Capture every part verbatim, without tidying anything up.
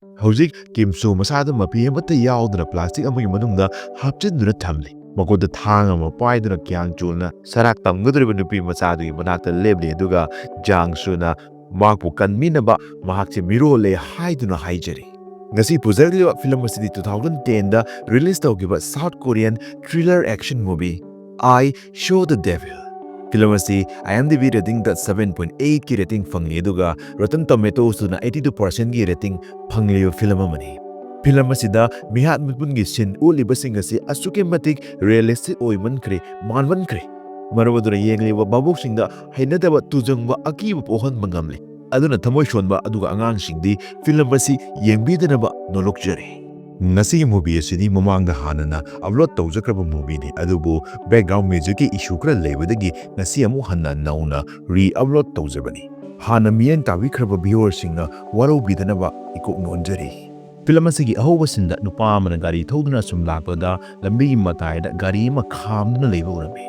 ꯍꯧꯖꯤꯛ ꯀꯤꯝꯁꯨ ꯃꯁꯥꯗ ꯃꯄꯤ ꯑꯃꯠꯇ ꯌꯥꯎꯗꯅ ꯄ꯭ꯂꯥꯁꯇꯤꯛ ꯑꯃꯒꯤ ꯃꯅꯨꯡꯗ ꯍꯥꯞꯆꯤꯟꯗꯨꯅ ꯊꯝꯂꯤ꯫ ꯃꯈꯨꯠꯇ ꯊꯥꯡ ꯑꯃ ꯄꯥꯏꯗꯨꯅ ꯀ꯭ꯌꯥꯡ ꯆꯣꯜꯅ ꯁꯔꯥꯛ ꯇꯝꯒꯗꯧꯔꯤꯕ ꯅꯨꯄꯤ ꯃꯆꯥꯗꯨꯒꯤ ꯃꯅꯥꯛꯇ ꯂꯦꯞꯂꯤ, ꯑꯗꯨꯒ ꯖꯥꯡ ꯁꯨꯅ ꯃꯍꯥꯛꯄꯨ ꯀꯟꯕꯤꯅꯕ ꯃꯍꯥꯛꯁꯦ ꯃꯤꯔꯣꯜꯂꯦ ꯍꯥꯏꯗꯨꯅ ꯍꯥꯏꯖꯔꯤ꯫ ꯉꯁꯤ ꯄꯨꯖꯔꯛꯂꯤꯕ ꯐꯤꯂꯝ ꯑꯁꯤꯗꯤ two thousand ten ꯗ release ꯇꯧꯈꯤꯕ South Korean thriller action movie I Saw the Devil꯫ Film ꯑꯁꯤ IMDb rating ꯗ seven point eight ꯀꯤ rating ꯐꯪꯂꯤ, ꯑꯗꯨꯒ Rotten Tomatoes ꯇꯨꯅ eighty two percent ꯀꯤ rating ꯐꯪꯂꯤꯕ ꯐꯤꯂꯝ ꯑꯃꯅꯤ꯫ ꯐꯤꯂꯝ ꯑꯁꯤꯗ ꯃꯤꯍꯥꯠ ꯃꯤꯄꯨꯟꯒꯤ ꯁꯤꯟ ꯎꯠꯂꯤꯕꯁꯤꯡ ꯑꯁꯤ ꯑꯁꯨꯛꯀꯤ ꯃꯇꯤꯛ realistic ꯑꯣꯏꯃꯟꯈ꯭ꯔꯦ, ꯃꯥꯟꯃꯟꯈ꯭ꯔꯦ꯫ ꯃꯔꯝ ꯑꯗꯨꯅ ꯌꯦꯡꯂꯤꯕ ꯚꯥꯕꯣꯛꯁꯤꯡꯗ ꯍꯩꯅꯗꯕ, ꯇꯨꯖꯪꯕ, ꯑꯀꯤꯕ ꯄꯣꯛꯍꯟꯕ ꯉꯝꯂꯤ꯫ ꯑꯗꯨꯅ ꯊꯃꯣꯏ ꯁꯣꯟꯕ ꯑꯗꯨꯒ ꯑꯉꯥꯡꯁꯤꯡꯗꯤ ꯐꯤꯂꯝ ꯑꯁꯤ ꯌꯦꯡꯕꯤꯗꯅꯕ ꯅꯣꯂꯣꯛꯆꯔꯤ꯫ ꯉꯁꯤꯒꯤ movie ꯑꯁꯤꯗꯤ ꯃꯃꯥꯡꯗ ꯍꯥꯟꯅꯅ upload ꯇꯧꯖꯈ꯭ꯔꯕ movieꯅꯤ, ꯑꯗꯨꯕꯨ background musicꯀꯤ issue ꯈꯔ ꯂꯩꯕꯗꯒꯤ ꯉꯁꯤ ꯑꯃꯨꯛ ꯍꯟꯅ ꯅꯧꯅ re-upload ꯇꯧꯖꯕꯅꯤ꯫ ꯍꯥꯟꯅ ꯃꯤꯠꯌꯦꯡ ꯇꯥꯕꯤꯈ꯭ꯔꯕ viewerꯁꯤꯡꯅ ꯋꯥꯔꯧꯕꯤꯗꯅꯕ ꯏꯀꯣꯛ ꯅꯣꯟꯖꯔꯤ꯫ ꯐꯤꯂꯝ ꯑꯁꯤꯒꯤ ꯑꯍꯧꯕ ꯁꯤꯟꯗ ꯅꯨꯄꯥ ꯑꯃꯅ ꯒꯥꯔꯤ ꯊꯧꯗꯨꯅ ꯁꯨꯝ ꯂꯥꯛꯄꯗ ꯂꯝꯕꯤꯒꯤ ꯃꯇꯥꯏꯗ ꯒꯥꯔꯤ ꯑꯃ ꯈꯥꯝꯗꯨꯅ ꯂꯩꯕ ꯎꯔꯝꯃꯤ꯫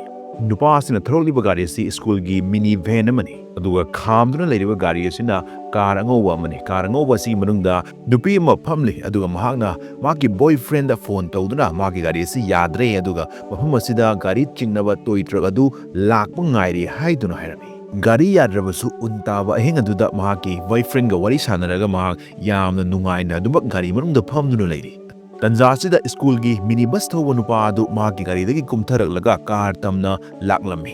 ꯅꯨꯄꯥ ꯑꯁꯤꯅ ꯊꯧꯔꯛꯂꯤꯕ ꯒꯥꯔꯤ ꯑꯁꯤ ꯁ꯭ꯀꯨꯜꯒꯤ mini van ꯑꯃꯅꯤ, ꯑꯗꯨꯒ ꯈꯥꯝꯗꯨꯅ ꯂꯩꯔꯤꯕ ꯒꯥꯔꯤ ꯑꯁꯤꯅ car ꯑꯉꯧꯕ ꯑꯃꯅꯤ꯫ Car ꯑꯉꯧꯕ ꯑꯁꯤꯒꯤ ꯃꯅꯨꯡꯗ ꯅꯨꯄꯤ ꯑꯃ ꯐꯝꯂꯤ, ꯑꯗꯨꯒ ꯃꯍꯥꯛꯅ ꯃꯍꯥꯛꯀꯤ boyfriendꯗ phone ꯇꯧꯗꯨꯅ ꯃꯍꯥꯛꯀꯤ ꯒꯥꯔꯤ ꯑꯁꯤ ꯌꯥꯗ꯭ꯔꯦ, ꯑꯗꯨꯒ ꯃꯐꯝ ꯑꯁꯤꯗ ꯒꯥꯔꯤ ꯆꯤꯡꯅꯕ toy truck ꯑꯗꯨ ꯂꯥꯛꯄ ꯉꯥꯏꯔꯤ ꯍꯥꯏꯗꯨꯅ ꯍꯥꯏꯔꯝꯃꯤ꯫ ꯒꯥꯔꯤ ꯌꯥꯗ꯭ꯔꯕꯁꯨ ꯎꯟ ꯇꯥꯕ ꯑꯍꯤꯡ ꯑꯗꯨꯗ ꯃꯍꯥꯛꯀꯤ boyfriendꯒ ꯋꯥꯔꯤ ꯁꯥꯟꯅꯔꯒ ꯃꯍꯥꯛ ꯌꯥꯝꯅ ꯅꯨꯡꯉꯥꯏꯅ ꯑꯗꯨꯃꯛ ꯒꯥꯔꯤ ꯃꯅꯨꯡꯗ ꯐꯝꯗꯨꯅ ꯂꯩꯔꯤ꯫ ꯇꯟꯖꯥ ꯑꯁꯤꯗ ꯁ꯭ꯀꯨꯜꯒꯤ minibus ꯊꯧꯕ ꯅꯨꯄꯥ ꯑꯗꯨ ꯃꯍꯥꯛꯀꯤ ꯒꯥꯔꯤꯗꯒꯤ ꯀꯨꯝꯊꯔꯛꯂꯒ car ꯇꯝꯅ ꯂꯥꯛꯂꯝꯃꯤ꯫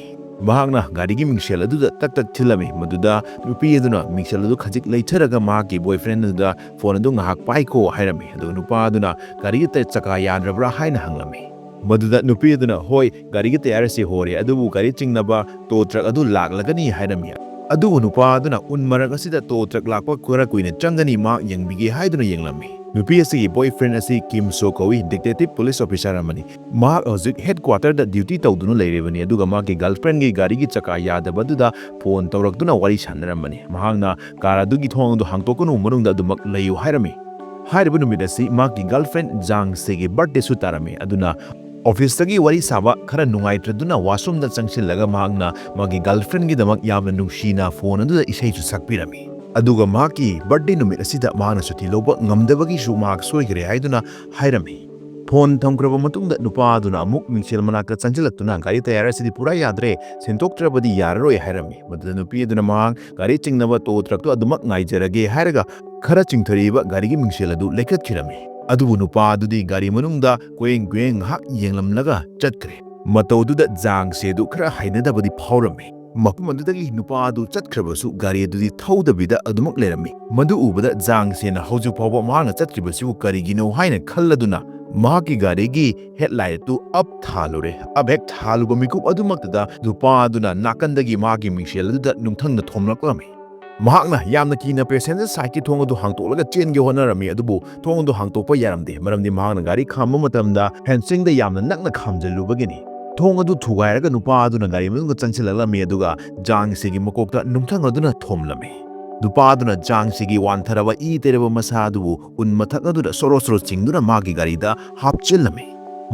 ꯃꯍꯥꯛꯅ ꯒꯥꯔꯤꯒꯤ ꯃꯤꯡꯁꯦꯜ ꯑꯗꯨꯗ ꯇꯛ ꯇꯛ ꯊꯤꯜꯂꯝꯃꯤ꯫ ꯃꯗꯨꯗ ꯅꯨꯄꯤ ꯑꯗꯨꯅ ꯃꯤꯡꯁꯦꯜ ꯑꯗꯨ ꯈꯖꯤꯛ ꯂꯩꯊꯔꯒ ꯃꯍꯥꯛꯀꯤ boyfriend ꯑꯗꯨꯗ phone ꯑꯗꯨ ꯉꯥꯏꯍꯥꯛ ꯄꯥꯏꯈꯣ ꯍꯥꯏꯔꯝꯃꯤ꯫ ꯑꯗꯨꯒ ꯅꯨꯄꯥ ꯑꯗꯨꯅ ꯒꯥꯔꯤꯒꯤ ꯇ-, ꯆꯀꯥ ꯌꯥꯗ꯭ꯔꯕ꯭ꯔꯥ ꯍꯥꯏꯅ ꯍꯪꯂꯝꯃꯤ꯫ ꯃꯗꯨꯗ ꯅꯨꯄꯤ ꯑꯗꯨꯅ, "ꯍꯣꯏ, ꯒꯥꯔꯤꯒꯤ tyre ꯑꯁꯤ ꯍꯣꯔꯦ, ꯑꯗꯨꯕꯨ ꯒꯥꯔꯤ ꯆꯤꯡꯅꯕ tow truck ꯑꯗꯨ ꯂꯥꯛꯂꯒꯅꯤ" ꯍꯥꯏꯔꯝꯃꯤ꯫ ꯑꯗꯨꯕꯨ ꯅꯨꯄꯥ ꯑꯗꯨꯅ, "ꯎꯟ ꯃꯔꯛ ꯑꯁꯤꯗ tow truck ꯂꯥꯛꯄ ꯈꯔ ꯀꯨꯏꯅ ꯆꯪꯒꯅꯤ, ꯃꯍꯥꯛ ꯌꯦꯡꯕꯤꯒꯦ" ꯍꯥꯏꯗꯨꯅ ꯌꯦꯡꯂꯝꯃꯤ꯫ ꯅꯨꯄꯤ ꯑꯁꯤꯒꯤ boyfriend ꯑꯁꯤ ꯀꯤꯝ ꯁꯣ ꯀꯧꯏ, detective police officer ꯑꯃꯅꯤ꯫ ꯃꯍꯥꯛ ꯍꯧꯖꯤꯛ headquarterꯗ duty ꯇꯧꯗꯨꯅ ꯂꯩꯔꯤꯕꯅꯤ, ꯑꯗꯨꯒ ꯃꯍꯥꯛꯀꯤ girlfriendꯒꯤ ꯒꯥꯔꯤꯒꯤ ꯆꯀꯥ ꯌꯥꯗꯕ ꯑꯗꯨꯗ phone ꯇꯧꯔꯛꯇꯨꯅ ꯋꯥꯔꯤ ꯁꯥꯟꯅꯔꯝꯕꯅꯤ꯫ ꯃꯍꯥꯛꯅ car ꯑꯗꯨꯒꯤ ꯊꯣꯡ ꯑꯗꯨ ꯍꯥꯡꯇꯣꯛꯀꯅꯨ, ꯃꯅꯨꯡꯗ ꯑꯗꯨꯃꯛ ꯂꯩꯌꯨ ꯍꯥꯏꯔꯝꯃꯤ꯫ ꯍꯥꯏꯔꯤꯕ ꯅꯨꯃꯤꯠ ꯑꯁꯤ ꯃꯍꯥꯛꯀꯤ girlfriend ꯖꯥꯡ ꯁꯦꯒꯤ birthdayꯁꯨ ꯇꯥꯔꯝꯃꯤ꯫ ꯑꯗꯨꯅ officeꯇꯒꯤ ꯋꯥꯔꯤ ꯁꯥꯕ ꯈꯔ ꯅꯨꯡꯉꯥꯏꯇ꯭ꯔꯗꯨꯅ washroomꯗ ꯆꯪꯁꯤꯜꯂꯒ ꯃꯍꯥꯛꯅ ꯃꯥꯒꯤ girlfriendꯒꯤꯗꯃꯛ ꯌꯥꯝꯅ ꯅꯨꯡꯁꯤꯅ phone ꯑꯗꯨꯗ ꯏꯁꯩꯁꯨ ꯁꯛꯄꯤꯔꯝꯃꯤ꯫ ꯑꯗꯨꯒ ꯃꯍꯥꯛꯀꯤ ꯕꯔꯊꯗꯦ ꯅꯨꯃꯤꯠ ꯑꯁꯤꯗ ꯃꯍꯥꯛꯅ ꯁꯨꯇꯤ ꯂꯧꯕ ꯉꯝꯗꯕꯒꯤ ꯁꯨ ꯃꯍꯥꯛ ꯁꯣꯏꯈ꯭ꯔꯦ ꯍꯥꯏꯗꯨꯅ ꯍꯥꯏꯔꯝꯃꯤ꯫ ꯐꯣꯟ ꯊꯝꯈ꯭ꯔꯕ ꯃꯇꯨꯡꯗ ꯅꯨꯄꯥ ꯑꯗꯨꯅ ꯑꯃꯨꯛ ꯃꯤꯡꯁꯦꯜ ꯃꯅꯥꯛꯇ ꯆꯪꯁꯤꯜꯂꯛꯇꯨꯅ ꯒꯥꯔꯤ ꯇꯌꯥꯔ ꯑꯁꯤꯗꯤ ꯄꯨꯔꯥ ꯌꯥꯗ꯭ꯔꯦ, ꯁꯤꯟꯗꯣꯛꯇ꯭ꯔꯕꯗꯤ ꯌꯥꯔꯔꯣꯏ ꯍꯥꯏꯔꯝꯃꯤ꯫ ꯃꯗꯨꯗ ꯅꯨꯄꯤ ꯑꯗꯨꯅ ꯃꯍꯥꯛ ꯒꯥꯔꯤ ꯆꯤꯡꯅꯕ ꯇꯣ ꯇ꯭ꯔꯛꯇꯨ ꯑꯗꯨꯃꯛ ꯉꯥꯏꯖꯔꯒꯦ ꯍꯥꯏꯔꯒ ꯈꯔ ꯆꯤꯡꯊꯔꯛꯏꯕ ꯒꯥꯔꯤꯒꯤ ꯃꯤꯡꯁꯦꯜ ꯑꯗꯨ ꯂꯩꯈꯠꯈꯤꯔꯝꯃꯤ꯫ ꯑꯗꯨꯕꯨ ꯅꯨꯄꯥ ꯑꯗꯨꯗꯤ ꯒꯥꯔꯤ ꯃꯅꯨꯡꯗ ꯀꯣꯌꯦꯡ ꯀꯣꯌꯦꯡ ꯉꯥꯏꯍꯥꯛ ꯌꯦꯡꯂꯝꯂꯒ ꯆꯠꯈ꯭ꯔꯦ꯫ ꯃꯇꯧ ꯑꯗꯨꯗ ꯖꯥꯡꯁꯦ ꯑꯗꯨ ꯈꯔ ꯍꯩꯅꯗꯕꯗꯤ ꯐꯥꯎꯔꯝꯃꯤ꯫ ꯃꯐꯝ ꯑꯗꯨꯗꯒꯤ ꯅꯨꯄꯥ ꯑꯗꯨ ꯆꯠꯈ꯭ꯔꯕꯁꯨ ꯒꯥꯔꯤ ꯑꯗꯨꯗꯤ ꯊꯧꯗꯕꯤꯗ ꯑꯗꯨꯃꯛ ꯂꯩꯔꯝꯃꯤ꯫ ꯃꯗꯨ ꯎꯕꯗ ꯖꯥꯡꯁꯦꯅ ꯍꯧꯖꯤꯛ ꯐꯥꯎꯕ ꯃꯍꯥꯛꯅ ꯆꯠꯇ꯭ꯔꯤꯕꯁꯤꯕꯨ ꯀꯔꯤꯒꯤꯅꯣ ꯍꯥꯏꯅ ꯈꯜꯂꯗꯨꯅ ꯃꯍꯥꯛꯀꯤ ꯒꯥꯔꯤꯒꯤ ꯍꯦꯗꯂꯥꯏꯠ ꯑꯗꯨ ꯑꯞ ꯊꯥꯜꯂꯨꯔꯦ꯫ ꯑꯞ ꯍꯦꯛ ꯊꯥꯜꯂꯨꯕ ꯃꯤꯀꯨꯞ ꯑꯗꯨꯃꯛꯇꯗ ꯅꯨꯄꯥ ꯑꯗꯨꯅ ꯅꯥꯀꯟꯗꯒꯤ ꯃꯍꯥꯛꯀꯤ ꯃꯤꯡꯁꯦꯜ ꯑꯗꯨꯗ ꯅꯨꯡꯊꯪꯅ ꯊꯣꯝꯂꯛꯂꯝꯃꯤ꯫ ꯃꯍꯥꯛꯅ ꯌꯥꯝꯅ ꯀꯤꯅ ꯄꯦꯁꯦꯟꯖꯔ ꯁꯥꯏꯠꯀꯤ ꯊꯣꯡ ꯑꯗꯨ ꯍꯥꯡꯇꯣꯛꯂꯒ ꯆꯦꯟꯒꯦ ꯍꯣꯠꯅꯔꯝꯃꯤ, ꯑꯗꯨꯕꯨ ꯊꯣꯡ ꯑꯗꯨ ꯍꯥꯡꯇꯣꯛꯄ ꯌꯥꯔꯝꯗꯦ, ꯃꯔꯝꯗꯤ ꯃꯍꯥꯛꯅ ꯒꯥꯔꯤ ꯈꯥꯝꯕ ꯃꯇꯝꯗ ꯍꯦꯟꯁ꯭ꯔꯤꯡꯗ ꯌꯥꯝꯅ ꯅꯛꯅ ꯈꯥꯝꯖꯤꯜꯂꯨꯕꯒꯤꯅꯤ꯫ ꯊꯣꯡ ꯑꯗꯨ ꯊꯨꯒꯥꯏꯔꯒ ꯅꯨꯄꯥ ꯑꯗꯨꯅ ꯒꯥꯔꯤ ꯃꯅꯨꯡꯗ ꯆꯪꯁꯤꯜꯂꯛꯂꯝꯃꯤ, ꯑꯗꯨꯒ ꯖꯥꯡꯁꯦꯒꯤ ꯃꯀꯣꯛꯇ ꯅꯨꯡꯊꯪ ꯑꯗꯨꯅ ꯊꯣꯝꯂꯝꯃꯤ꯫ ꯅꯨꯄꯥ ꯑꯗꯨꯅ ꯖꯥꯡꯁꯦꯒꯤ ꯋꯥꯟꯊꯔꯕ ꯏ ꯇꯩꯔꯕ ꯃꯁꯥ ꯑꯗꯨꯕꯨ ꯎꯟ ꯃꯊꯛ ꯑꯗꯨꯗ ꯁꯣꯔꯣ ꯁꯣꯔꯣ ꯆꯤꯡꯗꯨꯅ ꯃꯥꯒꯤ ꯒꯥꯔꯤꯗ ꯍꯥꯞꯆꯤꯜꯂꯝꯃꯤ꯫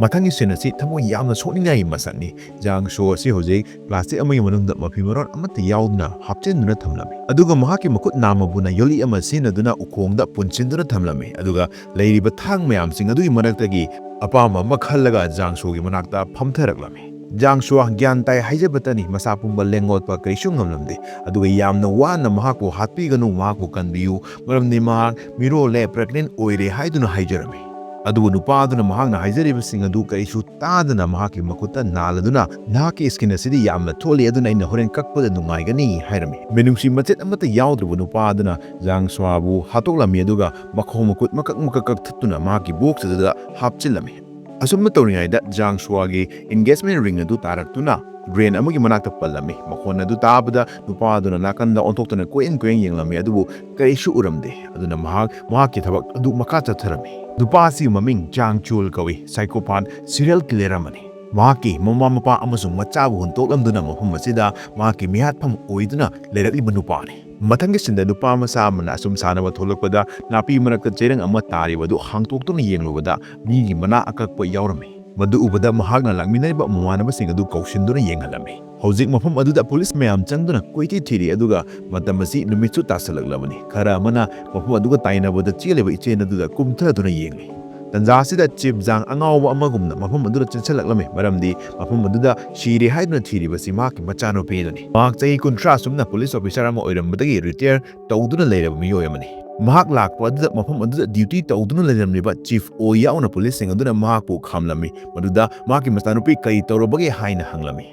ꯃꯊꯪꯒꯤ ꯁꯤꯟ ꯑꯁꯤ ꯊꯃꯣꯏ ꯌꯥꯝꯅ ꯁꯣꯛꯅꯤꯡꯉꯥꯏꯒꯤ ꯃꯁꯛꯅꯤ꯫ ꯖꯥꯡ ꯁꯣ ꯑꯁꯤ ꯍꯧꯖꯤꯛ ꯄ꯭ꯂꯥꯁꯇꯤꯛ ꯑꯃꯒꯤ ꯃꯅꯨꯡꯗ ꯃꯐꯤ ꯃꯔꯣꯟ ꯑꯃꯠꯇ ꯌꯥꯎꯗꯅ ꯍꯥꯞꯆꯤꯟꯗꯨꯅ ꯊꯝꯂꯝꯃꯤ꯫ ꯑꯗꯨꯒ ꯃꯍꯥꯛꯀꯤ ꯃꯈꯨꯠ ꯅꯥꯝꯃꯕꯨꯅ ꯌꯣꯠꯂꯤ ꯑꯃ ꯁꯤꯖꯤꯟꯅꯗꯨꯅ ꯎꯈꯣꯡꯗ ꯄꯨꯟꯁꯤꯟꯗꯨꯅ ꯊꯝꯂꯝꯃꯤ꯫ ꯑꯗꯨꯒ ꯂꯩꯔꯤꯕ ꯊꯥꯡ ꯃꯌꯥꯝꯁꯤꯡ ꯑꯗꯨꯒꯤ ꯃꯔꯛꯇꯒꯤ ꯑꯄꯥꯝꯕ ꯑꯃ ꯈꯜꯂꯒ ꯖꯥꯡ ꯁꯣꯒꯤ ꯃꯅꯥꯛꯇ ꯐꯝꯊꯔꯛꯂꯝꯃꯤ꯫ ꯖꯥꯡ ꯁꯣ ꯒ꯭ꯌꯥꯟ ꯇꯥꯏ ꯍꯥꯏꯖꯕꯇꯅꯤ, ꯃꯁꯥ ꯄꯨꯝꯕ ꯂꯦꯡ ꯑꯣꯠꯄ ꯀꯔꯤꯁꯨ ꯉꯝꯂꯝꯗꯦ꯫ ꯑꯗꯨꯒ ꯌꯥꯝꯅ ꯋꯥꯅ ꯃꯍꯥꯛꯄꯨ ꯍꯥꯠꯄꯤꯒꯅꯨ, ꯃꯍꯥꯛꯄꯨ ꯀꯟꯕꯤꯌꯨ, ꯃꯔꯝꯗꯤ ꯃꯍꯥꯛ ꯃꯤꯔꯣꯜꯂꯦ, ꯄ꯭ꯔꯦꯒꯅꯦꯟ ꯑꯣꯏꯔꯦ ꯍꯥꯏꯗꯨꯅ ꯍꯥꯏꯖꯔꯝꯃꯤ꯫ ꯑꯗꯨꯕꯨ ꯅꯨꯄꯥ ꯑꯗꯨꯅ ꯃꯍꯥꯛꯅ ꯍꯥꯏꯖꯔꯤꯕꯁꯤꯡ ꯑꯗꯨ ꯀꯔꯤꯁꯨ ꯇꯥꯗꯅ ꯃꯍꯥꯛꯀꯤ ꯃꯈꯨꯠꯇ ꯅꯥꯜꯂꯗꯨꯅ ꯅꯍꯥꯛꯀꯤ ꯁ꯭ꯀꯤꯟ ꯑꯁꯤꯗꯤ ꯌꯥꯝꯅ ꯊꯣꯠꯂꯤ, ꯑꯗꯨꯅ ꯑꯩꯅ ꯍꯣꯔꯦꯟ ꯀꯛꯄꯗ ꯅꯨꯡꯉꯥꯏꯒꯅꯤ ꯍꯥꯏꯔꯝꯃꯤ꯫ ꯃꯤꯅꯨꯡꯁꯤ ꯃꯆꯦꯠ ꯑꯃꯠꯇ ꯌꯥꯎꯗ꯭ꯔꯕ ꯅꯨꯄꯥ ꯑꯗꯨꯅ ꯖꯥꯡ ꯁ꯭ꯋꯥꯕꯨ ꯍꯥꯠꯇꯣꯛꯂꯝꯃꯤ, ꯑꯗꯨꯒ ꯃꯈꯣꯡ ꯃꯈꯨꯠ ꯃꯀꯛ ꯃꯀꯛ ꯀꯛꯊꯠꯇꯨꯅ ꯃꯍꯥꯛꯀꯤ ꯕꯣꯛꯁ ꯑꯗꯨꯗ ꯍꯥꯞꯆꯤꯜꯂꯝꯃꯤ꯫ ꯑꯁꯨꯝꯅ ꯇꯧꯔꯤꯉꯩꯗ ꯖꯥꯡ ꯁ꯭ꯋꯥꯒꯤ ꯑꯦꯡꯒꯦꯖꯃꯦꯟ ꯔꯤꯡ ꯑꯗꯨ ꯇꯥꯔꯛꯇꯨꯅ ꯗ꯭ꯔꯦꯟ ꯑꯃꯒꯤ ꯃꯅꯥꯛꯇ ꯄꯜꯂꯝꯃꯤ꯫ ꯃꯈꯣꯟ ꯑꯗꯨ ꯇꯥꯕꯗ ꯅꯨꯄꯥ ꯑꯗꯨꯅ ꯅꯥꯀꯟꯗ ꯑꯣꯟꯊꯣꯛꯇꯨꯅ ꯀꯣꯌꯦꯡ ꯀꯣꯌꯦꯡ ꯌꯦꯡꯂꯝꯃꯤ, ꯑꯗꯨꯕꯨ ꯀꯔꯤꯁꯨ ꯎꯔꯝꯗꯦ꯫ ꯑꯗꯨꯅ ꯃꯍꯥꯛ ꯃꯍꯥꯛꯀꯤ ꯊꯕꯛ ꯑꯗꯨ ꯃꯈꯥ ꯆꯠꯊꯔꯝꯃꯤ꯫ ꯅꯨꯄꯥ ꯑꯁꯤꯒꯤ ꯃꯃꯤꯡ ꯖꯥꯡ ꯆꯨꯜ ꯀꯧꯏ, ꯁꯥꯏꯀꯣꯄꯥꯠ ꯁꯤꯔꯤꯌꯦꯜ ꯀꯤꯂꯔ ꯑꯃꯅꯤ꯫ ꯃꯍꯥꯛꯀꯤ ꯃꯃꯥ ꯃꯄꯥ ꯑꯃꯁꯨꯡ ꯃꯆꯥꯕꯨ ꯍꯨꯟꯇꯣꯛꯂꯝꯗꯨꯅ ꯃꯐꯝ ꯑꯁꯤꯗ ꯃꯍꯥꯛꯀꯤ ꯃꯤꯍꯥꯠꯐꯝ ꯑꯣꯏꯗꯨꯅ ꯂꯩꯔꯛꯂꯤꯕ ꯅꯨꯄꯥꯅꯤ꯫ ꯃꯊꯪꯒꯤ ꯁꯤꯟꯗ ꯅꯨꯄꯥ ꯃꯆꯥ ꯑꯃꯅ ꯑꯁꯨꯝ ꯁꯥꯟꯅꯕ ꯊꯣꯛꯂꯛꯄꯗ ꯅꯥꯄꯤ ꯃꯔꯛꯇ ꯆꯩꯔꯪ ꯑꯃ ꯇꯥꯔꯤꯕ ꯑꯗꯨ ꯍꯥꯡꯇꯣꯛꯇꯨꯅ ꯌꯦꯡꯂꯨꯕꯗ ꯃꯤꯒꯤ ꯃꯅꯥ ꯑꯀꯛꯄ ꯌꯥꯎꯔꯝꯃꯤ꯫ ꯃꯗꯨ ꯎꯕꯗ ꯃꯍꯥꯛꯅ ꯂꯥꯛꯃꯤꯟꯅꯔꯤꯕ ꯃꯃꯥꯟꯅꯕꯁꯤꯡ ꯑꯗꯨ ꯀꯧꯁꯤꯟꯗꯨꯅ ꯌꯦꯡꯍꯜꯂꯝꯃꯤ꯫ ꯍꯧꯖꯤꯛ ꯃꯐꯝ ꯑꯗꯨꯗ ꯄꯨꯂꯤꯁ ꯃꯌꯥꯝ ꯆꯪꯗꯨꯅ ꯀꯣꯏꯊꯤ ꯊꯤꯔꯤ, ꯑꯗꯨꯒ ꯃꯇꯝ ꯑꯁꯤ ꯅꯨꯃꯤꯠꯁꯨ ꯇꯥꯁꯜꯂꯛꯂꯕꯅꯤ꯫ ꯈꯔ ꯑꯃꯅ ꯃꯐꯝ ꯑꯗꯨꯒ ꯇꯥꯏꯅꯕꯗ ꯆꯦꯜꯂꯤꯕ ꯏꯆꯦꯟ ꯑꯗꯨꯗ ꯀꯨꯝꯊꯗꯨꯅ ꯌꯦꯡꯂꯤ꯫ ꯇꯟꯖꯥ ꯑꯁꯤꯗ ꯆꯤꯞ ꯖꯥꯡ ꯑꯉꯥꯎꯕ ꯑꯃꯒꯨꯝꯅ ꯃꯐꯝ ꯑꯗꯨꯗ ꯆꯦꯟꯁꯤꯜꯂꯛꯂꯝꯃꯤ, ꯃꯔꯝꯗꯤ ꯃꯐꯝ ꯑꯗꯨꯗ ꯁꯤꯔꯦ ꯍꯥꯏꯗꯨꯅ ꯊꯤꯔꯤꯕꯁꯤ ꯃꯍꯥꯛꯀꯤ ꯃꯆꯥꯅꯨꯄꯤ ꯑꯗꯨꯅꯤ꯫ ꯃꯍꯥꯛ ꯆꯍꯤ ꯀꯨꯟꯊ꯭ꯔꯥ ꯁꯨꯝꯅ ꯄꯨꯂꯤꯁ ꯑꯣꯐꯤꯁꯥꯔ ꯑꯃ ꯑꯣꯏꯔꯝꯕꯗꯒꯤ ꯔꯤꯇꯥꯌꯔ ꯇꯧꯗꯨꯅ ꯂꯩꯔꯕ ꯃꯤꯑꯣꯏ ꯑꯃꯅꯤ꯫ ꯃꯍꯥꯛ ꯂꯥꯛꯄ ꯑꯗꯨꯗ ꯃꯐꯝ ꯑꯗꯨꯗ ꯗ꯭ꯌꯨꯇꯤ ꯇꯧꯗꯨꯅ ꯂꯩꯔꯝꯂꯤꯕ ꯆꯤꯐ ꯑꯣ ꯌꯥꯎꯅ ꯄꯨꯂꯤꯁꯁꯤꯡ ꯑꯗꯨꯅ ꯃꯍꯥꯛꯄꯨ ꯈꯥꯝꯂꯝꯃꯤ꯫ ꯃꯗꯨꯗ ꯃꯍꯥꯛꯀꯤ ꯃꯆꯥꯅꯨꯄꯤ ꯀꯔꯤ ꯇꯧꯔꯕꯒꯦ ꯍꯥꯏꯅ ꯍꯪꯂꯝꯃꯤ꯫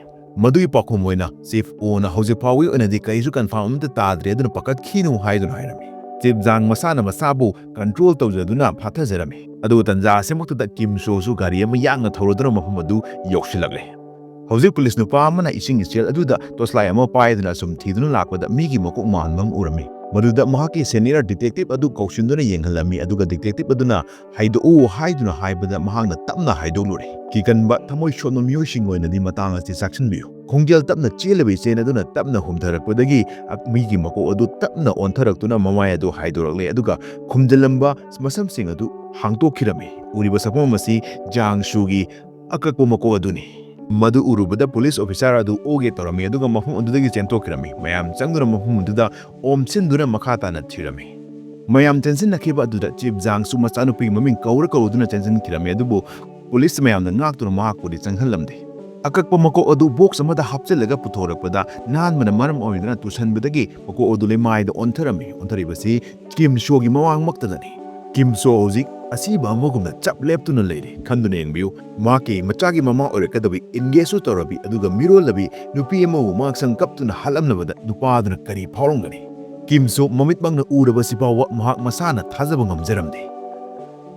ꯃꯗꯨꯒꯤ ꯄꯥꯎꯈꯨꯝ ꯑꯣꯏꯅ ꯆꯤꯐ ꯑꯣꯅ ꯍꯧꯖꯤꯛ ꯐꯥꯎꯕꯒꯤ ꯑꯣꯏꯅꯗꯤ ꯀꯔꯤꯁꯨ ꯀꯟꯐꯥꯔꯝ ꯑꯃꯠꯇ ꯇꯥꯗ꯭ꯔꯤ, ꯑꯗꯨꯅ ꯄꯥꯈꯠꯈꯤꯅꯨ ꯍꯥꯏꯗꯨꯅ ꯍꯥꯏꯔꯝꯃꯤ꯫ ꯆꯤꯞ ꯖꯥꯡ ꯃꯁꯥꯅ ꯃꯁꯥꯕꯨ ꯀꯟꯇ꯭ꯔꯣꯜ ꯇꯧꯖꯗꯨꯅ ꯐꯥꯊꯖꯔꯝꯃꯤ꯫ ꯑꯗꯨꯕꯨ ꯇꯟꯖꯥ ꯑꯁꯤꯃꯛꯇꯗ ꯀꯤꯝ ꯁꯣꯁꯨ ꯒꯥꯔꯤ ꯑꯃ ꯌꯥꯡꯅ ꯊꯧꯔꯗꯨꯅ ꯃꯐꯝ ꯑꯗꯨ ꯌꯧꯁꯤꯜꯂꯛꯂꯦ꯫ ꯍꯧꯖꯤꯛ ꯄꯨꯂꯤꯁ ꯅꯨꯄꯥ ꯑꯃꯅ ꯏꯁꯤꯡ ꯏꯆꯦꯜ ꯑꯗꯨꯗ ꯇꯣꯔꯆꯂꯥꯏꯠ ꯑꯃ ꯄꯥꯏꯗꯨꯅ ꯁꯨꯝ ꯊꯤꯗꯨꯅ ꯂꯥꯛꯄꯗ ꯃꯤꯒꯤ ꯃꯀꯣꯛ ꯃꯥꯟꯕ ꯑꯃ ꯎꯔꯝꯃꯤ꯫ ꯃꯗꯨꯗ ꯃꯍꯥꯛꯀꯤ ꯁꯦꯅꯤꯌꯔ ꯗꯤꯇꯦꯛꯇꯤꯚ ꯑꯗꯨ ꯀꯧꯁꯤꯟꯗꯨꯅ ꯌꯦꯡꯍꯜꯂꯝꯃꯤ, ꯑꯗꯨꯒ ꯗꯤꯇꯦꯛꯇꯤꯚ ꯑꯗꯨꯅ "ꯍꯥꯏꯗꯣꯛꯎ" ꯍꯥꯏꯗꯨꯅ ꯍꯥꯏꯕꯗ ꯃꯍꯥꯛꯅ ꯇꯞꯅ ꯍꯥꯏꯗꯣꯛꯂꯨꯔꯦ꯫ ꯀꯤꯒꯟꯕ, ꯊꯃꯣꯏ ꯁꯣꯛꯅ ꯃꯤꯑꯣꯏꯁꯤꯡ ꯑꯣꯏꯅꯗꯤ ꯃꯇꯥꯡ ꯑꯁꯤ ꯆꯥꯛꯁꯤꯟꯕꯤꯌꯨ꯫ ꯈꯣꯡꯖꯦꯜ ꯇꯞꯅ ꯆꯦꯜꯂꯤꯕ ꯏꯆꯦꯟ ꯑꯗꯨꯅ ꯇꯞꯅ ꯍꯨꯝꯊꯔꯛꯄꯗꯒꯤ ꯃꯤꯒꯤ ꯃꯀꯣꯛ ꯑꯗꯨ ꯇꯞꯅ ꯑꯣꯟꯊꯔꯛꯇꯨꯅ ꯃꯃꯥꯏ ꯑꯗꯨ ꯍꯥꯏꯗꯣꯔꯛꯂꯦ, ꯑꯗꯨꯒ ꯈꯨꯝꯖꯤꯜꯂꯝꯕ ꯃꯁꯝꯁꯤꯡ ꯑꯗꯨ ꯍꯥꯡꯗꯣꯛꯈꯤꯔꯝꯃꯤ꯫ ꯎꯔꯤꯕ ꯁꯛꯐꯝ ꯑꯁꯤ ꯖꯥꯡ ꯁꯨꯒꯤ ꯑꯀꯛꯄ ꯃꯀꯣꯛ ꯑꯗꯨꯅꯤ꯫ ꯃꯗꯨ ꯎꯔꯨꯕꯗ ꯄꯨꯂꯤꯁ ꯑꯣꯐꯤꯁꯥꯔ ꯑꯗꯨ ꯑꯣꯒꯦ ꯇꯧꯔꯝꯃꯤ, ꯑꯗꯨꯒ ꯃꯐꯝ ꯑꯗꯨꯗꯒꯤ ꯆꯦꯟꯊꯣꯛꯈꯤꯔꯝꯃꯤ꯫ ꯃꯌꯥꯝ ꯆꯪꯗꯨꯅ ꯃꯐꯝ ꯑꯗꯨꯗ ꯑꯣꯝꯁꯤꯟꯗꯨꯅ ꯃꯈꯥ ꯇꯥꯅ ꯊꯤꯔꯝꯃꯤ꯫ ꯃꯌꯥꯝ ꯆꯦꯟꯁꯤꯟꯅꯈꯤꯕ ꯑꯗꯨꯗ ꯆꯤꯞ ꯖꯥꯡꯁꯨ ꯃꯆꯥꯅꯨꯄꯤꯒꯤ ꯃꯃꯤꯡ ꯀꯧꯔ ꯀꯧꯔꯗꯨꯅ ꯆꯦꯟꯁꯤꯟꯈꯤꯔꯝꯃꯤ, ꯑꯗꯨꯕꯨ ꯄꯨꯂꯤꯁ ꯃꯌꯥꯝꯅ ꯉꯥꯛꯇꯨꯅ ꯃꯍꯥꯛꯄꯨꯗꯤ ꯆꯪꯍꯜꯂꯝꯗꯦ꯫ ꯑꯀꯛꯄ ꯃꯀꯣꯛ ꯑꯗꯨ ꯕꯣꯛꯁ ꯑꯃꯗ ꯍꯥꯞꯆꯤꯜꯂꯒ ꯄꯨꯊꯣꯔꯛꯄꯗ ꯅꯥꯟꯕꯅ ꯃꯔꯝ ꯑꯣꯏꯗꯨꯅ ꯇꯨꯁꯟꯕꯗꯒꯤ ꯃꯀꯣꯛ ꯑꯗꯨ ꯂꯩꯃꯥꯏꯗ ꯑꯣꯟꯊꯔꯝꯃꯤ꯫ ꯑꯣꯟꯊꯔꯤꯕꯁꯤ ꯀꯤꯝ ꯁꯣꯒꯤ ꯃꯃꯥꯡꯃꯛꯇꯗꯅꯤ꯫ ꯀꯤꯝ ꯁꯣ ꯍꯧꯖꯤꯛ ꯑꯁꯤꯕ ꯑꯃꯒꯨꯝꯅ ꯆꯞ ꯂꯦꯞꯇꯨꯅ ꯂꯩꯔꯤ꯫ ꯈꯟꯗꯨꯅ ꯌꯦꯡꯕꯤꯌꯨ, ꯃꯍꯥꯛꯀꯤ ꯃꯆꯥꯒꯤ ꯃꯃꯥ ꯑꯣꯏꯔꯛꯀꯗꯕꯤ, ꯏꯟꯒꯦꯖꯁꯨ ꯇꯧꯔꯕꯤ, ꯑꯗꯨꯒ ꯃꯤꯔꯣꯜꯂꯕꯤ ꯅꯨꯄꯤ ꯑꯃꯕꯨ ꯃꯍꯥꯛ ꯁꯪ ꯀꯞꯇꯨꯅ ꯍꯥꯠꯂꯝꯂꯕꯗ ꯅꯨꯄꯥꯗꯨꯅ ꯀꯔꯤ ꯐꯥꯎꯔꯝꯒꯅꯤ? ꯀꯤꯝ ꯁꯣ ꯃꯃꯤꯠꯃꯛꯅ ꯎꯔꯕꯁꯤ ꯐꯥꯎꯕ ꯃꯍꯥꯛ ꯃꯁꯥꯅ ꯊꯥꯖꯕ ꯉꯝꯖꯔꯝꯗꯦ꯫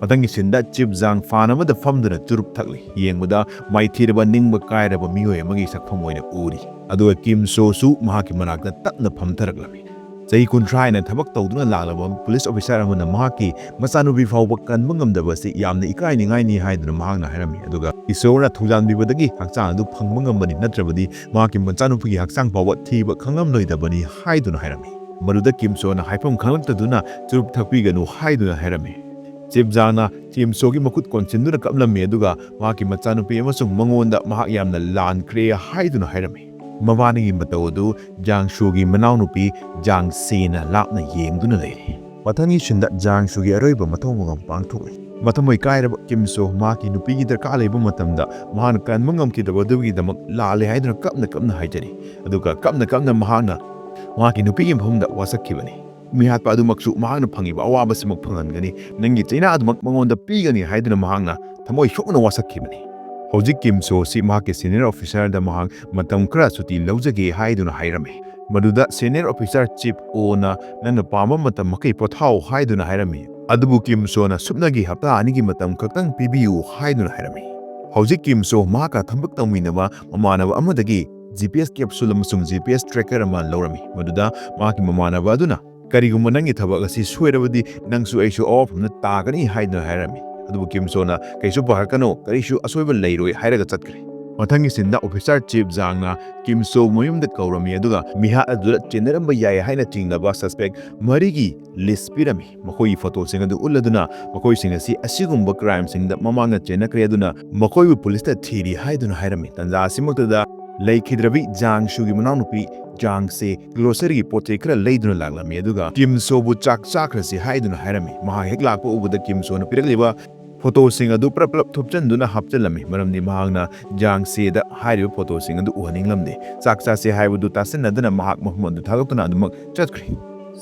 ꯃꯊꯪꯒꯤ ꯁꯤꯟꯗ ꯆꯤꯞ ꯖꯥꯡ ꯐꯥꯟ ꯑꯃꯗ ꯐꯝꯗꯨꯅ ꯆꯨꯔꯨꯞ ꯊꯛꯂꯤ꯫ ꯌꯦꯡꯕꯗ ꯃꯥꯏꯊꯤꯔꯕ, ꯅꯤꯡꯕ ꯀꯥꯏꯔꯕ ꯃꯤꯑꯣꯏ ꯑꯃꯒꯤ ꯁꯛꯐꯝ ꯑꯣꯏꯅ ꯎꯔꯤ꯫ ꯑꯗꯨꯒ ꯀꯤꯝ ꯁꯣꯁꯨ ꯃꯍꯥꯛꯀꯤ ꯃꯅꯥꯛꯇ ꯇꯞꯅ ꯐꯝꯊꯔꯛꯂꯝꯃꯤ꯫ ꯆꯍꯤ ꯀꯨꯟꯊ꯭ꯔꯥ ꯍꯦꯟꯅ ꯊꯕꯛ ꯇꯧꯗꯨꯅ ꯂꯥꯛꯂꯕ ꯄꯨꯂꯤꯁ ꯑꯣꯐꯤꯁꯥꯔ ꯑꯃꯅ ꯃꯍꯥꯛꯀꯤ ꯃꯆꯥꯅꯨꯄꯤ ꯐꯥꯎꯕ ꯀꯟꯕ ꯉꯝꯗꯕ ꯑꯁꯤ ꯌꯥꯝꯅ ꯏꯀꯥꯏꯅꯤꯡꯉꯥꯏꯅꯤ ꯍꯥꯏꯗꯨꯅ ꯃꯍꯥꯛꯅ ꯍꯥꯏꯔꯝꯃꯤ꯫ ꯑꯗꯨꯒ ꯏꯁꯣꯔꯅ ꯊꯧꯖꯥꯟꯕꯤꯕꯗꯒꯤ ꯍꯛꯆꯥꯡ ꯑꯗꯨ ꯐꯪꯕ ꯉꯝꯕꯅꯤ, ꯅꯠꯇ꯭ꯔꯕꯗꯤ ꯃꯍꯥꯛꯀꯤ ꯃꯆꯥꯅꯨꯄꯤꯒꯤ ꯍꯛꯆꯥꯡ ꯐꯥꯎꯕ ꯊꯤꯕ ꯈꯪꯂꯝꯂꯣꯏꯗꯕꯅꯤ ꯍꯥꯏꯗꯨꯅ ꯍꯥꯏꯔꯝꯃꯤ꯫ ꯃꯗꯨꯗ ꯀꯤꯝ ꯁꯣꯅ ꯍꯥꯏꯐꯝ ꯈꯪꯂꯛꯇꯗꯨꯅ ꯆꯨꯔꯨꯞ ꯊꯛꯄꯤꯒꯅꯨ ꯍꯥꯏꯗꯨꯅ ꯍꯥꯏꯔꯝꯃꯤ꯫ ꯆꯤꯞ ꯖꯥꯡꯅ ꯀꯤꯝ ꯁꯣꯒꯤ ꯃꯈꯨꯠ ꯀꯣꯟꯁꯤꯟꯗꯨꯅ ꯀꯞꯂꯝꯃꯤ, ꯑꯗꯨꯒ ꯃꯍꯥꯛꯀꯤ ꯃꯆꯥꯅꯨꯄꯤ ꯑꯃꯁꯨꯡ ꯃꯉꯣꯟꯗ ꯃꯍꯥꯛ ꯌꯥꯝꯅ ꯂꯥꯟꯈ꯭ꯔꯦ ꯍꯥꯏꯗꯨꯅ ꯍꯥꯏꯔꯝꯃꯤ꯫ ꯃꯕꯥꯅꯤꯒꯤ ꯃꯇꯧ ꯑꯗꯨ ꯖꯥꯡ ꯁꯨꯒꯤ ꯃꯅꯥꯎꯅꯨꯄꯤ ꯖꯥꯡ ꯁꯦꯅ ꯂꯥꯞꯅ ꯌꯦꯡꯗꯨꯅ ꯂꯩꯔꯤ꯫ ꯃꯊꯪꯒꯤ ꯁꯤꯟꯗ ꯖꯥꯡ ꯁꯨꯒꯤ ꯑꯔꯣꯏꯕ ꯃꯊꯧ ꯃꯉꯝ ꯄꯥꯡꯊꯣꯛꯂꯤ꯫ ꯃꯊꯃꯣꯏ ꯀꯥꯏꯔꯕ ꯀꯤꯝ ꯁꯣ ꯃꯍꯥꯛꯀꯤ ꯅꯨꯄꯤꯒꯤ ꯗꯔꯀꯥꯔ ꯂꯩꯕ ꯃꯇꯝꯗ ꯃꯍꯥꯛꯅ ꯀꯟꯕ ꯉꯝꯈꯤꯗꯕ ꯑꯗꯨꯒꯤꯗꯃꯛ ꯂꯥꯜꯂꯦ ꯍꯥꯏꯗꯨꯅ ꯀꯞꯅ ꯀꯞꯅ ꯍꯥꯏꯖꯔꯤ꯫ ꯑꯗꯨꯒ ꯀꯞꯅ ꯀꯞꯅ ꯃꯍꯥꯛꯅ ꯃꯍꯥꯛꯀꯤ ꯅꯨꯄꯤꯒꯤ ꯃꯐꯝꯗ ꯋꯥꯁꯛꯈꯤꯕꯅꯤ꯫ ꯃꯤꯍꯥꯠꯄ ꯑꯗꯨꯃꯛꯁꯨ ꯃꯍꯥꯛꯅ ꯐꯪꯉꯤꯕ ꯑꯋꯥꯕꯁꯤꯃꯛ ꯐꯪꯍꯟꯒꯅꯤ, ꯅꯪꯒꯤ ꯆꯩꯅꯥ ꯑꯗꯨꯃꯛ ꯃꯉꯣꯟꯗ ꯄꯤꯒꯅꯤ ꯍꯥꯏꯗꯨꯅ ꯃꯍꯥꯛꯅ ꯊꯃꯣꯏ ꯁꯣꯛꯅ ꯋꯥꯁꯛꯈꯤꯕꯅꯤ꯫ ꯍꯧꯖꯤꯛ ꯀꯤꯝ ꯁꯣ ꯑꯁꯤ ꯃꯍꯥꯛꯀꯤ senior officerꯗ ꯃꯍꯥꯛ ꯃꯇꯝ ꯈꯔ ꯁꯨꯇꯤ ꯂꯧꯖꯒꯦ ꯍꯥꯏꯗꯨꯅ ꯍꯥꯏꯔꯝꯃꯤ꯫ ꯃꯗꯨꯗ senior officer ꯆꯤꯞ ꯑꯣꯅ ꯅꯪꯅ ꯄꯥꯝꯕ ꯃꯇꯝ ꯃꯈꯩ ꯄꯣꯊꯥꯎ ꯍꯥꯏꯗꯨꯅ ꯍꯥꯏꯔꯝꯃꯤ꯫ ꯑꯗꯨꯕꯨ ꯀꯤꯝ ꯁꯣꯅ ꯁꯨꯞꯅꯒꯤ ꯍꯞꯇꯥ ꯑꯅꯤꯒꯤ ꯃꯇꯝ ꯈꯛꯇꯪ ꯄꯤꯕꯤꯌꯨ ꯍꯥꯏꯗꯨꯅ ꯍꯥꯏꯔꯝꯃꯤ꯫ ꯍꯧꯖꯤꯛ ꯀꯤꯝ ꯁꯣ ꯃꯍꯥꯛꯀ ꯊꯕꯛ ꯇꯧꯃꯤꯟꯅꯕ ꯃꯃꯥꯟꯅꯕ ꯑꯃꯗꯒꯤ G P S capsule ꯑꯃꯁꯨꯡ G P S tracker ꯑꯃ ꯂꯧꯔꯝꯃꯤ꯫ ꯃꯗꯨꯗ ꯃꯍꯥꯛꯀꯤ ꯃꯃꯥꯟꯅꯕ ꯑꯗꯨꯅ, "ꯀꯔꯤꯒꯨꯝꯕ ꯅꯪꯒꯤ ꯊꯕꯛ ꯑꯁꯤ ꯁꯣꯏꯔꯕꯗꯤ ꯅꯪꯁꯨ ꯑꯩꯁꯨ ꯑꯋꯥꯐꯝꯗ ꯇꯥꯒꯅꯤ" ꯍꯥꯏꯗꯨꯅ ꯍꯥꯏꯔꯝꯃꯤ꯫ ꯑꯗꯨꯕꯨ ꯀꯤꯝ ꯁꯣꯅ, "ꯀꯩꯁꯨ ꯄꯥꯈꯠꯀꯅꯨ, ꯀꯔꯤꯁꯨ ꯑꯁꯣꯏꯕ ꯂꯩꯔꯣꯏ" ꯍꯥꯏꯔꯒ ꯆꯠꯈ꯭ꯔꯦ꯫ ꯃꯊꯪꯒꯤ ꯁꯤꯟꯗ officer ꯆꯤꯞ ꯖꯥꯡꯅ ꯀꯤꯝ ꯁꯣ ꯃꯌꯨꯝꯗ ꯀꯧꯔꯝꯃꯤ, ꯑꯗꯨꯒ ꯃꯤꯍꯥꯠ ꯑꯗꯨꯗ ꯆꯦꯟꯅꯔꯝꯕ ꯌꯥꯏ ꯍꯥꯏꯅ ꯆꯤꯡꯅꯕ suspect ꯃꯔꯤꯒꯤ list ꯄꯤꯔꯝꯃꯤ꯫ ꯃꯈꯣꯏꯒꯤ ꯐꯣꯇꯣꯁꯤꯡ ꯑꯗꯨ ꯎꯠꯂꯗꯨꯅ ꯃꯈꯣꯏꯁꯤꯡ ꯑꯁꯤ ꯑꯁꯤꯒꯨꯝꯕ crimeꯁꯤꯡꯗ ꯃꯃꯥꯡꯗ ꯆꯦꯟꯅꯈ꯭ꯔꯦ, ꯑꯗꯨꯅ ꯃꯈꯣꯏꯕꯨ ꯄꯨꯂꯤꯁꯇ ꯊꯤꯔꯤ ꯍꯥꯏꯗꯨꯅ ꯍꯥꯏꯔꯝꯃꯤ꯫ ꯇꯥꯟꯖꯥ ꯑꯁꯤꯃꯛꯇꯗ ꯂꯩꯈꯤꯗ꯭ꯔꯕꯤ ꯖꯥꯡ ꯁꯨꯒꯤ ꯃꯅꯥꯎꯅꯨꯄꯤ ꯖꯥꯡ ꯁꯦ groceryꯒꯤ ꯄꯣꯠ ꯆꯩ ꯈꯔ ꯂꯩꯗꯨꯅ ꯂꯥꯛꯂꯝꯃꯤ, ꯑꯗꯨꯒ ꯀꯤꯝ ꯁꯣꯕꯨ ꯆꯥꯛ ꯆꯥꯈ꯭ꯔꯁꯤ ꯍꯥꯏꯗꯨꯅ ꯍꯥꯏꯔꯝꯃꯤ꯫ ꯃꯍꯥꯛ ꯍꯦꯛ ꯂꯥꯛꯄ ꯎꯕꯗ ꯀꯤꯝ ꯁꯣꯅ ꯄꯤꯔꯛꯂꯤꯕ ꯐꯣꯇꯣꯁꯤꯡ ꯑꯗꯨ ꯄꯨꯂꯞ ꯄꯨꯂꯞ ꯊꯨꯞꯆꯟꯗꯨꯅ ꯍꯥꯞꯆꯤꯜꯂꯝꯃꯤ, ꯃꯔꯝꯗꯤ ꯃꯍꯥꯛꯅ ꯖꯥꯡ ꯁꯦꯗ ꯍꯥꯏꯔꯤꯕ ꯐꯣꯇꯣꯁꯤꯡ ꯑꯗꯨ ꯎꯍꯟꯅꯤꯡꯂꯝꯗꯦ꯫ ꯆꯥꯛ ꯆꯥꯁꯦ ꯍꯥꯏꯕꯗꯨ ꯇꯥꯁꯤꯟꯅꯗꯅ ꯃꯍꯥꯛ ꯃꯐꯝ ꯑꯗꯨ ꯊꯥꯗꯣꯛꯇꯨꯅ ꯑꯗꯨꯃꯛ ꯆꯠꯈ꯭ꯔꯦ꯫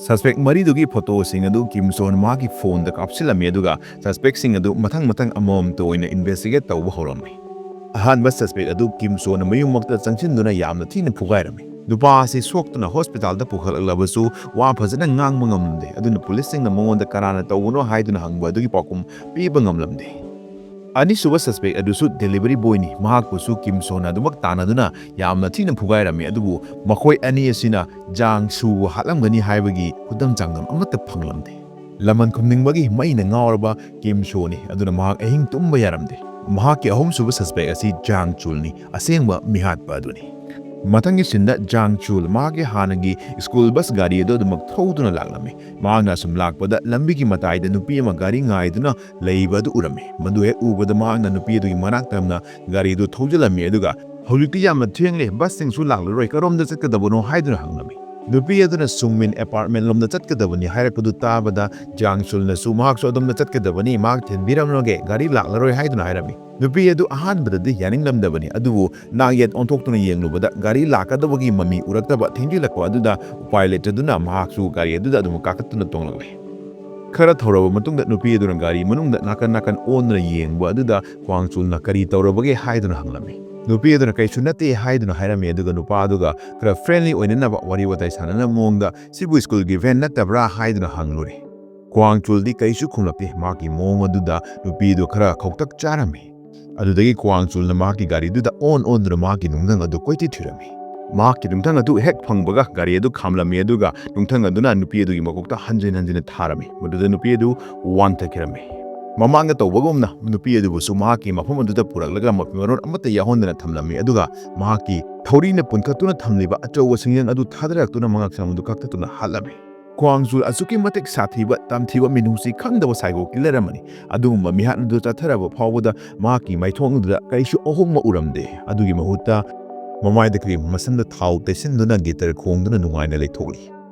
Suspect ꯃꯔꯤꯗꯨꯒꯤ ꯐꯣꯇꯣꯁꯤꯡ ꯑꯗꯨ ꯀꯤꯝ ꯁꯣꯅ ꯃꯍꯥꯛꯀꯤ ꯐꯣꯟꯗ ꯀꯥꯞꯁꯤꯜꯂꯝꯃꯤ, ꯑꯗꯨꯒ suspectꯁꯤꯡ ꯑꯗꯨ ꯃꯊꯪ ꯃꯊꯪ ꯑꯃꯃꯝꯇ ꯑꯣꯏꯅ investigate ꯇꯧꯕ ꯍꯧꯔꯝꯃꯤ꯫ ꯑꯍꯥꯟꯕ suspect ꯑꯗꯨ ꯀꯤꯝ ꯁꯣꯅ ꯃꯌꯨꯝꯃꯛꯇ ꯆꯪꯁꯤꯟꯗꯨꯅ ꯌꯥꯝꯅ ꯊꯤꯅ ꯐꯨꯒꯥꯏꯔꯝꯃꯤ꯫ ꯅꯨꯄꯥ ꯑꯁꯤ ꯁꯣꯛꯇꯨꯅ hospitalꯗ ꯄꯨꯈꯠꯂꯛꯂꯕꯁꯨ ꯋꯥ ꯐꯖꯅ ꯉꯥꯡꯕ ꯉꯝꯂꯝꯗꯦ, ꯑꯗꯨꯅ ꯄꯨꯂꯤꯁꯁꯤꯡꯅ ꯃꯉꯣꯟꯗ ꯀꯅꯥꯅ ꯇꯧꯕꯅꯣ ꯍꯥꯏꯗꯨꯅ ꯍꯪꯕ ꯑꯗꯨꯒꯤ ꯄꯥꯎꯈꯨꯝ ꯄꯤꯕ ꯉꯝꯂꯝꯗꯦ꯫ ꯑꯅꯤꯁꯨꯕ suspect ꯑꯗꯨꯁꯨ delivery boyꯅꯤ꯫ ꯃꯍꯥꯛꯄꯨꯁꯨ ꯀꯤꯝ ꯁꯣꯅ ꯑꯗꯨꯃꯛ ꯇꯥꯟꯅꯗꯨꯅ ꯌꯥꯝꯅ ꯊꯤꯅ ꯐꯨꯒꯥꯏꯔꯝꯃꯤ, ꯑꯗꯨꯕꯨ ꯃꯈꯣꯏ ꯑꯅꯤ ꯑꯁꯤꯅ ꯖꯥꯡ ꯁꯨꯕꯨ ꯍꯥꯠꯂꯝꯒꯅꯤ ꯍꯥꯏꯕꯒꯤ ꯈꯨꯗꯝ ꯆꯥꯡꯗꯝ ꯑꯃꯠꯇ ꯐꯪꯂꯝꯗꯦ꯫ ꯂꯃꯟ ꯈꯨꯝꯅꯤꯡꯕꯒꯤ ꯃꯩꯅ ꯉꯥꯎꯔꯕ ꯀꯤꯝ ꯁꯣꯅꯤ, ꯑꯗꯨꯅ ꯃꯍꯥꯛ ꯑꯍꯤꯡ ꯇꯨꯝꯕ ꯌꯥꯔꯝꯗꯦ꯫ ꯃꯍꯥꯛꯀꯤ ꯑꯍꯨꯝꯁꯨꯕ suspect ꯑꯁꯤ ꯖꯥꯡ ꯆꯨꯜꯅꯤ, ꯑꯁꯦꯡꯕ ꯃꯤꯍꯥꯠꯄ ꯑꯗꯨꯅꯤ꯫ ꯃꯊꯪꯒꯤ ꯁꯤꯟꯗ ꯖꯥꯡ ꯆꯨꯜ ꯃꯍꯥꯛꯀꯤ ꯍꯥꯟꯅꯒꯤ ꯁ꯭ꯀꯨꯜ ꯕꯁ ꯒꯥꯔꯤ ꯑꯗꯨ ꯑꯗꯨꯃꯛ ꯊꯧꯗꯨꯅ ꯂꯥꯛꯂꯝꯃꯤ꯫ ꯃꯍꯥꯛꯅ ꯑꯁꯨꯝ ꯂꯥꯛꯄꯗ ꯂꯝꯕꯤꯒꯤ ꯃꯇꯥꯏꯗ ꯅꯨꯄꯤ ꯑꯃ ꯒꯥꯔꯤ ꯉꯥꯏꯗꯨꯅ ꯂꯩꯕ ꯑꯗꯨ ꯎꯔꯝꯃꯤ꯫ ꯃꯗꯨ ꯍꯦꯛ ꯎꯕꯗ ꯃꯍꯥꯛꯅ ꯅꯨꯄꯤ ꯑꯗꯨꯒꯤ ꯃꯅꯥꯛ ꯇꯝꯅ ꯒꯥꯔꯤ ꯑꯗꯨ ꯊꯧꯖꯤꯜꯂꯝꯃꯤ, ꯑꯗꯨꯒ "ꯍꯧꯖꯤꯛꯇꯤ ꯌꯥꯝꯅ ꯊꯦꯡꯂꯦ, ꯕꯁꯁꯤꯡꯁꯨ ꯂꯥꯛꯂꯔꯣꯏ, ꯀꯔꯣꯝꯗ ꯆꯠꯀꯗꯕꯅꯣ?" ꯍꯥꯏꯗꯨꯅ ꯍꯪꯂꯝꯃꯤ꯫ ꯅꯨꯄꯤ ꯑꯗꯨꯅ ꯁꯨꯡꯃꯤꯟ ꯑꯦꯄꯥꯔꯠꯃꯦꯟ ꯂꯣꯝꯗ ꯆꯠꯀꯗꯕꯅꯤ ꯍꯥꯏꯔꯛꯄꯗꯨ ꯇꯥꯕꯗ, ꯖꯥꯡ ꯁꯨꯜꯅꯁꯨ ꯃꯍꯥꯛꯁꯨ ꯑꯗꯣꯝꯗ ꯆꯠꯀꯗꯕꯅꯤ, ꯃꯍꯥꯛ ꯊꯤꯟꯕꯤꯔꯝꯂꯒꯦ, ꯒꯥꯔꯤ ꯂꯥꯛꯂꯔꯣꯏ ꯍꯥꯏꯗꯨꯅ ꯍꯥꯏꯔꯝꯃꯤ꯫ ꯅꯨꯄꯤ ꯑꯗꯨ ꯑꯍꯥꯟꯕꯗꯗꯤ ꯌꯥꯅꯤꯡꯂꯝꯗꯕꯅꯤ, ꯑꯗꯨꯕꯨ ꯅꯥꯛꯌꯦꯠ ꯑꯣꯟꯊꯣꯛꯇꯨꯅ ꯌꯦꯡꯂꯨꯕꯗ ꯒꯥꯔꯤ ꯂꯥꯛꯀꯗꯕꯒꯤ ꯃꯃꯤ ꯎꯔꯛꯇꯕ ꯊꯦꯡꯖꯤꯜꯂꯛꯄ ꯑꯗꯨꯗ ꯎꯄꯥꯏ ꯂꯩꯇꯗꯨꯅ ꯃꯍꯥꯛꯁꯨ ꯒꯥꯔꯤ ꯑꯗꯨꯗ ꯑꯗꯨꯝ ꯀꯥꯈꯠꯇꯨꯅ ꯇꯣꯡꯂꯛꯂꯦ꯫ ꯈꯔ ꯊꯧꯔꯕ ꯃꯇꯨꯡꯗ ꯅꯨꯄꯤ ꯑꯗꯨꯅ ꯒꯥꯔꯤ ꯃꯅꯨꯡꯗ ꯅꯥꯀꯟ ꯅꯥꯀꯟ ꯑꯣꯟꯗꯨꯅ ꯌꯦꯡꯕ ꯑꯗꯨꯗ ꯀ꯭ꯋꯥꯡ ꯆꯨꯜꯅ "ꯀꯔꯤ ꯇꯧꯔꯕꯒꯦ?" ꯍꯥꯏꯗꯨꯅ ꯍꯪꯂꯝꯃꯤ꯫ ꯅꯨꯄꯤ ꯑꯗꯨꯅ "ꯀꯩꯁꯨ ꯅꯠꯇꯦ" ꯍꯥꯏꯗꯨꯅ ꯍꯥꯏꯔꯝꯃꯤ, ꯑꯗꯨꯒ ꯅꯨꯄꯥ ꯑꯗꯨꯒ ꯈꯔ ꯐ꯭ꯔꯦꯟꯂꯤ ꯑꯣꯏꯅꯅꯕ ꯋꯥꯔꯤ ꯋꯥꯇꯥꯏ ꯁꯥꯟꯅꯅꯕ ꯃꯑꯣꯡꯗ "ꯁꯤꯕꯨ ꯁ꯭ꯀꯨꯜꯒꯤ ꯚꯦꯟ ꯅꯠꯇꯕ꯭ꯔꯥ?" ꯍꯥꯏꯗꯨꯅ ꯍꯪꯂꯨꯔꯦ꯫ ꯀ꯭ꯋꯥꯡ ꯆꯨꯜꯗꯤ ꯀꯩꯁꯨ ꯈꯨꯝꯂꯛꯇꯦ꯫ ꯃꯍꯥꯛꯀꯤ ꯃꯑꯣꯡ ꯑꯗꯨꯗ ꯅꯨꯄꯤ ꯑꯗꯨ ꯈꯔ ꯈꯧꯇꯛ ꯆꯥꯔꯝꯃꯤ꯫ ꯑꯗꯨꯗꯒꯤ ꯀ꯭ꯋꯥꯡ ꯆꯨꯜꯅ ꯃꯍꯥꯛꯀꯤ ꯒꯥꯔꯤꯗꯨꯗ ꯑꯣꯟ ꯑꯣꯟꯗꯨꯅ ꯃꯍꯥꯛꯀꯤ ꯅꯨꯡꯊꯪ ꯑꯗꯨ ꯀꯣꯏꯊꯤ ꯊꯤꯔꯝꯃꯤ꯫ ꯃꯍꯥꯛꯀꯤ ꯅꯨꯡꯊꯪ ꯑꯗꯨ ꯍꯦꯛ ꯐꯪꯕꯒ ꯒꯥꯔꯤ ꯑꯗꯨ ꯈꯥꯝꯂꯝꯃꯤ, ꯑꯗꯨꯒ ꯅꯨꯡꯊꯪ ꯑꯗꯨꯅ ꯅꯨꯄꯤ ꯑꯗꯨꯒꯤ ꯃꯀꯣꯛꯇ ꯍꯟꯖꯤꯟ ꯍꯟꯖꯤꯟꯅ ꯊꯥꯔꯝꯃꯤ꯫ ꯃꯗꯨꯗ ꯅꯨꯄꯤ ꯑꯗꯨ ꯋꯥꯟꯊꯈꯤꯔꯝꯃꯤ꯫ ꯃꯃꯥꯡꯗ ꯇꯧꯕꯒꯨꯝꯅ ꯅꯨꯄꯤ ꯑꯗꯨꯕꯨꯁꯨ ꯃꯍꯥꯛꯀꯤ ꯃꯐꯝ ꯑꯗꯨꯗ ꯄꯨꯔꯛꯂꯒ ꯃꯐꯤ ꯃꯔꯣꯟ ꯑꯃꯠꯇ ꯌꯥꯎꯍꯟꯗꯅ ꯊꯝꯂꯝꯃꯤ, ꯑꯗꯨꯒ ꯃꯍꯥꯛꯀꯤ ꯊꯧꯔꯤꯅ ꯄꯨꯟꯈꯠꯇꯨꯅ ꯊꯝꯂꯤꯕ ꯑꯆꯧꯕ ꯁꯤꯡꯖꯪ ꯑꯗꯨ ꯊꯥꯗꯔꯛꯇꯨꯅ ꯃꯉꯛꯁꯝ ꯑꯗꯨ ꯀꯛꯊꯠꯇꯨꯅ ꯍꯥꯠꯂꯝꯃꯤ꯫ ꯀ꯭ꯋꯥꯡ ꯆꯨꯜ ꯑꯁꯨꯛꯀꯤ ꯃꯇꯤꯛ ꯁꯥꯊꯤꯕ, ꯇꯝꯊꯤꯕ, ꯃꯤꯅꯨꯡꯁꯤ ꯈꯪꯗꯕ psycho killer ꯑꯃꯅꯤ꯫ ꯑꯗꯨꯒꯨꯝꯕ ꯃꯤꯍꯥꯠ ꯑꯗꯨ ꯆꯠꯊꯔꯕ ꯐꯥꯎꯕꯗ ꯃꯍꯥꯛꯀꯤ ꯃꯥꯏꯊꯣꯡ ꯑꯗꯨꯗ ꯀꯔꯤꯁꯨ ꯑꯍꯣꯡꯕ ꯎꯔꯝꯗꯦ꯫ ꯑꯗꯨꯒꯤ ꯃꯍꯨꯠꯇ ꯃꯃꯥꯏꯗ ꯀ꯭ꯔꯤꯝ, ꯃꯁꯝꯗ ꯊꯥꯎ ꯇꯩꯁꯤꯟꯗꯨꯅ ꯒꯤꯇꯔ ꯈꯣꯡꯗꯨꯅ ꯅꯨꯡꯉꯥꯏꯅ ꯂꯩꯊꯣꯛꯂꯤ꯫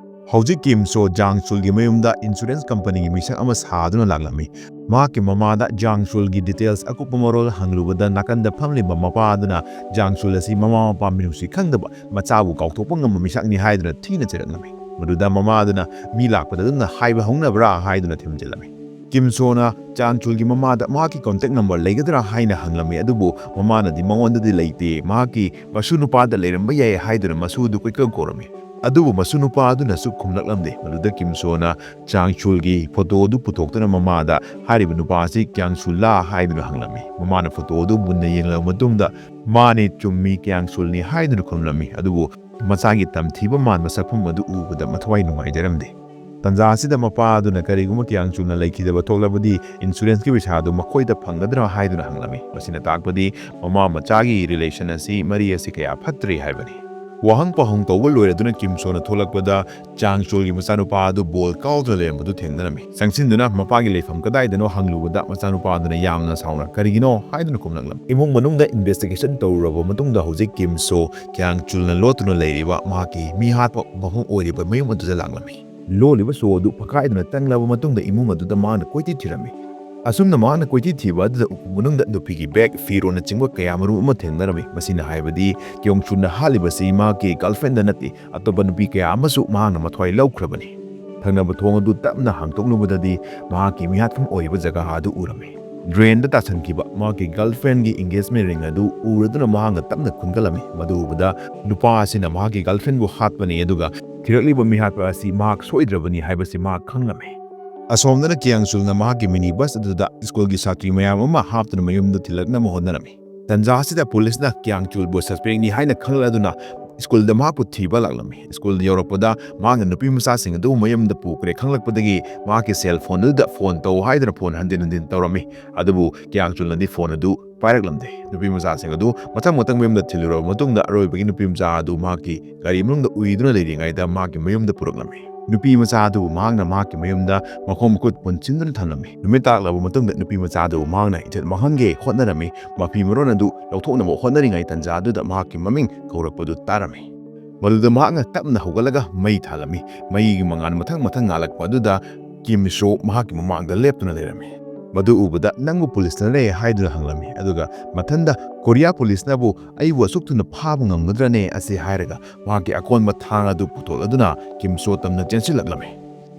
ꯍꯧꯖꯤꯛ ꯀꯤꯝ ꯁꯣ ꯖꯥꯡ ꯆꯨꯜꯒꯤ ꯃꯌꯨꯝꯗ ꯏꯟꯁꯨꯔꯦꯟꯁ ꯀꯝꯄꯅꯤꯒꯤ ꯃꯤꯁꯛ ꯑꯃ ꯁꯥꯗꯨꯅ ꯂꯥꯛꯂꯝꯃꯤ꯫ ꯃꯍꯥꯛꯀꯤ ꯃꯃꯥꯗ ꯖꯥꯡ ꯆꯨꯜꯒꯤ ꯗꯤꯇꯦꯜꯁ ꯑꯀꯨꯞꯄ ꯃꯔꯣꯜ ꯍꯪꯂꯨꯕꯗ, ꯅꯥꯀꯟꯗ ꯐꯝꯂꯤꯕ ꯃꯄꯥ ꯑꯗꯨꯅ ꯖꯥꯡ ꯆꯨꯜ ꯑꯁꯤ ꯃꯃꯥ ꯃꯄꯥ ꯃꯤꯅꯨꯡꯁꯤ ꯈꯪꯗꯕ, ꯃꯆꯥꯕꯨ ꯀꯥꯎꯊꯣꯛꯄ ꯉꯝꯕ ꯃꯤꯁꯛꯅꯤ ꯍꯥꯏꯗꯨꯅ ꯊꯤꯅ ꯆꯩꯔꯛꯂꯝꯃꯤ꯫ ꯃꯗꯨꯗ ꯃꯃꯥ ꯑꯗꯨꯅ "ꯃꯤ ꯂꯥꯛꯄꯗ ꯑꯗꯨꯝꯅ ꯍꯥꯏꯕ ꯍꯧꯅꯕ꯭ꯔꯥ?" ꯍꯥꯏꯗꯨꯅ ꯊꯦꯝꯖꯤꯜꯂꯝꯃꯤ꯫ ꯀꯤꯝ ꯁꯣꯅ ꯖꯥꯡ ꯆꯨꯜꯒꯤ ꯃꯃꯥꯗ ꯃꯍꯥꯛꯀꯤ ꯀꯣꯟꯇꯦꯛ ꯅꯝꯕꯔ ꯂꯩꯒꯗ꯭ꯔꯥ ꯍꯥꯏꯅ ꯍꯪꯂꯝꯃꯤ, ꯑꯗꯨꯕꯨ ꯃꯃꯥꯅꯗꯤ ꯃꯉꯣꯟꯗꯗꯤ ꯂꯩꯇꯦ, ꯃꯍꯥꯛꯀꯤ ꯃꯁꯨ ꯅꯨꯄꯥꯗ ꯂꯩꯔꯝꯕ ꯌꯥꯏ ꯍꯥꯏꯗꯨꯅ ꯃꯁꯨ ꯑꯗꯨ ꯀꯣꯏꯀꯧ ꯀꯧꯔꯝꯃꯤ꯫ ꯑꯗꯨꯕꯨ ꯃꯁꯨ ꯅꯨꯄꯥ ꯑꯗꯨꯅꯁꯨ ꯈꯨꯝꯂꯛꯂꯝꯗꯦ꯫ ꯃꯗꯨꯗ ꯀꯤꯝ ꯁꯣꯅ ꯖꯥꯡ ꯆꯨꯜꯒꯤ ꯐꯣꯇꯣ ꯑꯗꯨ ꯄꯨꯊꯣꯛꯇꯨꯅ ꯃꯃꯥꯗ "ꯍꯥꯏꯔꯤꯕ ꯅꯨꯄꯥ ꯑꯁꯤ ꯀ꯭ꯌꯥꯡ ꯆꯨꯜꯂꯥ?" ꯍꯥꯏꯗꯨꯅ ꯍꯪꯂꯝꯃꯤ꯫ ꯃꯃꯥꯅ ꯐꯣꯇꯣ ꯑꯗꯨ ꯃꯨꯟꯅ ꯌꯦꯡꯂꯕ ꯃꯇꯨꯡꯗ, "ꯃꯥꯅꯤ, ꯆꯨꯝꯃꯤ, ꯀ꯭ꯌꯥꯡ ꯆꯨꯜꯅꯤ" ꯍꯥꯏꯗꯨꯅ ꯈꯨꯝꯂꯝꯃꯤ꯫ ꯑꯗꯨꯕꯨ ꯃꯆꯥꯒꯤ ꯇꯝꯊꯤꯕ ꯃꯥꯟꯕ ꯁꯛꯐꯝ ꯑꯗꯨ ꯎꯕꯗ ꯃꯊꯋꯥꯏ ꯅꯨꯡꯉꯥꯏꯖꯔꯝꯗꯦ꯫ ꯇꯟꯖꯥ ꯑꯁꯤꯗ ꯃꯄꯥ ꯑꯗꯨꯅ ꯀꯔꯤꯒꯨꯝꯕ ꯀ꯭ꯌꯥꯡ ꯆꯨꯜꯅ ꯂꯩꯈꯤꯗꯕ ꯊꯣꯛꯂꯕꯗꯤ ꯏꯟꯁꯨꯔꯦꯟꯁꯀꯤ ꯄꯩꯁꯥ ꯑꯗꯨ ꯃꯈꯣꯏꯗ ꯐꯪꯒꯗ꯭ꯔꯥ ꯍꯥꯏꯗꯨꯅ ꯍꯪꯂꯝꯃꯤ꯫ ꯃꯁꯤꯅ ꯇꯥꯛꯄꯗꯤ ꯃꯃꯥ ꯃꯆꯥꯒꯤ ꯔꯤꯂꯦꯁꯟ ꯑꯁꯤ, ꯃꯔꯤ ꯑꯁꯤ ꯀꯌꯥ ꯐꯠꯇ꯭ꯔꯦ ꯍꯥꯏꯕꯅꯤ꯫ ꯋꯥꯍꯪ ꯄꯥꯎꯍꯪ ꯇꯧꯕ ꯂꯣꯏꯔꯗꯨꯅ ꯀꯤꯝ ꯁꯣꯅ ꯊꯣꯛꯂꯛꯄꯗ ꯆꯥꯡ ꯆꯨꯜꯒꯤ ꯃꯆꯥꯅꯨꯄꯥ ꯑꯗꯨ ꯕꯣꯜ ꯀꯥꯎꯗꯨꯅ ꯂꯩꯔꯝꯕꯗꯨ ꯊꯦꯡꯅꯔꯝꯃꯤ꯫ ꯆꯪꯁꯤꯟꯗꯨꯅ ꯃꯄꯥꯒꯤ ꯂꯩꯐꯝ ꯀꯗꯥꯏꯗꯅꯣ ꯍꯪꯂꯨꯕꯗ ꯃꯆꯥꯅꯨꯄꯥ ꯑꯗꯨꯅ ꯌꯥꯝꯅ ꯁꯥꯎꯅ, "ꯀꯔꯤꯒꯤꯅꯣ?" ꯍꯥꯏꯗꯨꯅ ꯈꯨꯝꯂꯛꯂꯝꯃꯤ꯫ ꯏꯃꯨꯡ ꯃꯅꯨꯡꯗ ꯏꯟꯚꯦꯁꯇꯤꯒꯦꯁꯟ ꯇꯧꯔꯨꯔꯕ ꯃꯇꯨꯡꯗ ꯍꯧꯖꯤꯛ ꯀꯤꯝ ꯁꯣ ꯀ꯭ꯌꯥꯡ ꯆꯨꯜꯅ ꯂꯣꯠꯇꯨꯅ ꯂꯩꯔꯤꯕ ꯃꯍꯥꯛꯀꯤ ꯃꯤꯍꯥꯠꯄ ꯃꯐꯝ ꯑꯣꯏꯔꯤꯕ ꯃꯌꯨꯝ ꯑꯗꯨꯗ ꯂꯥꯛꯂꯝꯃꯤ꯫ ꯂꯣꯜꯂꯤꯕ ꯁꯣ ꯑꯗꯨ ꯐꯛꯀꯥꯏꯗꯨꯅ ꯇꯪꯂꯕ ꯃꯇꯨꯡꯗ ꯏꯃꯨꯡ ꯑꯗꯨꯗ ꯃꯍꯥꯛꯅ ꯀꯣꯏꯊꯤ ꯊꯤꯔꯝꯃꯤ꯫ ꯑꯁꯨꯝꯅ ꯃꯍꯥꯛꯅ ꯀꯣꯏꯊꯤ ꯊꯤꯕ ꯑꯗꯨꯗ ꯎꯄꯨ ꯃꯅꯨꯡꯗ ꯅꯨꯄꯤꯒꯤ ꯕꯦꯒ, ꯐꯤꯔꯣꯜꯅꯆꯤꯡꯕ ꯀꯌꯥ ꯃꯔꯨꯝ ꯑꯃ ꯊꯦꯡꯅꯔꯝꯃꯤ꯫ ꯃꯁꯤꯅ ꯍꯥꯏꯕꯗꯤ ꯀꯤꯌꯣꯡ ꯆꯨꯜꯅ ꯍꯥꯠꯂꯤꯕꯁꯤ ꯃꯍꯥꯛꯀꯤ ꯒꯔꯜꯐ꯭ꯔꯦꯟꯗ ꯅꯠꯇꯦ, ꯑꯇꯣꯞꯄ ꯅꯨꯄꯤ ꯀꯌꯥ ꯑꯃꯁꯨ ꯃꯍꯥꯛꯅ ꯃꯊ꯭ꯋꯥꯏ ꯂꯧꯈ꯭ꯔꯕꯅꯤ꯫ ꯊꯪꯅꯕ ꯊꯣꯡ ꯑꯗꯨ ꯇꯞꯅ ꯍꯥꯡꯗꯣꯛꯂꯨꯕꯗꯗꯤ ꯃꯍꯥꯛꯀꯤ ꯃꯤꯍꯥꯠꯐꯝ ꯑꯣꯏꯔꯤꯕ ꯖꯒꯥ ꯑꯗꯨ ꯎꯔꯝꯃꯤ꯫ ꯗ꯭ꯔꯦꯟꯗ ꯇꯥꯁꯟꯈꯤꯕ ꯃꯍꯥꯛꯀꯤ ꯒꯔꯜꯐ꯭ꯔꯦꯟꯒꯤ ꯏꯪꯒꯦꯖꯃꯦꯟ ꯔꯤꯡ ꯑꯗꯨ ꯎꯔꯗꯨꯅ ꯃꯍꯥꯛꯅ ꯇꯞꯅ ꯈꯨꯟꯒꯠꯂꯝꯃꯤ꯫ ꯃꯗꯨ ꯎꯕꯗ ꯅꯨꯄꯥ ꯑꯁꯤꯅ ꯃꯍꯥꯛꯀꯤ ꯒꯔꯜꯐ꯭ꯔꯦꯟꯕꯨ ꯍꯥꯠꯄꯅꯤ, ꯑꯗꯨꯒ ꯊꯤꯔꯛꯂꯤꯕ ꯃꯤꯍꯥꯠꯄ ꯑꯁꯤ ꯃꯍꯥꯛ ꯁꯣꯏꯗ꯭ꯔꯕꯅꯤ ꯍꯥꯏꯕꯁꯤ ꯃꯍꯥꯛ ꯈꯪꯂꯝꯃꯤ꯫ ꯑꯁꯣꯝꯗꯅ ꯀꯤꯌꯥꯡ ꯆꯨꯜꯅ ꯃꯍꯥꯛꯀꯤ ꯃꯤꯅꯤ ꯕꯁ ꯑꯗꯨꯗ ꯁ꯭ꯀꯨꯜꯒꯤ ꯁꯥꯇ꯭ꯔꯤ ꯃꯌꯥꯝ ꯑꯃ ꯍꯥꯞꯇꯨꯅ ꯃꯌꯨꯝꯗ ꯊꯤꯜꯂꯛꯅꯕ ꯍꯣꯠꯅꯔꯝꯃꯤ꯫ ꯇꯟꯖꯥ ꯑꯁꯤꯗ ꯄꯨꯂꯤꯁꯅ ꯀꯤꯌꯥꯡ ꯆꯨꯜꯕꯨ ꯁꯁꯄꯦꯛꯅꯤ ꯍꯥꯏꯅ ꯈꯪꯂꯗꯨꯅ ꯁ꯭ꯀꯨꯜꯗ ꯃꯍꯥꯛꯄꯨ ꯊꯤꯕ ꯂꯥꯛꯂꯝꯃꯤ꯫ ꯁ꯭ꯀꯨꯜꯗ ꯌꯧꯔꯛꯄꯗ ꯃꯍꯥꯛꯅ ꯅꯨꯄꯤ ꯃꯆꯥꯁꯤꯡ ꯑꯗꯨ ꯃꯌꯨꯝꯗ ꯄꯨꯈ꯭ꯔꯦ ꯈꯪꯂꯛꯄꯗꯒꯤ ꯃꯍꯥꯛꯀꯤ ꯁꯦꯜ ꯐꯣꯟ ꯑꯗꯨꯗ ꯐꯣꯟ ꯇꯧ ꯍꯥꯏꯗꯨꯅ ꯐꯣꯟ ꯍꯟꯖꯤꯟ ꯍꯟꯖꯤꯟ ꯇꯧꯔꯝꯃꯤ꯫ ꯑꯗꯨꯕꯨ ꯀꯤꯌꯥꯡ ꯆꯨꯜꯅꯗꯤ ꯐꯣꯟ ꯑꯗꯨ ꯄꯥꯏꯔꯛꯂꯝꯗꯦ꯫ ꯅꯨꯄꯤ ꯃꯆꯥꯁꯤꯡ ꯑꯗꯨ ꯃꯊꯪ ꯃꯊꯪ ꯃꯌꯨꯝꯗ ꯊꯤꯜꯂꯨꯔꯕ ꯃꯇꯨꯡꯗ ꯑꯔꯣꯏꯕꯒꯤ ꯅꯨꯄꯤ ꯃꯆꯥ ꯑꯗꯨ ꯃꯍꯥꯛꯀꯤ ꯒꯥꯔꯤ ꯃꯅꯨꯡꯗ ꯎꯏꯗꯨꯅ ꯂꯩꯔꯤꯉꯩꯗ ꯃꯍꯥꯛꯀꯤ ꯃꯌꯨꯝꯗ ꯄꯨꯔꯛꯂꯝꯃꯤ꯫ ꯅꯨꯄꯤ ꯃꯆꯥ ꯑꯗꯨꯕꯨ ꯃꯍꯥꯛꯅ ꯃꯍꯥꯛꯀꯤ ꯃꯌꯨꯝꯗ ꯃꯈꯣꯡ ꯃꯈꯨꯠ ꯄꯨꯟꯁꯤꯟꯗꯨꯅ ꯊꯝꯂꯝꯃꯤ꯫ ꯅꯨꯃꯤꯠ ꯇꯥꯛꯂꯕ ꯃꯇꯨꯡꯗ ꯅꯨꯄꯤ ꯃꯆꯥ ꯑꯗꯨꯕꯨ ꯃꯍꯥꯛꯅ ꯏꯖꯠ ꯃꯥꯡꯍꯟꯒꯦ ꯍꯣꯠꯅꯔꯝꯃꯤ꯫ ꯃꯐꯤ ꯃꯔꯣꯟ ꯑꯗꯨ ꯂꯧꯊꯣꯛꯅꯕ ꯍꯣꯠꯅꯔꯤꯉꯩ ꯇꯟꯖꯥ ꯑꯗꯨꯗ ꯃꯍꯥꯛꯀꯤ ꯃꯃꯤꯡ ꯀꯧꯔꯛꯄꯗꯨ ꯇꯥꯔꯝꯃꯤ꯫ ꯃꯗꯨꯗ ꯃꯍꯥꯛꯅ ꯇꯞꯅ ꯍꯧꯒꯠꯂꯒ ꯃꯩ ꯊꯥꯜꯂꯝꯃꯤ꯫ ꯃꯩꯒꯤ ꯃꯉꯥꯜ ꯃꯊꯪ ꯃꯊꯪ ꯉꯥꯜꯂꯛꯄ ꯑꯗꯨꯗ ꯀꯤꯝ ꯁꯣ ꯃꯍꯥꯛꯀꯤ ꯃꯃꯥꯡꯗ ꯂꯦꯞꯇꯨꯅ ꯂꯩꯔꯝꯃꯤ꯫ ꯃꯗꯨ ꯎꯕꯗ, "ꯅꯪꯕꯨ ꯄꯨꯂꯤꯁꯅꯔꯦ?" ꯍꯥꯏꯗꯨꯅ ꯍꯪꯂꯝꯃꯤ꯫ ꯑꯗꯨꯒ ꯃꯊꯟꯗ, "ꯀꯣꯔꯤꯌꯥ ꯄꯨꯂꯤꯁꯅꯕꯨ ꯑꯩꯕꯨ ꯑꯁꯨꯛ ꯊꯨꯅ ꯐꯥꯕ ꯉꯝꯒꯗ꯭ꯔꯅꯦ?" ꯑꯁꯤ ꯍꯥꯏꯔꯒ ꯃꯍꯥꯛꯀꯤ ꯑꯀꯣꯟꯕ ꯊꯥꯡ ꯑꯗꯨ ꯄꯨꯊꯣꯛꯂꯗꯨꯅ ꯀꯤꯝ ꯁꯣ ꯇꯝꯅ ꯆꯦꯟꯁꯤꯜꯂꯛꯂꯝꯃꯤ꯫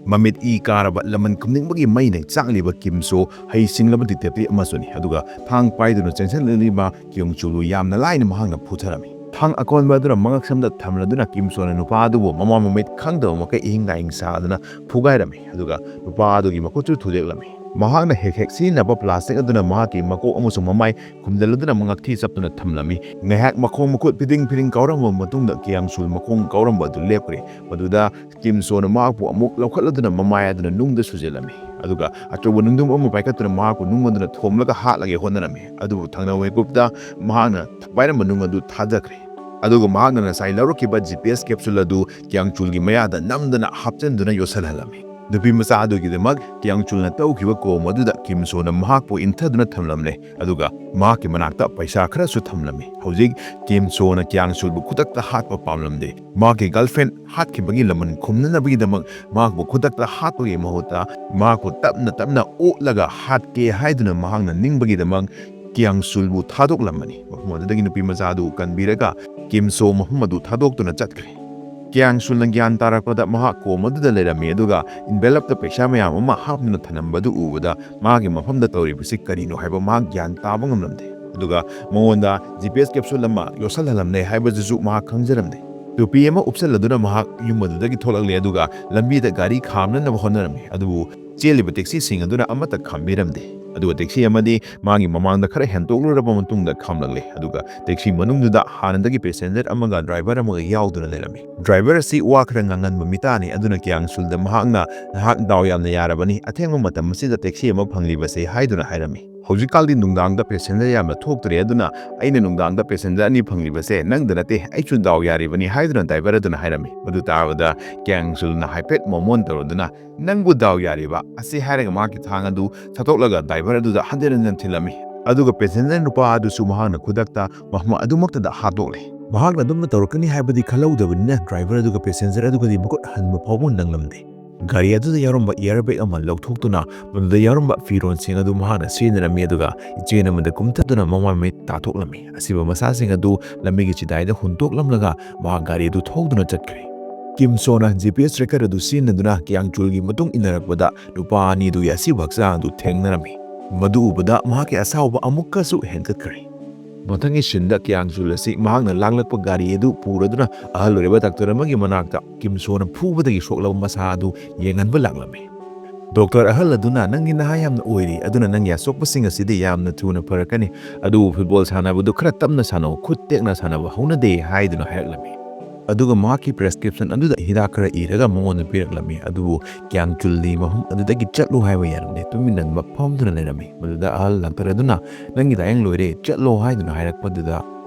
ꯃꯃꯤꯠ ꯏ ꯀꯥꯔꯕ ꯂꯃꯟ ꯈꯨꯝꯅꯤꯡꯕꯒꯤ ꯃꯩꯅ ꯆꯥꯛꯂꯤꯕ ꯀꯤꯝ ꯁꯣ ꯍꯩꯁꯤꯡꯂꯕ ꯗꯤꯇꯦꯛꯇꯤꯚ ꯑꯃꯁꯨꯅꯤ, ꯑꯗꯨꯒ ꯊꯥꯡ ꯄꯥꯏꯗꯨꯅ ꯆꯦꯟꯁꯤꯜꯂꯛꯂꯤꯕ ꯀꯤꯌꯣꯡ ꯆꯨꯜꯕꯨ ꯌꯥꯝꯅ ꯂꯥꯏꯅ ꯃꯍꯥꯛꯅ ꯐꯨꯊꯔꯝꯃꯤ꯫ ꯊꯥꯡ ꯑꯀꯣꯟꯕ ꯑꯗꯨꯅ ꯃꯉꯛꯁꯝꯗ ꯊꯝꯂꯗꯨꯅ ꯀꯤꯝ ꯁꯣꯅ ꯅꯨꯄꯥ ꯑꯗꯨꯕꯨ ꯃꯃꯥ ꯃꯃꯤꯠ ꯈꯪꯗꯕ ꯃꯈꯩ ꯏꯍꯤꯡ ꯅꯥꯍꯤꯡ ꯁꯥꯗꯨꯅ ꯐꯨꯒꯥꯏꯔꯝꯃꯤ, ꯑꯗꯨꯒ ꯅꯨꯄꯥ ꯑꯗꯨꯒꯤ ꯃꯈꯨꯠꯁꯨ ꯊꯨꯗꯦꯛꯂꯝꯃꯤ꯫ ꯃꯍꯥꯛꯅ ꯍꯦꯛ ꯍꯦꯛ ꯁꯤꯖꯤꯟꯅꯕ ꯄ꯭ꯂꯥꯁꯇꯤꯛ ꯑꯗꯨꯅ ꯃꯍꯥꯛꯀꯤ ꯃꯀꯣꯛ ꯑꯃꯁꯨꯡ ꯃꯃꯥꯏ ꯈꯨꯝꯖꯤꯜꯂꯗꯨꯅ ꯃꯉꯛꯊꯤ ꯆꯞꯇꯨꯅ ꯊꯝꯂꯝꯃꯤ꯫ ꯉꯥꯏꯍꯥꯛ ꯃꯈꯣꯡ ꯃꯈꯨꯠ ꯐꯤꯗꯤꯡ ꯐꯤꯗꯤꯡ ꯀꯥꯎꯔꯝꯕ ꯃꯇꯨꯡꯗ ꯀꯤꯌꯥꯡ ꯁꯨꯜ ꯃꯈꯣꯡ ꯀꯥꯎꯔꯝꯕ ꯑꯗꯨ ꯂꯦꯞꯈ꯭ꯔꯦ꯫ ꯃꯗꯨꯗ ꯀꯤꯝ ꯁꯣꯅ ꯃꯍꯥꯛꯄꯨ ꯑꯃꯨꯛ ꯂꯧꯈꯠꯂꯗꯨꯅ ꯃꯃꯥꯏ ꯑꯗꯨꯅ ꯅꯨꯡꯗ ꯁꯨꯖꯤꯜꯂꯝꯃꯤ, ꯑꯗꯨꯒ ꯑꯆꯧꯕ ꯅꯨꯡꯗꯨꯝ ꯑꯃ ꯄꯥꯏꯈꯠꯇꯨꯅ ꯃꯍꯥꯛꯄꯨ ꯅꯨꯡ ꯑꯗꯨꯅ ꯊꯣꯝꯂꯒ ꯍꯥꯠꯂꯒꯦ ꯍꯣꯠꯅꯔꯝꯃꯤ꯫ ꯑꯗꯨꯕꯨ ꯊꯪꯅꯕ ꯃꯤꯀꯨꯞꯇ ꯃꯍꯥꯛꯅ ꯄꯥꯏꯔꯝꯕ ꯅꯨꯡ ꯑꯗꯨ ꯊꯥꯗꯈ꯭ꯔꯦ꯫ ꯑꯗꯨꯒ ꯃꯍꯥꯛꯅ ꯉꯁꯥꯏ ꯂꯧꯔꯛꯈꯤꯕ ꯖꯤ ꯄꯤ ꯑꯦꯁ ꯀꯦꯞꯁꯨꯜ ꯑꯗꯨ ꯀ꯭ꯌꯥꯡ ꯆꯨꯜꯒꯤ ꯃꯌꯥꯗ ꯅꯝꯗꯅ ꯍꯥꯞꯆꯤꯟꯗꯨꯅ ꯌꯣꯠꯁꯤꯜꯍꯜꯂꯝꯃꯤ꯫ ꯅꯨꯄꯤ ꯃꯆꯥ ꯑꯗꯨꯒꯤꯗꯃꯛ ꯀ꯭ꯌꯥꯡ ꯆꯨꯜꯅ ꯇꯧꯈꯤꯕ ꯀꯣꯝ ꯑꯗꯨꯗ ꯀꯤꯝ ꯁꯣꯅ ꯃꯍꯥꯛꯄꯨ ꯏꯟꯊꯗꯨꯅ ꯊꯝꯂꯝꯂꯦ, ꯑꯗꯨꯒ ꯃꯍꯥꯛꯀꯤ ꯃꯅꯥꯛꯇ ꯄꯩꯁꯥ ꯈꯔꯁꯨ ꯊꯝꯂꯝꯃꯤ꯫ ꯍꯧꯖꯤꯛ ꯀꯤꯝ ꯁꯣꯅ ꯀ꯭ꯌꯥꯡ ꯆꯨꯜꯕꯨ ꯈꯨꯗꯛꯇ ꯍꯥꯠꯄ ꯄꯥꯝꯂꯝꯗꯦ꯫ ꯃꯍꯥꯛꯀꯤ ꯒꯔꯜꯐ꯭ꯔꯦꯟ ꯍꯥꯠꯈꯤꯕꯒꯤ ꯂꯃꯟ ꯈꯨꯝꯅꯅꯕꯒꯤꯗꯃꯛ ꯃꯍꯥꯛꯄꯨ ꯈꯨꯗꯛꯇ ꯍꯥꯠꯄꯒꯤ ꯃꯍꯨꯠꯇ ꯃꯍꯥꯛꯄꯨ ꯇꯞꯅ ꯇꯞꯅ ꯑꯣꯠꯂꯒ ꯍꯥꯠꯀꯦ ꯍꯥꯏꯗꯨꯅ ꯃꯍꯥꯛꯅ ꯅꯤꯡꯕꯒꯤꯗꯃꯛ ꯀ꯭ꯌꯥꯡ ꯆꯨꯜꯕꯨ ꯊꯥꯗꯣꯛꯂꯝꯕꯅꯤ꯫ ꯃꯐꯝ ꯑꯗꯨꯗꯒꯤ ꯅꯨꯄꯤ ꯃꯆꯥ ꯑꯗꯨ ꯀꯟꯕꯤꯔꯒ ꯀꯤꯝ ꯁꯣ ꯃꯐꯝ ꯑꯗꯨ ꯊꯥꯗꯣꯛꯇꯨꯅ ꯆꯠꯈ꯭ꯔꯦ꯫ ꯀ꯭ꯌꯥꯡ ꯆꯨꯜꯅ ꯒ꯭ꯌꯥꯟ ꯇꯥꯔꯛꯄꯗ ꯃꯍꯥꯛ ꯀꯣꯝ ꯑꯗꯨꯗ ꯂꯩꯔꯝꯃꯤ, ꯑꯗꯨꯒ ꯏꯟꯚꯦꯂꯞꯇ ꯄꯩꯁꯥ ꯃꯌꯥꯝ ꯑꯃ ꯍꯥꯞꯇꯨꯅ ꯊꯝꯂꯝꯕꯗꯨ ꯎꯕꯗ ꯃꯥꯒꯤ ꯃꯐꯝꯗ ꯇꯧꯔꯤꯕꯁꯤ ꯀꯔꯤꯅꯣ ꯍꯥꯏꯕ ꯃꯍꯥꯛ ꯒ꯭ꯌꯥꯟ ꯇꯥꯕ ꯉꯝꯂꯝꯗꯦ꯫ ꯑꯗꯨꯒ ꯃꯉꯣꯟꯗ ꯖꯤ ꯄꯤ ꯑꯦꯁ ꯀꯦꯞꯁꯨꯜ ꯑꯃ ꯌꯣꯠꯁꯤꯜꯍꯜꯂꯝꯂꯦ ꯍꯥꯏꯕꯗꯨꯁꯨ ꯃꯍꯥꯛ ꯈꯪꯖꯔꯝꯗꯦ꯫ ꯇꯨꯄꯤ ꯑꯃ ꯎꯞꯁꯜꯂꯗꯨꯅ ꯃꯍꯥꯛ ꯌꯨꯝ ꯑꯗꯨꯗꯒꯤ ꯊꯣꯛꯂꯛꯂꯦ, ꯑꯗꯨꯒ ꯂꯝꯕꯤꯗ ꯒꯥꯔꯤ ꯈꯥꯝꯅꯅꯕ ꯍꯣꯠꯅꯔꯝꯃꯤ꯫ ꯑꯗꯨꯕꯨ ꯆꯦꯜꯂꯤꯕ ꯇꯦꯛꯁꯤꯁꯤꯡ ꯑꯗꯨꯅ ꯑꯃꯠꯇ ꯈꯥꯝꯕꯤꯔꯝꯗꯦ꯫ ꯑꯗꯨꯒ ꯇꯦꯛꯁꯤ ꯑꯃꯗꯤ ꯃꯥꯒꯤ ꯃꯃꯥꯡꯗ ꯈꯔ ꯍꯦꯟꯇꯣꯛꯂꯨꯔꯕ ꯃꯇꯨꯡꯗ ꯈꯥꯝꯂꯛꯂꯦ, ꯑꯗꯨꯒ ꯇꯦꯛꯁꯤ ꯃꯅꯨꯡꯗꯨꯗ ꯍꯥꯟꯅꯗꯒꯤ ꯄꯦꯁꯦꯟꯖꯔ ꯑꯃꯒ ꯗ꯭ꯔꯥꯏꯚꯔ ꯑꯃꯒ ꯌꯥꯎꯗꯨꯅ ꯂꯩꯔꯝꯃꯤ꯫ ꯗ꯭ꯔꯥꯏꯚꯔ ꯑꯁꯤ ꯋꯥ ꯈꯔ ꯉꯥꯡꯒꯟꯕ ꯃꯤꯇꯥꯅꯤ, ꯑꯗꯨꯅ ꯀ꯭ꯌꯥꯡ ꯆꯨꯜꯗ ꯃꯍꯥꯛꯅ "ꯅꯍꯥꯛ ꯗꯥꯎ ꯌꯥꯝꯅ ꯌꯥꯔꯕꯅꯤ, ꯑꯊꯦꯡꯕ ꯃꯇꯝ ꯑꯁꯤꯗ ꯇꯦꯛꯁꯤ ꯑꯃ ꯐꯪꯂꯤꯕꯁꯦ" ꯍꯥꯏꯗꯨꯅ ꯍꯥꯏꯔꯝꯃꯤ꯫ "ꯍꯧꯖꯤꯛꯀꯥꯟꯗꯤ ꯅꯨꯡꯗꯥꯡꯗ ꯄꯦꯁꯦꯟꯖꯔ ꯌꯥꯝꯅ ꯊꯣꯛꯇ꯭ꯔꯦ, ꯑꯗꯨꯅ ꯑꯩꯅ ꯅꯨꯡꯗꯥꯡꯗ ꯄꯦꯁꯦꯟꯖꯔ ꯑꯅꯤ ꯐꯪꯂꯤꯕꯁꯦ ꯅꯪꯗ ꯅꯠꯇꯦ, ꯑꯩꯁꯨ ꯗꯥꯎ ꯌꯥꯔꯤꯕꯅꯤ" ꯍꯥꯏꯗꯨꯅ ꯗ꯭ꯔꯥꯏꯚꯔ ꯑꯗꯨꯅ ꯍꯥꯏꯔꯝꯃꯤ꯫ ꯃꯗꯨ ꯇꯥꯕꯗ ꯀ꯭ꯌꯥꯡ ꯆꯨꯜꯅ ꯍꯥꯏꯐꯦꯠ ꯃꯣꯃꯣꯟ ꯇꯧꯔꯗꯨꯅ, "ꯅꯪꯕꯨ ꯗꯥꯎ ꯌꯥꯔꯤꯕ?" ꯑꯁꯤ ꯍꯥꯏꯔꯒ ꯃꯍꯥꯛꯀꯤ ꯊꯥꯡ ꯑꯗꯨ ꯊꯥꯗꯣꯛꯂꯒ ꯗ꯭ꯔꯥꯏꯚꯔ ꯑꯗꯨꯗ ꯍꯟꯖꯤꯟ ꯍꯟꯖꯤꯟ ꯊꯤꯜꯂꯝꯃꯤ꯫ ꯑꯗꯨꯒ ꯄꯦꯁꯦꯟꯖꯔ ꯅꯨꯄꯥ ꯑꯗꯨꯁꯨ ꯃꯍꯥꯛꯅ ꯈꯨꯗꯛꯇ ꯃꯐꯝ ꯑꯗꯨꯃꯛꯇꯗ ꯍꯥꯠꯇꯣꯛꯂꯦ꯫ ꯃꯍꯥꯛꯅ ꯑꯗꯨꯝꯅ ꯇꯧꯔꯛꯀꯅꯤ ꯍꯥꯏꯕꯗꯤ ꯈꯜꯍꯧꯗꯕꯅꯤꯅ ꯗ꯭ꯔꯥꯏꯚꯔ ꯑꯗꯨꯒ ꯄꯦꯁꯦꯟꯖꯔ ꯑꯗꯨꯒꯗꯤ ꯃꯈꯨꯠ ꯍꯟꯕ ꯐꯥꯎꯕ ꯅꯪꯂꯝꯗꯦ꯫ ꯒꯥꯔꯤ ꯑꯗꯨꯗ ꯌꯥꯎꯔꯝꯕ ꯏꯌꯥꯔ ꯕꯦꯒ ꯑꯃ ꯂꯧꯊꯣꯛꯇꯨꯅ ꯃꯗꯨꯗ ꯌꯥꯎꯔꯝꯕ ꯐꯤꯔꯣꯜꯁꯤꯡ ꯑꯗꯨ ꯃꯍꯥꯛꯅ ꯁꯤꯖꯤꯟꯅꯔꯝꯃꯤ, ꯑꯗꯨꯒ ꯏꯆꯦꯟ ꯑꯃꯗ ꯀꯨꯝꯊꯗꯨꯅ ꯃꯃꯥꯏ ꯃꯃꯤꯠ ꯇꯥꯊꯣꯛꯂꯝꯃꯤ꯫ ꯑꯁꯤꯕ ꯃꯁꯥꯁꯤꯡ ꯑꯗꯨ ꯂꯝꯕꯤꯒꯤ ꯆꯤꯗꯥꯏꯗ ꯍꯨꯟꯗꯣꯛꯂꯝꯂꯒ ꯃꯍꯥꯛ ꯒꯥꯔꯤ ꯑꯗꯨ ꯊꯧꯗꯨꯅ ꯆꯠꯈ꯭ꯔꯦ꯫ ꯀꯤꯝ ꯁꯣꯅ ꯖꯤ ꯄꯤ ꯑꯦꯁ ꯇ꯭ꯔꯦꯀꯔ ꯑꯗꯨ ꯁꯤꯖꯤꯟꯅꯗꯨꯅ ꯀ꯭ꯌꯥꯡ ꯆꯨꯜꯒꯤ ꯃꯇꯨꯡ ꯏꯟꯅꯔꯛꯄꯗ ꯅꯨꯄꯥ ꯑꯅꯤꯗꯨꯒꯤ ꯑꯁꯤꯕ ꯍꯛꯆꯥꯡ ꯑꯗꯨ ꯊꯦꯡꯅꯔꯝꯃꯤ꯫ ꯃꯗꯨ ꯎꯕꯗ ꯃꯍꯥꯛꯀꯤ ꯑꯁꯥꯎꯕ ꯑꯃꯨꯛꯀꯁꯨ ꯍꯦꯟꯒꯠꯈ꯭ꯔꯦ꯫ ꯃꯊꯪꯒꯤ ꯁꯤꯟꯗ ꯀ꯭ꯌꯥꯡ ꯆꯨꯜ ꯑꯁꯤ ꯃꯍꯥꯛꯅ ꯂꯥꯛꯂꯛꯄ ꯒꯥꯔꯤ ꯑꯗꯨ ꯄꯨꯔꯗꯨꯅ ꯑꯍꯜ ꯑꯣꯏꯔꯕ ꯗꯥꯛꯇꯔ ꯑꯃꯒꯤ ꯃꯅꯥꯛꯇ ꯀꯤꯝ ꯁꯣꯅ ꯐꯨꯕꯗꯒꯤ ꯁꯣꯛꯂꯕ ꯃꯁꯥ ꯑꯗꯨ ꯌꯦꯡꯍꯟꯕ ꯂꯥꯛꯂꯝꯃꯤ꯫ "ꯗꯣꯛꯇꯔ ꯑꯍꯜ ꯑꯗꯨꯅ, ꯅꯪꯒꯤ ꯅꯍꯥ ꯌꯥꯝꯅ ꯑꯣꯏꯔꯤ, ꯑꯗꯨꯅ ꯅꯪꯒꯤ ꯑꯁꯣꯛꯄꯁꯤꯡ ꯑꯁꯤꯗꯤ ꯌꯥꯝꯅ ꯊꯨꯅ ꯐꯔꯛꯀꯅꯤ, ꯑꯗꯨꯕꯨ ꯐꯨꯠꯕꯣꯜ ꯁꯥꯟꯅꯕꯗꯨ ꯈꯔ ꯇꯞꯅ ꯁꯥꯟꯅꯧ, ꯈꯨꯠ ꯇꯦꯛꯅ ꯁꯥꯟꯅꯕ ꯍꯧꯅꯗꯦ" ꯍꯥꯏꯗꯨꯅ ꯍꯥꯏꯔꯛꯂꯝꯃꯤ꯫ ꯑꯗꯨꯒ ꯃꯍꯥꯛꯀꯤ ꯄ꯭ꯔꯦꯁꯀ꯭ꯔꯤꯞꯁꯟ ꯑꯗꯨꯗ ꯍꯤꯗꯥꯛ ꯈꯔ ꯏꯔꯒ ꯃꯉꯣꯟꯗ ꯄꯤꯔꯛꯂꯝꯃꯤ꯫ ꯑꯗꯨꯕꯨ ꯀ꯭ꯌꯥꯡ ꯆꯨꯜꯗꯤ ꯃꯐꯝ ꯑꯗꯨꯗꯒꯤ ꯆꯠꯂꯨ ꯍꯥꯏꯕ ꯌꯥꯔꯝꯗꯦ, ꯇꯨꯃꯤꯟꯅ ꯐꯝꯗꯨꯅ ꯂꯩꯔꯝꯃꯤ꯫ ꯃꯗꯨꯗ ꯑꯍꯜ ꯗꯥꯛꯇꯔ ꯑꯗꯨꯅ, "ꯅꯪꯒꯤ ꯂꯥꯌꯦꯡ ꯂꯣꯏꯔꯦ, ꯆꯠꯂꯣ" ꯍꯥꯏꯗꯨꯅ ꯍꯥꯏꯔꯛꯄꯗꯨꯗ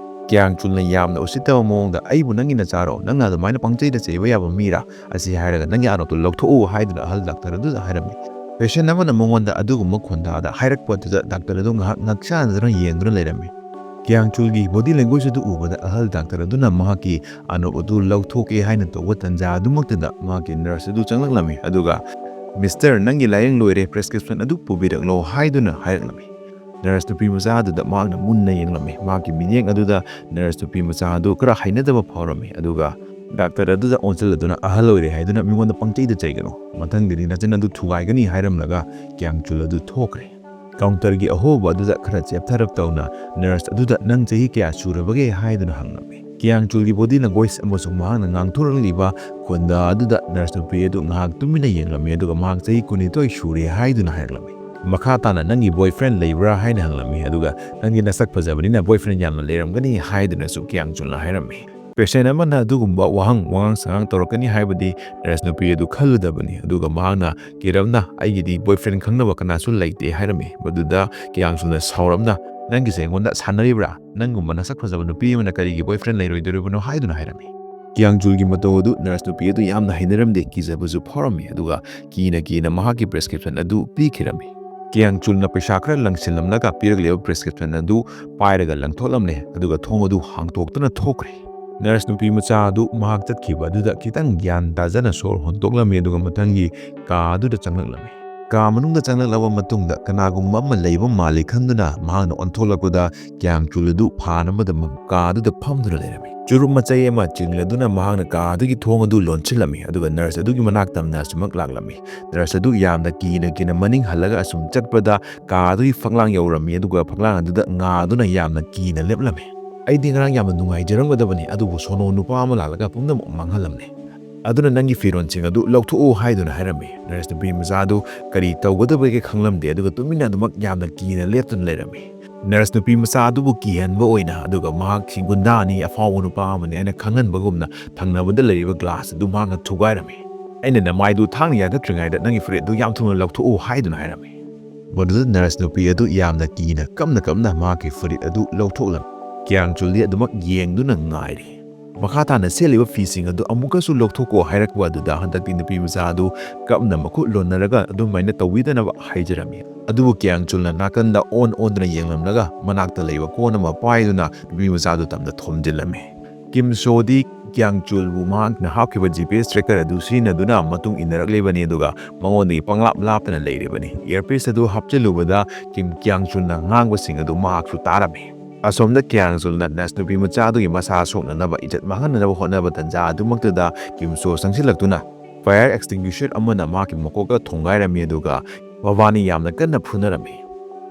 ꯀ꯭ꯌꯥꯡ ꯆꯨꯜꯅ ꯌꯥꯝꯅ ꯎꯁꯤꯠꯇꯕ ꯃꯑꯣꯡꯗ, "ꯑꯩꯕꯨ ꯅꯪꯒꯤ ꯅꯆꯥꯔꯣ? ꯅꯪꯅ ꯑꯗꯨꯃꯥꯏꯅ ꯄꯪꯆꯩꯗ ꯆꯩꯕ ꯌꯥꯕ ꯃꯤꯔꯥ? ꯑꯁꯤ ꯍꯥꯏꯔꯒ ꯅꯪꯒꯤ ꯑꯅꯣꯞꯇꯨ ꯂꯧꯊꯣꯛꯎ" ꯍꯥꯏꯗꯨꯅ ꯑꯍꯜ ꯗꯥꯛꯇꯔ ꯑꯗꯨꯗ ꯍꯥꯏꯔꯝꯃꯤ꯫ ꯄꯦꯁꯦꯟ ꯑꯃꯅ ꯃꯉꯣꯟꯗ ꯑꯗꯨꯒꯨꯝꯕ ꯈꯣꯟꯗꯥꯗ ꯍꯥꯏꯔꯛꯄ ꯑꯗꯨꯗ ꯗꯥꯛꯇꯔ ꯑꯗꯨ ꯉꯥꯏꯍꯥꯛ ꯉꯛꯆꯥꯟꯅꯗꯨꯅ ꯌꯦꯡꯗꯨꯅ ꯂꯩꯔꯝꯃꯤ꯫ ꯀ꯭ꯌꯥꯡ ꯆꯨꯜꯒꯤ ꯕꯣꯗꯤ ꯂꯦꯡꯒ꯭ꯋꯦꯖ ꯑꯗꯨ ꯎꯕꯗ ꯑꯍꯜ ꯗꯥꯛꯇꯔ ꯑꯗꯨꯅ ꯃꯍꯥꯛꯀꯤ ꯑꯅꯣꯞ ꯑꯗꯨ ꯂꯧꯊꯣꯛꯀꯦ ꯍꯥꯏꯅ ꯇꯧꯕ ꯇꯟꯖꯥ ꯑꯗꯨꯃꯛꯇꯗ ꯃꯍꯥꯛꯀꯤ ꯅꯔꯁ ꯑꯗꯨ ꯆꯪꯂꯛꯂꯝꯃꯤ, ꯑꯗꯨꯒ "ꯃꯤꯁꯇꯔ, ꯅꯪꯒꯤ ꯂꯥꯏꯌꯦꯡ ꯂꯣꯏꯔꯦ, ꯄ꯭ꯔꯦꯁꯀ꯭ꯔꯤꯞꯁꯟ ꯑꯗꯨ ꯄꯨꯕꯤꯔꯛꯂꯣ" ꯍꯥꯏꯗꯨꯅ ꯍꯥꯏꯔꯛꯂꯝꯃꯤ꯫ ꯅꯔꯁ ꯅꯨꯄꯤ ꯃꯆꯥ ꯑꯗꯨꯗ ꯃꯍꯥꯛꯅ ꯃꯨꯟꯅ ꯌꯦꯡꯂꯝꯃꯤ꯫ ꯃꯍꯥꯛꯀꯤ ꯃꯤꯠꯌꯦꯡ ꯑꯗꯨꯗ ꯅꯔꯁ ꯅꯨꯄꯤ ꯃꯆꯥ ꯑꯗꯨ ꯈꯔ ꯍꯩꯅꯗꯕ ꯐꯥꯎꯔꯝꯃꯤ, ꯑꯗꯨꯒ ꯗꯥꯛꯇꯔ ꯑꯗꯨꯗ ꯑꯣꯟꯁꯤꯜꯂꯗꯨꯅ, "ꯑꯍꯜ ꯑꯣꯏꯔꯦ ꯍꯥꯏꯗꯨꯅ ꯃꯤꯉꯣꯟꯗ ꯄꯪꯆꯩꯗ ꯆꯩꯒꯅꯨ꯫ ꯃꯊꯪꯗꯗꯤ ꯅꯆꯤꯟ ꯑꯗꯨ ꯊꯨꯒꯥꯏꯒꯅꯤ" ꯍꯥꯏꯔꯝꯂꯒ ꯀ꯭ꯌꯥꯡ ꯆꯨꯜ ꯑꯗꯨ ꯊꯣꯛꯈ꯭ꯔꯦ꯫ ꯀꯥꯎꯟꯇꯔꯒꯤ ꯑꯍꯣꯕ ꯑꯗꯨꯗ ꯈꯔ ꯆꯦꯞꯊꯔꯞ ꯇꯧꯅ ꯅꯔꯁ ꯑꯗꯨꯗ, "ꯅꯪ ꯆꯍꯤ ꯀꯌꯥ ꯁꯨꯔꯕꯒꯦ?" ꯍꯥꯏꯗꯨꯅ ꯍꯪꯂꯝꯃꯤ꯫ ꯀ꯭ꯌꯥꯡ ꯆꯨꯜꯒꯤ ꯕꯣꯗꯤ ꯂꯦꯡꯒ꯭ꯋꯦꯖ ꯑꯃꯁꯨꯡ ꯃꯍꯥꯛꯅ ꯉꯥꯡꯊꯣꯔꯛꯂꯤꯕ ꯈꯣꯟꯗꯥ ꯑꯗꯨꯗ ꯅꯔꯁ ꯅꯨꯄꯤ ꯑꯗꯨ ꯉꯥꯏꯍꯥꯛ ꯇꯨꯃꯤꯟꯅ ꯌꯦꯡꯂꯝꯃꯤ, ꯑꯗꯨꯒ ꯃꯍꯥꯛ ꯆꯍꯤ ꯀꯨꯟꯅꯤꯊꯣꯏ ꯁꯨꯔꯦ ꯍꯥꯏꯗꯨꯅ ꯍꯥꯏꯔꯛꯂꯝꯃꯤ꯫ ꯃꯈꯥ ꯇꯥꯅ, "ꯅꯪꯒꯤ ꯕꯣꯏꯐ꯭ꯔꯦꯟ ꯂꯩꯕ꯭ꯔꯥ?" ꯍꯥꯏꯅ ꯍꯪꯂꯝꯃꯤ, ꯑꯗꯨꯒ "ꯅꯪꯒꯤ ꯅꯁꯛ ꯐꯖꯕꯅꯤꯅ ꯕꯣꯏꯐ꯭ꯔꯦꯟ ꯌꯥꯝꯅ ꯂꯩꯔꯝꯒꯅꯤ" ꯍꯥꯏꯗꯨꯅꯁꯨ ꯀ꯭ꯌꯥꯡ ꯆꯨꯜꯅ ꯍꯥꯏꯔꯝꯃꯤ꯫ ꯄꯦꯁꯦꯟ ꯑꯃꯅ ꯑꯗꯨꯒꯨꯝꯕ ꯋꯥꯍꯪ ꯋꯥꯉꯥꯡ ꯁꯉꯥꯡ ꯇꯧꯔꯛꯀꯅꯤ ꯍꯥꯏꯕꯗꯤ ꯅꯔꯁ ꯅꯨꯄꯤ ꯑꯗꯨ ꯈꯜꯂꯨꯗꯕꯅꯤ, ꯑꯗꯨꯒ ꯃꯍꯥꯛꯅ ꯀꯤꯔꯞꯅ, "ꯑꯩꯒꯤꯗꯤ ꯕꯣꯏꯐ꯭ꯔꯦꯟ ꯈꯪꯅꯕ ꯀꯅꯥꯁꯨ ꯂꯩꯇꯦ" ꯍꯥꯏꯔꯝꯃꯤ꯫ ꯃꯗꯨꯗ ꯀ꯭ꯌꯥꯡ ꯆꯨꯜꯅ ꯁꯥꯎꯔꯞꯅ, "ꯅꯪꯒꯤꯁꯦ ꯑꯩꯉꯣꯟꯗ ꯁꯥꯟꯅꯔꯤꯕ꯭ꯔꯥ? ꯅꯪꯒꯨꯝꯕ ꯅꯁꯛ ꯐꯖꯕ ꯅꯨꯄꯤ ꯑꯃꯅ ꯀꯔꯤꯒꯤ ꯕꯣꯏꯐ꯭ꯔꯦꯟ ꯂꯩꯔꯣꯏꯗꯣꯔꯤꯕꯅꯣ?" ꯍꯥꯏꯗꯨꯅ ꯍꯥꯏꯔꯝꯃꯤ꯫ ꯀ꯭ꯌꯥꯡ ꯆꯨꯜꯒꯤ ꯃꯇꯧ ꯑꯗꯨ ꯅꯔꯁ ꯅꯨꯄꯤ ꯑꯗꯨ ꯌꯥꯝꯅ ꯍꯩꯅꯔꯝꯗꯦ, ꯀꯤꯖꯕꯁꯨ ꯐꯥꯎꯔꯝꯃꯤ, ꯑꯗꯨꯒ ꯀꯤꯅ ꯀꯤꯅ ꯃꯍꯥꯛꯀꯤ ꯄ꯭ꯔꯦꯁꯀ꯭ꯔꯤꯞꯁꯟ ꯑꯗꯨ ꯄꯤꯈꯤꯔꯝꯃꯤ꯫ ꯀ꯭ꯌꯥꯡ ꯆꯨꯜꯅ ꯄꯩꯁꯥ ꯈꯔ ꯂꯪꯁꯤꯜꯂꯝꯂꯒ ꯄꯤꯔꯛꯂꯤꯕ ꯄ꯭ꯔꯦꯁꯀ꯭ꯔꯤꯞꯁꯟ ꯑꯗꯨ ꯄꯥꯏꯔꯒ ꯂꯪꯊꯣꯛꯂꯝꯂꯦ, ꯑꯗꯨꯒ ꯊꯣꯡ ꯑꯗꯨ ꯍꯥꯡꯇꯣꯛꯇꯨꯅ ꯊꯣꯛꯈ꯭ꯔꯦ꯫ ꯅꯔꯁ ꯅꯨꯄꯤ ꯃꯆꯥ ꯑꯗꯨ ꯃꯍꯥꯛ ꯆꯠꯈꯤꯕ ꯑꯗꯨꯗ ꯈꯤꯇꯪ ꯒ꯭ꯌꯥꯟ ꯇꯥꯖꯅ ꯁꯣꯔ ꯍꯣꯟꯗꯣꯛꯂꯝꯃꯤ, ꯑꯗꯨꯒ ꯃꯊꯪꯒꯤ ꯀꯥ ꯑꯗꯨꯗ ꯆꯪꯂꯛꯂꯝꯃꯤ꯫ ꯀꯥ ꯃꯅꯨꯡꯗ ꯆꯪꯂꯛꯂꯕ ꯃꯇꯨꯡꯗ ꯀꯅꯥꯒꯨꯝꯕ ꯑꯃ ꯂꯩꯕ ꯃꯥꯜꯂꯤ ꯈꯟꯗꯨꯅ ꯃꯍꯥꯛꯅ ꯑꯣꯟꯊꯣꯛꯂꯛꯄꯗ ꯀ꯭ꯌꯥꯡ ꯆꯨꯜ ꯑꯗꯨ ꯐꯥꯅꯕꯗ ꯀꯥ ꯑꯗꯨꯗ ꯐꯝꯗꯨꯅ ꯂꯩꯔꯝꯃꯤ꯫ ꯆꯨꯔꯨꯞ ꯃꯆꯩ ꯑꯃ ꯆꯤꯡꯂꯗꯨꯅ ꯃꯍꯥꯛꯅ ꯀꯥ ꯑꯗꯨꯒꯤ ꯊꯣꯡ ꯑꯗꯨ ꯂꯣꯟꯁꯤꯜꯂꯝꯃꯤ, ꯑꯗꯨꯒ ꯅꯔꯁ ꯑꯗꯨꯒꯤ ꯃꯅꯥꯛꯇ ꯅꯔꯁ ꯑꯃ ꯂꯥꯛꯂꯝꯃꯤ꯫ ꯅꯔꯁ ꯑꯗꯨ ꯌꯥꯝꯅ ꯀꯤꯅ ꯀꯤꯅ ꯃꯅꯤꯡ ꯍꯜꯂꯒ ꯑꯁꯨꯝ ꯆꯠꯄꯗ ꯀꯥ ꯑꯗꯨꯒꯤ ꯐꯛꯂꯥꯡ ꯌꯧꯔꯝꯃꯤ, ꯑꯗꯨꯒ ꯐꯛꯂꯥꯡ ꯑꯗꯨꯗ ꯉꯥꯗꯨꯅ ꯌꯥꯝꯅ ꯀꯤꯅ ꯂꯦꯞꯂꯝꯃꯤ꯫ "ꯑꯩꯗꯤ ꯉꯔꯥꯡ ꯌꯥꯝꯅ ꯅꯨꯡꯉꯥꯏꯖꯔꯝꯒꯗꯕꯅꯤ, ꯑꯗꯨꯕꯨ ꯁꯣꯅꯣ ꯅꯨꯄꯥ ꯑꯃ ꯂꯥꯛꯂꯒ ꯄꯨꯝꯅꯃꯛ ꯃꯥꯡꯍꯜꯂꯝꯂꯦ꯫ ꯑꯗꯨꯅ ꯅꯪꯒꯤ ꯐꯤꯔꯣꯟꯁꯤꯡ ꯑꯗꯨ ꯂꯧꯊꯣꯛꯎ" ꯍꯥꯏꯗꯨꯅ ꯍꯥꯏꯔꯝꯃꯤ꯫ ꯅꯔꯁ ꯅꯨꯄꯤ ꯃꯆꯥ ꯑꯗꯨ ꯀꯔꯤ ꯇꯧꯒꯗꯕꯒꯦ ꯈꯪꯂꯝꯗꯦ, ꯑꯗꯨꯒ ꯇꯨꯃꯤꯟꯅ ꯑꯗꯨꯃꯛ ꯌꯥꯝꯅ ꯀꯤꯅ ꯂꯦꯞꯇꯨꯅ ꯂꯩꯔꯝꯃꯤ꯫ ꯅꯔꯁ ꯅꯨꯄꯤ ꯃꯆꯥ ꯑꯗꯨꯕꯨ ꯀꯤꯍꯟꯕ ꯑꯣꯏꯅ, ꯑꯗꯨꯒ ꯃꯍꯥꯛꯁꯤ ꯒꯨꯟꯗꯥꯅꯤ, ꯑꯐꯥꯎꯕ ꯅꯨꯄꯥ ꯑꯃꯅꯤ ꯍꯥꯏꯅ ꯈꯪꯍꯟꯕꯒꯨꯝꯅ ꯊꯪꯅꯕꯗ ꯂꯩꯔꯤꯕ ꯒ꯭ꯂꯥꯁ ꯑꯗꯨ ꯃꯍꯥꯛꯅ ꯊꯨꯒꯥꯏꯔꯝꯃꯤ꯫ "ꯑꯩꯅ ꯅꯃꯥꯏꯗꯨ ꯊꯥꯡꯅ ꯌꯥꯟꯊꯠꯇ꯭ꯔꯤꯉꯩꯗ ꯅꯪꯒꯤ ꯐꯨꯔꯤꯠ ꯑꯗꯨ ꯌꯥꯝ ꯊꯨꯅ ꯂꯧꯊꯣꯛꯎ" ꯍꯥꯏꯗꯨꯅ ꯍꯥꯏꯔꯝꯃꯤ꯫ ꯃꯗꯨꯗ ꯅꯔꯁ ꯅꯨꯄꯤ ꯑꯗꯨ ꯌꯥꯝꯅ ꯀꯤꯅ ꯀꯞꯅ ꯀꯞꯅ ꯃꯍꯥꯛꯀꯤ ꯐꯨꯔꯤꯠ ꯑꯗꯨ ꯂꯧꯊꯣꯛꯂꯝꯃꯤ꯫ ꯀ꯭ꯌꯥꯡ ꯆꯨꯜꯗꯤ ꯑꯗꯨꯃꯛ ꯌꯦꯡꯗꯨꯅ ꯉꯥꯏꯔꯤ꯫ ꯃꯈꯥ ꯇꯥꯅ ꯁꯦꯠꯂꯤꯕ ꯐꯤꯁꯤꯡ ꯑꯗꯨ ꯑꯃꯨꯛꯀꯁꯨ ꯂꯧꯊꯣꯛꯀꯣ ꯍꯥꯏꯔꯛꯄ ꯑꯗꯨꯗ ꯍꯟꯗꯛꯇꯤ ꯅꯨꯄꯤ ꯃꯆꯥ ꯑꯗꯨ ꯀꯞꯅ ꯃꯈꯨꯠ ꯂꯣꯟꯅꯔꯒ ꯑꯗꯨꯃꯥꯏꯅ ꯇꯧꯕꯤꯗꯅꯕ ꯍꯥꯏꯖꯔꯝꯃꯤ꯫ ꯑꯗꯨꯕꯨ ꯀ꯭ꯌꯥꯡ ꯆꯨꯜꯅ ꯅꯥꯀꯟꯗ ꯑꯣꯟ ꯑꯣꯟꯗꯨꯅ ꯌꯦꯡꯂꯝꯂꯒ ꯃꯅꯥꯛꯇ ꯂꯩꯕ ꯀꯣꯟ ꯑꯃ ꯄꯥꯏꯗꯨꯅ ꯅꯨꯄꯤ ꯃꯆꯥꯗꯨ ꯇꯝꯅ ꯊꯣꯝꯖꯤꯜꯂꯝꯃꯤ꯫ ꯀꯤꯝ ꯁꯣꯗꯤ ꯀ꯭ꯌꯥꯡ ꯆꯨꯜꯕꯨ ꯃꯍꯥꯛꯅ ꯍꯥꯞꯈꯤꯕ ꯖꯤ ꯄꯤ ꯑꯦꯁ ꯇ꯭ꯔꯦꯀꯔ ꯑꯗꯨ ꯁꯤꯖꯤꯟꯅꯗꯨꯅ ꯃꯇꯨꯡ ꯏꯟꯅꯔꯛꯂꯤꯕꯅꯤ, ꯑꯗꯨꯒ ꯃꯉꯣꯟꯗꯒꯤ ꯄꯪꯂꯥꯞ ꯂꯥꯞꯇꯅ ꯂꯩꯔꯤꯕꯅꯤ꯫ ꯏꯌꯔꯄꯤꯁ ꯑꯗꯨ ꯍꯥꯞꯆꯤꯜꯂꯨꯕꯗ ꯀꯤꯝ ꯀ꯭ꯌꯥꯡ ꯆꯨꯜꯅ ꯉꯥꯡꯕꯁꯤꯡ ꯑꯗꯨ ꯃꯍꯥꯛꯁꯨ ꯇꯥꯔꯝꯃꯤ꯫ ꯑꯁꯣꯝꯗ ꯀ꯭ꯌꯥꯡ ꯆꯨꯜꯅ ꯅꯔꯁ ꯅꯨꯄꯤ ꯃꯆꯥ ꯑꯗꯨꯒꯤ ꯃꯁꯥ ꯁꯣꯛꯅꯅꯕ ꯏꯖꯠ ꯃꯥꯡꯍꯟꯅꯅꯕ ꯍꯣꯠꯅꯕ ꯇꯥꯟꯖꯥ ꯑꯗꯨꯃꯛꯇꯗ ꯀꯤꯝ ꯁꯣ ꯆꯪꯁꯤꯜꯂꯛꯇꯨꯅ ꯐꯥꯌꯔ ꯑꯦꯛꯁꯇꯤꯡꯒ꯭ꯋꯤꯁꯔ ꯑꯃꯅ ꯃꯍꯥꯛꯀꯤ ꯃꯀꯣꯛꯇ ꯊꯣꯡꯒꯥꯏꯔꯝꯃꯤ, ꯑꯗꯨꯒ ꯃꯕꯥꯅꯤ ꯌꯥꯝꯅ ꯀꯟꯅ ꯐꯨꯅꯔꯝꯃꯤ꯫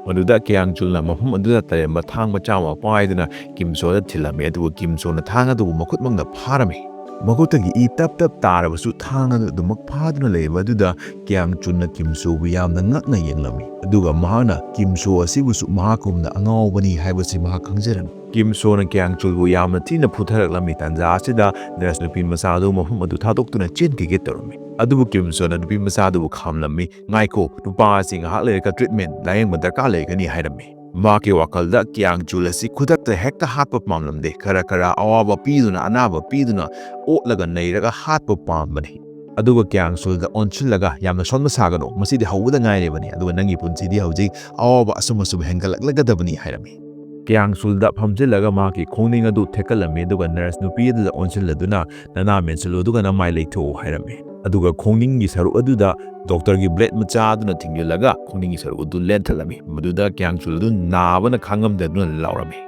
ꯃꯗꯨꯗ ꯀ꯭ꯌꯥꯡ ꯆꯨꯜꯅ ꯃꯐꯝ ꯑꯗꯨꯗ ꯇꯔꯦꯝꯕ ꯊꯥꯡ ꯃꯆꯥ ꯑꯃ ꯄꯥꯏꯗꯨꯅ ꯀꯤꯝ ꯁꯣꯗ ꯊꯤꯜꯂꯝꯃꯤ, ꯑꯗꯨꯕꯨ ꯀꯤꯝ ꯁꯣꯅ ꯊꯥꯡ ꯑꯗꯨꯕꯨ ꯃꯈꯨꯠꯃꯛꯅ ꯐꯥꯔꯝꯃꯤ꯫ ꯃꯈꯨꯠꯇꯒꯤ ꯏ ꯇꯞ ꯇꯞ ꯇꯥꯔꯕꯁꯨ ꯊꯥꯡ ꯑꯗꯨ ꯑꯗꯨꯃꯛ ꯐꯥꯗꯨꯅ ꯂꯩꯔꯕ ꯑꯗꯨꯗ ꯀ꯭ꯌꯥꯡ ꯆꯨꯜꯅ ꯀꯤꯝ ꯁꯣꯕꯨ ꯌꯥꯝꯅ ꯉꯛꯅ ꯌꯦꯡꯂꯝꯃꯤ, ꯑꯗꯨꯒ ꯃꯍꯥꯛꯅ ꯀꯤꯝ ꯁꯣ ꯑꯁꯤꯕꯨꯁꯨ ꯃꯍꯥꯛꯀꯨꯝꯅ ꯑꯉꯥꯎꯕꯅꯤ ꯍꯥꯏꯕꯁꯤ ꯃꯍꯥꯛ ꯈꯪꯖꯔꯝꯃꯤ꯫ ꯀꯤꯝ ꯁꯣꯅ ꯀ꯭ꯌꯥꯡ ꯆꯨꯜꯕꯨ ꯌꯥꯝꯅ ꯊꯤꯅ ꯐꯨꯊꯔꯛꯂꯝꯃꯤ꯫ ꯇꯥꯟꯖꯥ ꯑꯁꯤꯗ ꯅꯔꯁ ꯅꯨꯄꯤ ꯃꯆꯥ ꯑꯗꯨ ꯃꯐꯝ ꯑꯗꯨ ꯊꯥꯗꯣꯛꯇꯨꯅ ꯆꯦꯟꯈꯤꯒꯦ ꯇꯧꯔꯝꯃꯤ, ꯑꯗꯨꯕꯨ ꯀꯤꯝ ꯁꯣꯅ ꯅꯨꯄꯤ ꯃꯆꯥ ꯑꯗꯨꯕꯨ ꯈꯥꯝꯂꯝꯃꯤ꯫ "ꯉꯥꯏꯈꯣ, ꯅꯨꯄꯥ ꯑꯁꯤ ꯉꯥꯏꯍꯥꯛ ꯂꯩꯔꯒ ꯇ꯭ꯔꯤꯠꯃꯦꯟ ꯂꯥꯌꯦꯡꯕ ꯗꯔꯀꯥꯔ ꯂꯩꯒꯅꯤ" ꯍꯥꯏꯔꯝꯃꯤ꯫ ꯃꯍꯥꯛꯀꯤ ꯋꯥꯈꯜꯗ ꯀ꯭ꯌꯥꯡ ꯆꯨꯜ ꯑꯁꯤ ꯈꯨꯗꯛꯇ ꯍꯦꯛꯇ ꯍꯥꯠꯄ ꯄꯥꯝꯂꯝꯗꯦ, ꯈꯔ ꯈꯔ ꯑꯋꯥꯕ ꯄꯤꯗꯨꯅ, ꯑꯅꯥꯕ ꯄꯤꯗꯨꯅ, ꯑꯣꯠꯂꯒ ꯅꯩꯔꯒ ꯍꯥꯠꯄ ꯄꯥꯝꯕꯅꯤ꯫ ꯑꯗꯨꯒ ꯀ꯭ꯌꯥꯡ ꯆꯨꯜꯗ ꯑꯣꯟꯁꯤꯜꯂꯒ, "ꯌꯥꯝꯅ ꯁꯣꯟꯕ ꯁꯥꯒꯅꯨ, ꯃꯁꯤꯗꯤ ꯍꯧꯕꯗ ꯉꯥꯏꯔꯤꯕꯅꯤ, ꯑꯗꯨꯒ ꯅꯪꯒꯤ ꯄꯨꯟꯁꯤꯗꯤ ꯍꯧꯖꯤꯛ ꯑꯋꯥꯕ ꯑꯁꯨꯝ ꯑꯁꯨꯝ ꯍꯦꯟꯒꯠꯂꯛꯂꯒꯗꯕꯅꯤ" ꯍꯥꯏꯔꯝꯃꯤ꯫ ꯀ꯭ꯌꯥꯡ ꯆꯨꯜꯗ ꯐꯝꯖꯤꯜꯂꯒ ꯃꯍꯥꯛꯀꯤ ꯈꯣꯡꯅꯤꯡ ꯑꯗꯨ ꯊꯦꯛꯀꯠꯂꯝꯃꯤ, ꯑꯗꯨꯒ ꯅꯔꯁ ꯅꯨꯄꯤ ꯑꯗꯨꯗ ꯑꯣꯟꯁꯤꯜꯂꯗꯨꯅ, "ꯅꯅꯥ ꯃꯦꯟꯁꯤꯜꯂꯨ ꯑꯗꯨꯒ ꯅꯃꯥꯏ ꯂꯩꯊꯣꯛꯎ" ꯍꯥꯏꯔꯝꯃꯤ꯫ ꯑꯗꯨꯒ ꯈꯣꯡꯅꯤꯡꯒꯤ ꯁꯔꯨꯛ ꯑꯗꯨꯗ ꯗꯣꯛꯇꯔꯒꯤ ꯕ꯭ꯂꯦꯗ ꯃꯆꯥ ꯑꯗꯨꯅ ꯊꯤꯡꯖꯤꯜꯂꯒ ꯈꯣꯡꯅꯤꯡꯒꯤ ꯁꯔꯨꯛ ꯑꯗꯨ ꯂꯦꯟꯊꯠꯂꯝꯃꯤ꯫ ꯃꯗꯨꯗ ꯀ꯭ꯌꯥꯡ ꯆꯨꯜ ꯑꯗꯨ ꯅꯥꯕꯅ ꯈꯥꯡꯉꯝꯗꯗꯨꯅ ꯂꯥꯎꯔꯝꯃꯤ꯫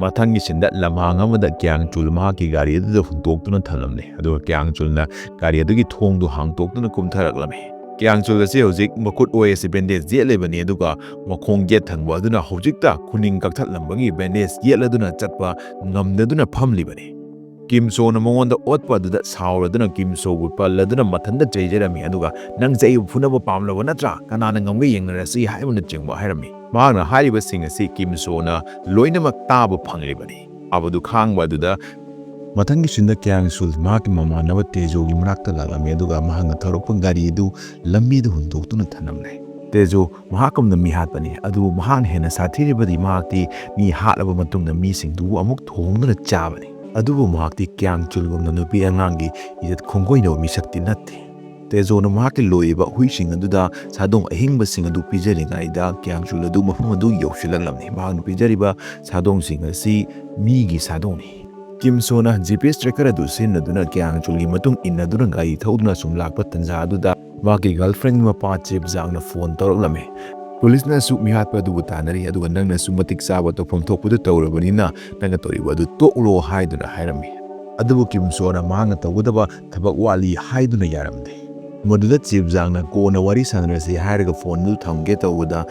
ꯃꯊꯪꯒꯤ ꯁꯤꯟꯗ ꯂꯝꯍꯥꯡ ꯑꯃꯗ ꯀ꯭ꯌꯥꯡ ꯆꯨꯜ ꯃꯍꯥꯛꯀꯤ ꯒꯥꯔꯤ ꯑꯗꯨꯗ ꯍꯨꯟꯗꯣꯛꯇꯨꯅ ꯊꯝꯂꯝꯂꯦ꯫ ꯑꯗꯨꯒ ꯀ꯭ꯌꯥꯡ ꯆꯨꯜꯅ ꯒꯥꯔꯤ ꯑꯗꯨꯒꯤ ꯊꯣꯡꯗꯨ ꯍꯥꯡꯇꯣꯛꯇꯨꯅ ꯀꯨꯝꯊꯔꯛꯂꯝꯃꯤ꯫ ꯀ꯭ꯌꯥꯡ ꯆꯨꯜ ꯑꯁꯤ ꯍꯧꯖꯤꯛ ꯃꯈꯨꯠ ꯑꯣꯏ ꯑꯁꯤ ꯕꯦꯟꯗꯦꯖ ꯌꯦꯠꯂꯤꯕꯅꯤ, ꯑꯗꯨꯒ ꯃꯈꯣꯡ ꯌꯦꯠ ꯊꯪꯕ ꯑꯗꯨꯅ ꯍꯧꯖꯤꯛꯇ ꯈꯨꯅꯤꯡ ꯀꯛꯊꯠꯂꯝꯕꯒꯤ ꯕꯦꯟꯗꯦꯖ ꯌꯦꯠꯂꯗꯨꯅ ꯆꯠꯄ ꯉꯝꯗꯗꯨꯅ ꯐꯝꯂꯤꯕꯅꯤ꯫ ꯀꯤꯝ ꯁꯣꯅ ꯃꯉꯣꯟꯗ ꯑꯣꯠꯄ ꯑꯗꯨꯗ ꯁꯥꯎꯔꯗꯨꯅ ꯀꯤꯝ ꯁꯣꯕꯨ ꯄꯜꯂꯗꯨꯅ ꯃꯊꯟꯇ ꯆꯩꯖꯔꯝꯃꯤ, ꯑꯗꯨꯒ "ꯅꯪ ꯆꯩꯕꯨ ꯐꯨꯅꯕ ꯄꯥꯝꯂꯕ ꯅꯠꯇ꯭ꯔꯥ? ꯀꯅꯥꯅ ꯉꯝꯒꯦ ꯌꯦꯡꯅꯔꯁꯤ" ꯍꯥꯏꯕꯅꯆꯤꯡꯕ ꯍꯥꯏꯔꯝꯃꯤ꯫ ꯃꯍꯥꯛꯅ ꯍꯥꯏꯔꯤꯕꯁꯤꯡ ꯑꯁꯤ ꯀꯤꯝ ꯁꯣꯅ ꯂꯣꯏꯅꯃꯛ ꯇꯥꯕ ꯐꯪꯂꯤꯕꯅꯤ꯫ ꯑꯕꯗꯨ ꯈꯥꯡꯕ ꯑꯗꯨꯗ ꯃꯊꯪꯒꯤ ꯁꯤꯟꯗ ꯀ꯭ꯌꯥꯡ ꯆꯨꯜ ꯃꯍꯥꯛꯀꯤ ꯃꯃꯥꯟꯅꯕ ꯇꯦꯖꯣꯒꯤ ꯃꯅꯥꯛꯇ ꯂꯥꯛꯂꯝꯃꯤ, ꯑꯗꯨꯒ ꯃꯍꯥꯛꯅ ꯊꯧꯔꯛꯄ ꯒꯥꯔꯤ ꯑꯗꯨ ꯂꯝꯕꯤꯗ ꯍꯨꯟꯗꯣꯛꯇꯨꯅ ꯊꯝꯂꯝꯂꯦ꯫ ꯇꯦꯖꯨ ꯃꯍꯥꯛꯀꯨꯝꯅ ꯃꯤ ꯍꯥꯠꯄꯅꯤ, ꯑꯗꯨꯕꯨ ꯃꯍꯥꯛꯅ ꯍꯦꯟꯅ ꯁꯥꯊꯤꯔꯤꯕꯗꯤ ꯃꯍꯥꯛꯇꯤ ꯃꯤ ꯍꯥꯠꯂꯕ ꯃꯇꯨꯡꯗ ꯃꯤꯁꯤꯡꯗꯨꯕꯨ ꯑꯃꯨꯛ ꯊꯣꯡꯗꯨꯅ ꯆꯥꯕꯅꯤ꯫ ꯑꯗꯨꯕꯨ ꯃꯍꯥꯛꯇꯤ ꯀ꯭ꯌꯥꯡ ꯆꯨꯜꯒꯨꯝꯅ ꯅꯨꯄꯤ ꯑꯉꯥꯡꯒꯤ ꯏꯖꯠ ꯈꯣꯡꯒꯣꯏꯅꯕ ꯃꯤꯁꯛꯇꯤ ꯅꯠꯇꯦ꯫ ꯇꯦꯖꯣꯅ ꯃꯍꯥꯛꯀꯤ ꯂꯣꯏꯔꯤꯕ ꯍꯨꯏꯁꯤꯡ ꯑꯗꯨꯗ ꯁꯥꯗꯣꯡ ꯑꯍꯤꯡꯕꯁꯤꯡ ꯑꯗꯨ ꯄꯤꯖꯔꯤꯉꯩꯗ ꯀ꯭ꯌꯥꯡ ꯆꯨꯜ ꯑꯗꯨ ꯃꯐꯝ ꯑꯗꯨ ꯌꯧꯁꯤꯜꯂꯛꯂꯝꯃꯤ꯫ ꯃꯍꯥꯛꯅ ꯄꯤꯖꯔꯤꯕ ꯁꯥꯗꯣꯡꯁꯤꯡ ꯑꯁꯤ ꯃꯤꯒꯤ ꯁꯥꯗꯣꯡꯅꯤ꯫ ꯀꯤꯝ ꯁꯣꯅ ꯖꯤ ꯄꯤ ꯑꯦꯁ ꯇ꯭ꯔꯦꯀꯔ ꯑꯗꯨ ꯁꯤꯖꯤꯟꯅꯗꯨꯅ ꯀ꯭ꯌꯥꯡ ꯆꯨꯜꯒꯤ ꯃꯇꯨꯡ ꯏꯟꯅꯗꯨꯅ ꯒꯥꯔꯤ ꯊꯧꯗꯨꯅ ꯁꯨꯝ ꯂꯥꯛꯄ ꯇꯥꯟꯖꯥ ꯑꯗꯨꯗ ꯃꯍꯥꯛꯀꯤ ꯒꯔꯜꯐ꯭ꯔꯦꯟꯒꯤ ꯃꯄꯥ ꯆꯦꯞ ꯖꯥꯡꯅ ꯐꯣꯟ ꯇꯧꯔꯛꯂꯝꯃꯤ꯫ "ꯄꯨꯂꯤꯁꯅꯁꯨ ꯃꯤꯍꯥꯠꯄ ꯑꯗꯨꯕꯨ ꯇꯥꯟꯅꯔꯤ, ꯑꯗꯨꯒ ꯅꯪꯅꯁꯨ ꯃꯇꯤꯛ ꯆꯥꯕ ꯇꯧꯐꯝ ꯊꯣꯛꯄꯗꯨ ꯇꯧꯔꯕꯅꯤꯅ ꯅꯪꯅ ꯇꯧꯔꯤꯕ ꯑꯗꯨ ꯇꯣꯛꯂꯣ" ꯍꯥꯏꯗꯨꯅ ꯍꯥꯏꯔꯝꯃꯤ꯫ ꯑꯗꯨꯕꯨ ꯀꯤꯝ ꯁꯣꯅ ꯃꯍꯥꯛꯅ ꯇꯧꯒꯗꯕ ꯊꯕꯛ ꯋꯥꯠꯂꯤ ꯍꯥꯏꯗꯨꯅ ꯌꯥꯔꯝꯗꯦ꯫ ꯃꯗꯨꯗ ꯆꯦꯞ ꯖꯥꯡꯅ "ꯀꯣꯟꯅ ꯋꯥꯔꯤ ꯁꯥꯟꯅꯔꯁꯤ" ꯍꯥꯏꯔꯒ ꯐꯣꯟ ꯑꯗꯨ ꯊꯝꯒꯦ ꯇꯧꯕꯗ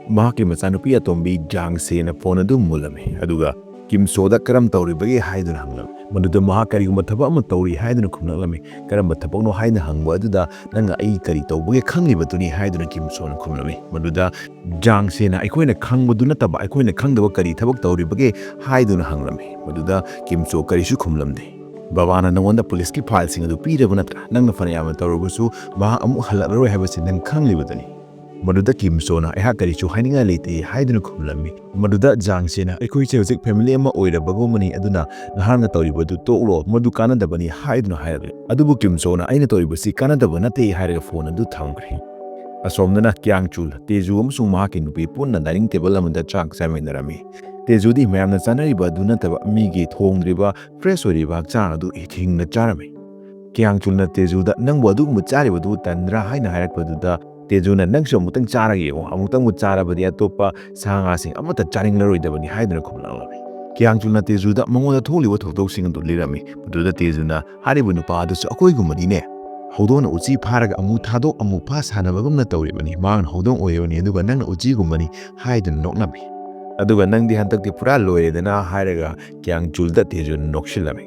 ꯃꯍꯥꯛꯀꯤ ꯃꯆꯥꯅꯨꯄꯤ ꯑꯇꯣꯝꯕꯤ ꯖꯥꯡ ꯁꯦꯅ ꯐꯣꯟ ꯑꯗꯨ ꯃꯨꯜꯂꯝꯃꯤ꯫ ꯑꯗꯨꯒ ꯀꯤꯝ ꯁꯣꯗ "ꯀꯔꯝ ꯇꯧꯔꯤꯕꯒꯦ?" ꯍꯥꯏꯗꯨꯅ ꯍꯪꯂꯝꯃꯤ꯫ ꯃꯗꯨꯗ ꯃꯍꯥꯛ ꯀꯔꯤꯒꯨꯝꯕ ꯊꯕꯛ ꯑꯃ ꯇꯧꯔꯤ ꯍꯥꯏꯗꯨꯅ ꯈꯨꯝꯂꯛꯂꯝꯃꯤ꯫ "ꯀꯔꯝꯕ ꯊꯕꯛꯅꯣ?" ꯍꯥꯏꯅ ꯍꯪꯕ ꯑꯗꯨꯗ "ꯅꯪꯅ ꯑꯩ ꯀꯔꯤ ꯇꯧꯕꯒꯦ ꯈꯪꯂꯤꯕꯗꯨꯅꯤ" ꯍꯥꯏꯗꯨꯅ ꯀꯤꯝ ꯁꯣꯅ ꯈꯨꯝꯂꯝꯃꯤ꯫ ꯃꯗꯨꯗ ꯖꯥꯡ ꯁꯦꯅ "ꯑꯩꯈꯣꯏꯅ ꯈꯪꯕꯗꯨ ꯅꯠꯇꯕ ꯑꯩꯈꯣꯏꯅ ꯈꯪꯗꯕ ꯀꯔꯤ ꯊꯕꯛ ꯇꯧꯔꯤꯕꯒꯦ?" ꯍꯥꯏꯗꯨꯅ ꯍꯪꯂꯝꯃꯤ꯫ ꯃꯗꯨꯗ ꯀꯤꯝ ꯁꯣ ꯀꯔꯤꯁꯨ ꯈꯨꯝꯂꯝꯗꯦ꯫ "ꯕꯕꯥꯅ ꯅꯉꯣꯟꯗ ꯄꯨꯂꯤꯁꯀꯤ ꯐꯥꯏꯜꯁꯤꯡ ꯑꯗꯨ ꯄꯤꯔꯕ ꯅꯠꯇ꯭ꯔꯥ? ꯅꯪꯅ ꯐꯅ ꯌꯥꯝꯅ ꯇꯧꯔꯕꯁꯨ ꯃꯍꯥꯛ ꯑꯃꯨꯛ ꯍꯜꯂꯛꯂꯔꯣꯏ ꯍꯥꯏꯕꯁꯤ ꯅꯪ ꯈꯪꯂꯤꯕꯗꯨꯅꯤ"꯫ ꯃꯗꯨꯗ ꯀꯤꯝ ꯁꯣꯅ "ꯑꯩꯍꯥꯛ ꯀꯔꯤꯁꯨ ꯍꯥꯏꯅꯤꯡꯉꯥꯏ ꯂꯩꯇꯦ" ꯍꯥꯏꯗꯨꯅ ꯈꯨꯝꯂꯝꯃꯤ꯫ ꯃꯗꯨꯗ ꯖꯥꯡ ꯁꯦꯅ "ꯑꯩꯈꯣꯏꯁꯦ ꯍꯧꯖꯤꯛ ꯐꯦꯃꯤꯂꯤ ꯑꯃ ꯑꯣꯏꯔꯕꯒꯨꯝꯕꯅꯤ, ꯑꯗꯨꯅ ꯅꯍꯥꯛꯅ ꯇꯧꯔꯤꯕꯗꯨ ꯇꯣꯛꯂꯣ, ꯃꯗꯨ ꯀꯥꯟꯅꯗꯕꯅꯤ" ꯍꯥꯏꯗꯨꯅ ꯍꯥꯏꯔꯛꯂꯦ꯫ ꯑꯗꯨꯕꯨ ꯀꯤꯝ ꯁꯣꯅ "ꯑꯩꯅ ꯇꯧꯔꯤꯕꯁꯤ ꯀꯥꯟꯅꯗꯕ ꯅꯠꯇꯦ" ꯍꯥꯏꯔꯒ ꯐꯣꯟ ꯑꯗꯨ ꯊꯝꯈ꯭ꯔꯦ꯫ ꯑꯁꯣꯝꯗꯅ ꯀ꯭ꯌꯥꯡ ꯆꯨꯜ, ꯇꯦꯖꯨ ꯑꯃꯁꯨꯡ ꯃꯍꯥꯛꯀꯤ ꯅꯨꯄꯤ ꯄꯨꯟꯅ ꯗꯥꯏꯅꯤꯡ ꯇꯦꯕꯜ ꯑꯃꯗ ꯆꯥꯛ ꯆꯥꯃꯤꯟꯅꯔꯝꯃꯤ꯫ ꯇꯦꯖꯨꯗꯤ ꯃꯌꯥꯝꯅ ꯆꯥꯅꯔꯤꯕ ꯑꯗꯨ ꯅꯠꯇꯕ ꯃꯤꯒꯤ ꯊꯣꯡꯗ꯭ꯔꯤꯕ ꯐ꯭ꯔꯦꯁ ꯑꯣꯏꯔꯤꯕ ꯍꯛꯆꯥꯡ ꯑꯗꯨ ꯍꯤꯡꯅ ꯆꯥꯔꯝꯃꯤ꯫ ꯀ꯭ꯌꯥꯡ ꯆꯨꯜꯅ ꯇꯦꯖꯨꯗ "ꯅꯪꯕꯨ ꯑꯗꯨꯒꯨꯝꯕ ꯆꯥꯔꯤꯕꯗꯨ ꯇꯟꯗ꯭ꯔꯥ?" ꯍꯥꯏꯅ ꯍꯥꯏꯔꯛꯄꯗꯨꯗ ꯇꯦꯖꯨꯅ "ꯅꯪꯁꯨ ꯑꯃꯨꯛꯇꯪ ꯆꯥꯔꯒ ꯌꯦꯡꯉꯨ, ꯑꯃꯨꯛꯇꯪꯕꯨ ꯆꯥꯔꯕꯗꯤ ꯑꯇꯣꯞꯄ ꯁꯥ ꯉꯥꯁꯤꯡ ꯑꯃꯠꯇ ꯆꯥꯅꯤꯡꯂꯔꯣꯏꯗꯕꯅꯤ" ꯍꯥꯏꯗꯨꯅ ꯈꯨꯝꯂꯛꯂꯝꯃꯤ꯫ ꯀ꯭ꯌꯥꯡ ꯆꯨꯜꯅ ꯇꯦꯖꯨꯗ ꯃꯉꯣꯟꯗ ꯊꯣꯛꯂꯤꯕ ꯊꯧꯗꯣꯛꯁꯤꯡ ꯑꯗꯨ ꯂꯤꯔꯝꯃꯤ꯫ ꯃꯗꯨꯗ ꯇꯦꯖꯨꯅ "ꯍꯥꯏꯔꯤꯕ ꯅꯨꯄꯥ ꯑꯗꯨꯁꯨ ꯑꯩꯈꯣꯏꯒꯨꯝꯕꯅꯤꯅꯦ꯫ ꯍꯧꯗꯣꯡꯅ ꯎꯆꯤ ꯐꯥꯔꯒ ꯑꯃꯨꯛ ꯊꯥꯗꯣꯛ ꯑꯃꯨꯛ ꯐꯥ ꯁꯥꯟꯅꯕꯒꯨꯝꯅ ꯇꯧꯔꯤꯕꯅꯤ꯫ ꯃꯍꯥꯛꯅ ꯍꯧꯗꯣꯡ ꯑꯣꯏꯔꯤꯕꯅꯤ, ꯑꯗꯨꯒ ꯅꯪꯅ ꯎꯆꯤꯒꯨꯝꯕꯅꯤ" ꯍꯥꯏꯗꯨꯅ ꯅꯣꯛꯂꯝꯃꯤ꯫ "ꯑꯗꯨꯒ ꯅꯪꯗꯤ ꯍꯟꯗꯛꯇꯤ ꯄꯨꯔꯥ ꯂꯣꯏꯔꯦꯗꯅ" ꯍꯥꯏꯔꯒ ꯀ꯭ꯌꯥꯡ ꯆꯨꯜꯗ ꯇꯦꯖꯨꯅ ꯅꯣꯛꯁꯤꯜꯂꯝꯃꯤ꯫